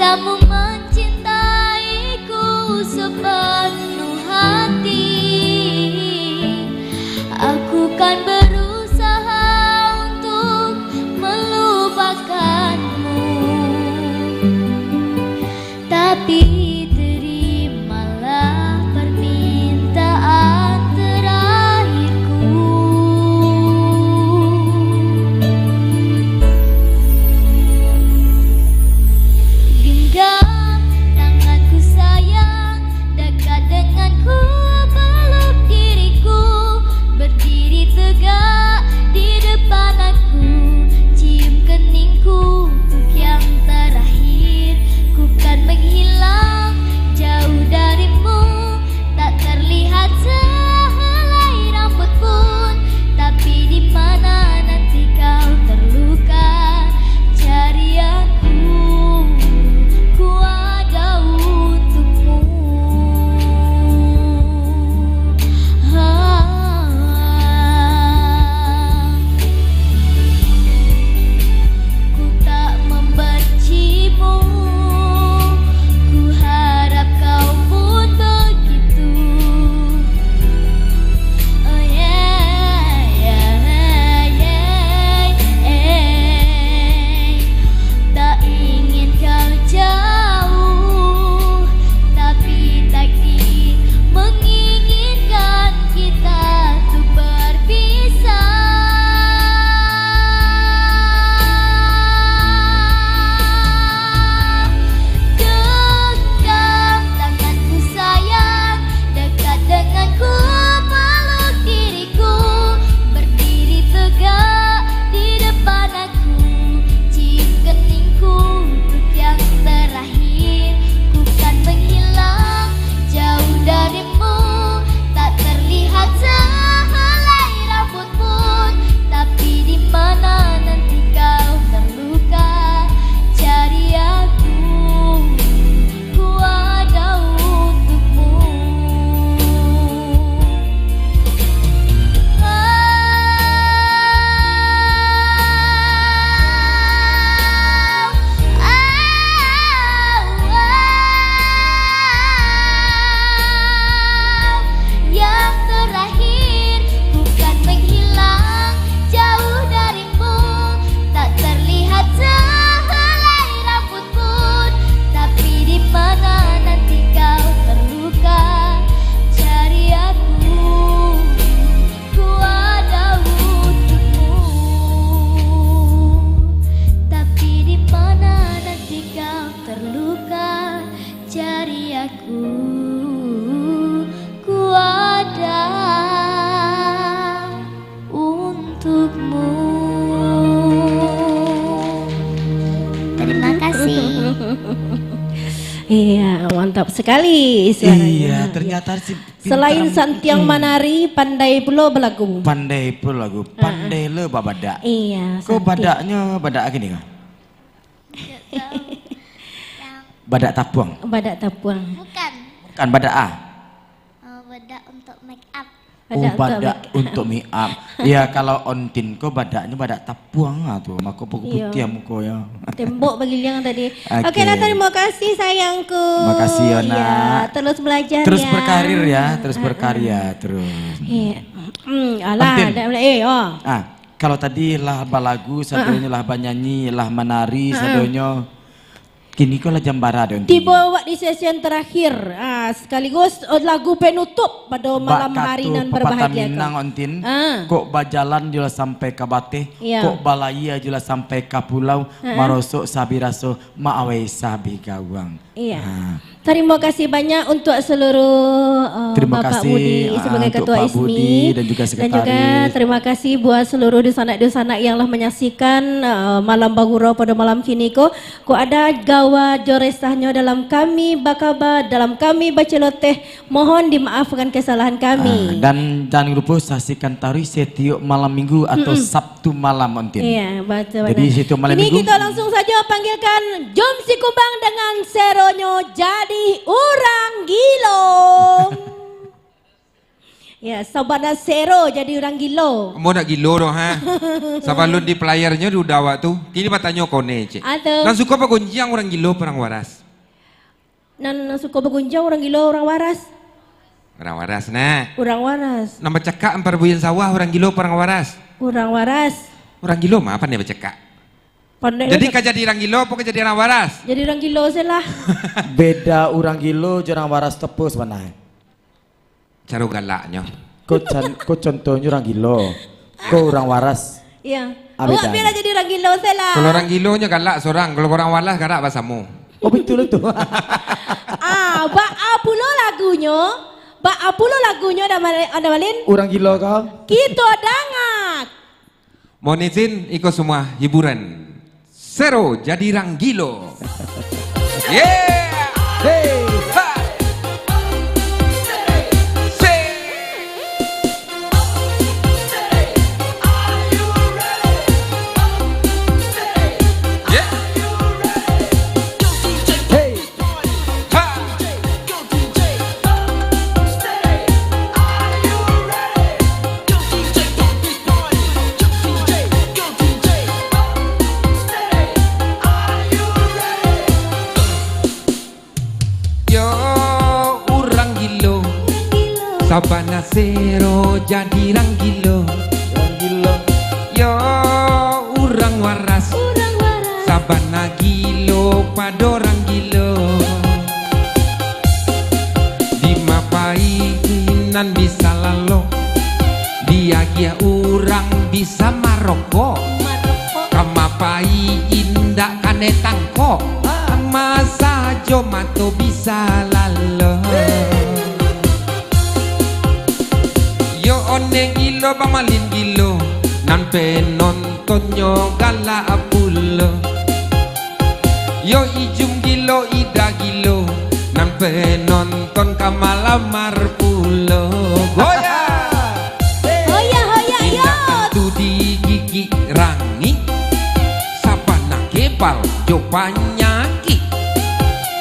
Kamu mencintaiku sepenuh hati, aku kan berusaha untuk melupakanmu. Tapi terimalah permintaan terakhirku. Genggam tanganku sayang, dekat denganku, peluk diriku, berdiri tegak di depan aku, cium keningku untuk yang terakhir. Ku kan menghilang jauh darimu, tak terlihat sehelai rambut pun, tapi di mana nanti kau terluka, cari aku, ku ada untukmu. Ah. Ku tak membencimu, ku harap kau pun begitu. Oh yeah, yeah, yeah, yeah. Tak ingin kau jauh, tapi takdir menginginkan kita untuk berpisah. Genggam tanganku sayang, dekat denganku, peluk diriku, berdiri tegak di depan aku, cium keningku untuk yang terakhir. Ku kan menghilang jauh darimu, tak terlihat sehelai rambut pun, tapi di mana nanti kau terluka, cari aku, ku ada untukmu. Yang terakhir, ku kan menghilang jauh darimu, tak terlihat sehelai rambut pun, tapi di mana nanti kau terluka, cari aku, ku ada untukmu. Tapi di mana nanti kau terluka, cari aku, ku ada untukmu. Terima kasih. Iya, mantap sekali suaranya. Iya, ternyata si pintar. Selain santiang manari, pandai pulo balagu. Pandai pulo balagu, pandai lo babadak. Iya, santiang. Ko badaknyo badak gini ko? Badak tapuang. Badak tapuang. Bukan. Bukan badak ah. Oh, badak untuk make up. Oh, badak untuk make up. Ya, kalau Ontin ko badaknyo badak tapuang lah tu. Mako putiah muko ya. Tembok bagiliang tadi. Oke. Oke lah, terima kasih sayangku. Makasih, yo, nak. Ya, terus belajar ya. Terus berkarir ya, terus berkarya terus. Iya. Hmm, alah, Ontin. Ada, eh, oh. Ah, kalau tadi lah balagu, sadonyo lah banyanyi, lah manari, sadonyo. Kini ko lah jam bara deh, Ontin. Tibo awak di sesi yang terakhir, ah, sekaligus, oh, lagu penutup pada malam hari nan berbahagia ko. Bak kato pepatah Minang, Ontin, ah, kok bajalan julah sampai ka bateh, iya, kok balayia julah sampai ka pulau, heeh, marosok sabih raso, maawai sabih gawang. Iya. Ah. Terima kasih banyak untuk seluruh, eh, Bapak Budi sebagai Ketua ISMI. Terima kasih, ah, untuk Pak Budi dan juga sekretaris. Dan juga terima kasih buat seluruh dunsanak-dunsanak yang lah menyaksikan, eh, Malam Bagurau pada malam kini ko. Kok ada gawa jo resahnyo dalam kami bakaba, dalam kami baceloteh, mohon dimaafkan kesalahan kami. Ah, dan jangan lupa saksikan taruih setiap malam minggu atau, mm-mm, Sabtu malam, Ontin. Iya, betul. Jadi, bana. Setiap malam minggu. Kini kita langsung saja panggilkan Jom Sikumbang dengan seronyo Jadi Urang Gilo. Ya, sabana sero jadi urang gilo. Ambo ndak gilo doh, ha. Sabalun di pelayarnyo di udah awak tu, kini batanyo kone, cek. Aduh. Nan suko bagonjiang urang gilo apo urang waras? Nan, nan suko bagonjiang urang gilo, urang waras. Urang waras, nah. Urang waras. Nan bacakak ampar buian sawah, urang gilo apo urang waras? Urang waras. Urang gilo mah pandai bacakak. Pandai. Jadi ka jadi urang gilo apo ka jadi urang waras? Jadi urang gilo se lah. Beda urang gilo jo urang waras tu apo sabananyo? Caro galaknyo. Ko can-, ko contohnyo urang gilo. Ko urang waras. Iya. Ah, awak beda. Biarlah jadi urang gilo se lah. Kalau urang gilo nyo galak sorang, kalau urang waras galak basamo. Oh, betul tu. Ah, baa pulo lagunyo? Baa pulo lagunyo, Anda Mal-, Anda Malin? Urang gilo kau. Kito danga. Mohon izin, iko semua hiburan. Sero jadi urang gilo. Yeah! Hey! Ha! Say! Yeah! Hey! Ha! Yo, urang gilo, sabana sero jadi urang gilo. Yo, urang waras, sabana gilo pado urang gilo. Dima pai nan bisa lalo, diagiah urang bisa marokok. Kama pai indak kanai tangkok, kama sajo mato bisa lalo. Yo one gilo, bamalin gilo, nan penon tonnyo galak pulo. Yo ijum gilo, ida gilo, nan penonton ka malamar pulo. Goyang! Hoya, hoya, yo! Indak tantu digigik rangik, sabana kebal jo panyakik.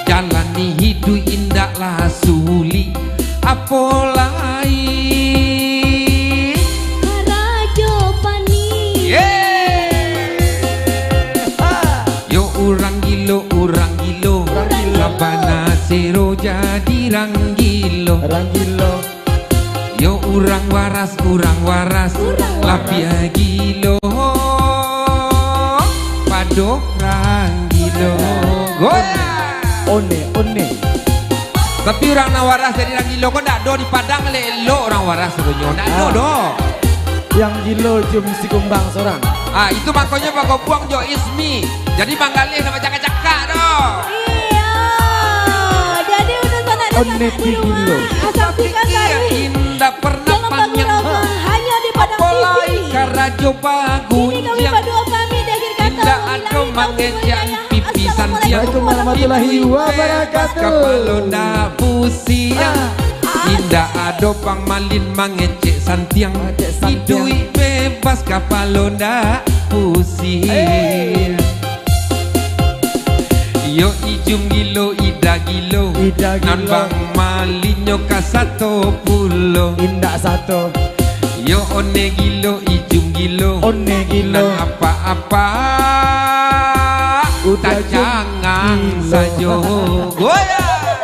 Jalani hiduik indaklah sulik, apo lai karajo panik. Yeay! Yo urang gilo, urang gilo, urang gilo. Sabana sero jadi urang gilo. Urang gilo. Yo urang waras, urang waras, urang waras. Labiah gilo pado urang gilo. Goyang! One, one. Tapi urang nan waras jadi urang gilo ko ndak ado di Padang, lai elok urang waras sadonyo. Ndak ado doh. Yang gilo Jum Sikumbang sorang. Ah, itu makonyo bagobuang jo Ismi. Jadi manggaleh nak bacakak-cakak doh. Iyo. Jadi untuak sanak-sanak di rumah, saksikan tadi. Indak pernah panjang. Dalam Bagurau hanya di Padang T V. Apolai karajo bagunjiang. Kini kami badua pamit di akhir kata. Indak ado mangecek pipi santiang. Assalamualaikum warahmatullahi wabarakatuh. Kapalo ndak pusiang. Ah. Indak ado pamalin mangecek santiang. Mangecek santiang. Iduik bebas, kapalo ndak pusiang. Hey. Yo ijum gilo, ida gilo. Ida gilo. Nan bamalinnyo ka sato pulo. Indak sato. Yo one gilo, ijum gilo. One gilo. Nan apak-apak. Udah tacangang gilo sajo. Goyang.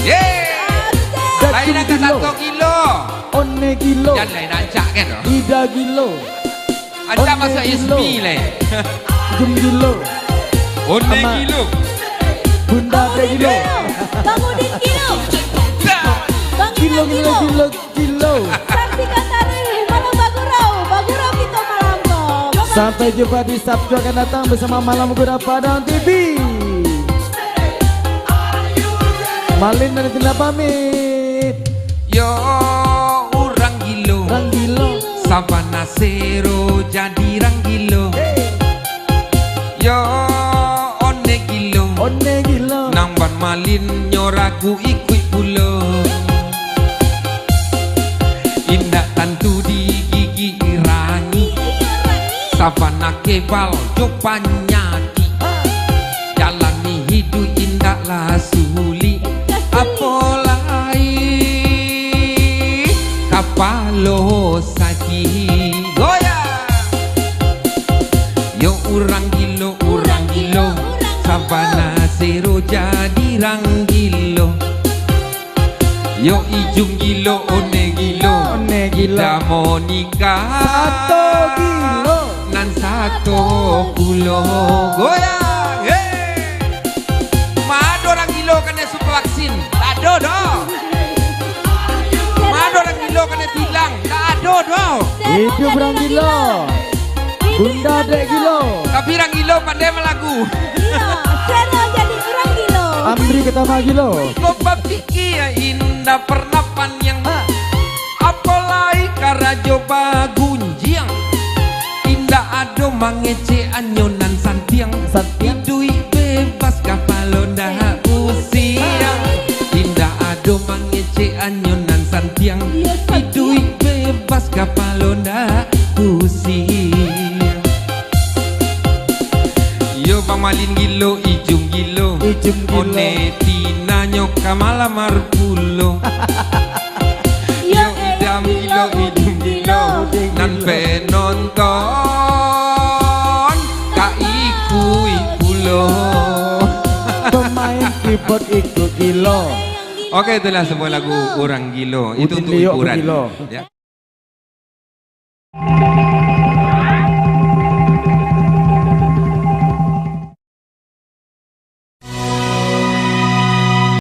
Yeay. Dah lain gilo. Angka sato gilo. One gilo. Jan lain rancak kan tu? Ida gilo. Anda one masuk gilo. S P leh. Jum gilo. One Ama gilo. Bunda Bang Udin gilo. Gilo. Bang Udin gilo. Dah. Bang Gilo, Iman gilo, gilo. Gilo, gilo, gilo. Saksikan tadi malam bagurau, bagurau kito malam ko. Bye-bye. Sampai jumpa di Sabtu akan datang bersama Malam Gurau Padang T V. Malin dan Tina pamit. Yo, urang gilo. Urang gilo. Sabana sero jadi urang gilo. Hey. Yo, one gilo. One gilo. Nan bamalinnyo ragu ikuik pulo. Indak tantu digigik rangik. Sabana kebal jo panyakik. Jalani hiduik indaklah sulik. Apo lai Lo sakik. Goyang. Yo urang gilo, urang gilo. Sabana sero jadi rang gilo. Yo ijung gilo, one gilo. One gilo. Kita mau nikah. Sato gilo. Nan sato pulo. Goyang. Hei. Ma ado urang gilo kanai suntik vaksin? Tak ado doh. Ma ado urang gilo kanai tilang? Tak ado doh. Hidup urang gilo. Bunda dek gilo. Tapi urang gilo pandai malagu. Iyo, sero jadi urang gilo. Amri Ketama gilo. Ko bapikia indak pernah paniang. Apo lai karajo bagunjiang. Indak ado mangecek anyo nan santiang. Santiang. Iduik bebas kapalo ndak usiang. Indak ado mangecek anyo nan santiang. Iyo, santiang. Iduik bebas kapalo ndak usiang. Yo Bang Malin gilo, ijung gilo. Ijung gilo. One tinanyo ka malamar pulo. Yo idam gilo, ijung gilo. Nan penonton ka ikuik pulo. Pemain keyboard ikut gilo. Oke, itulah sebuah lagu Urang Gilo. Itu untuk hiburan. Ya.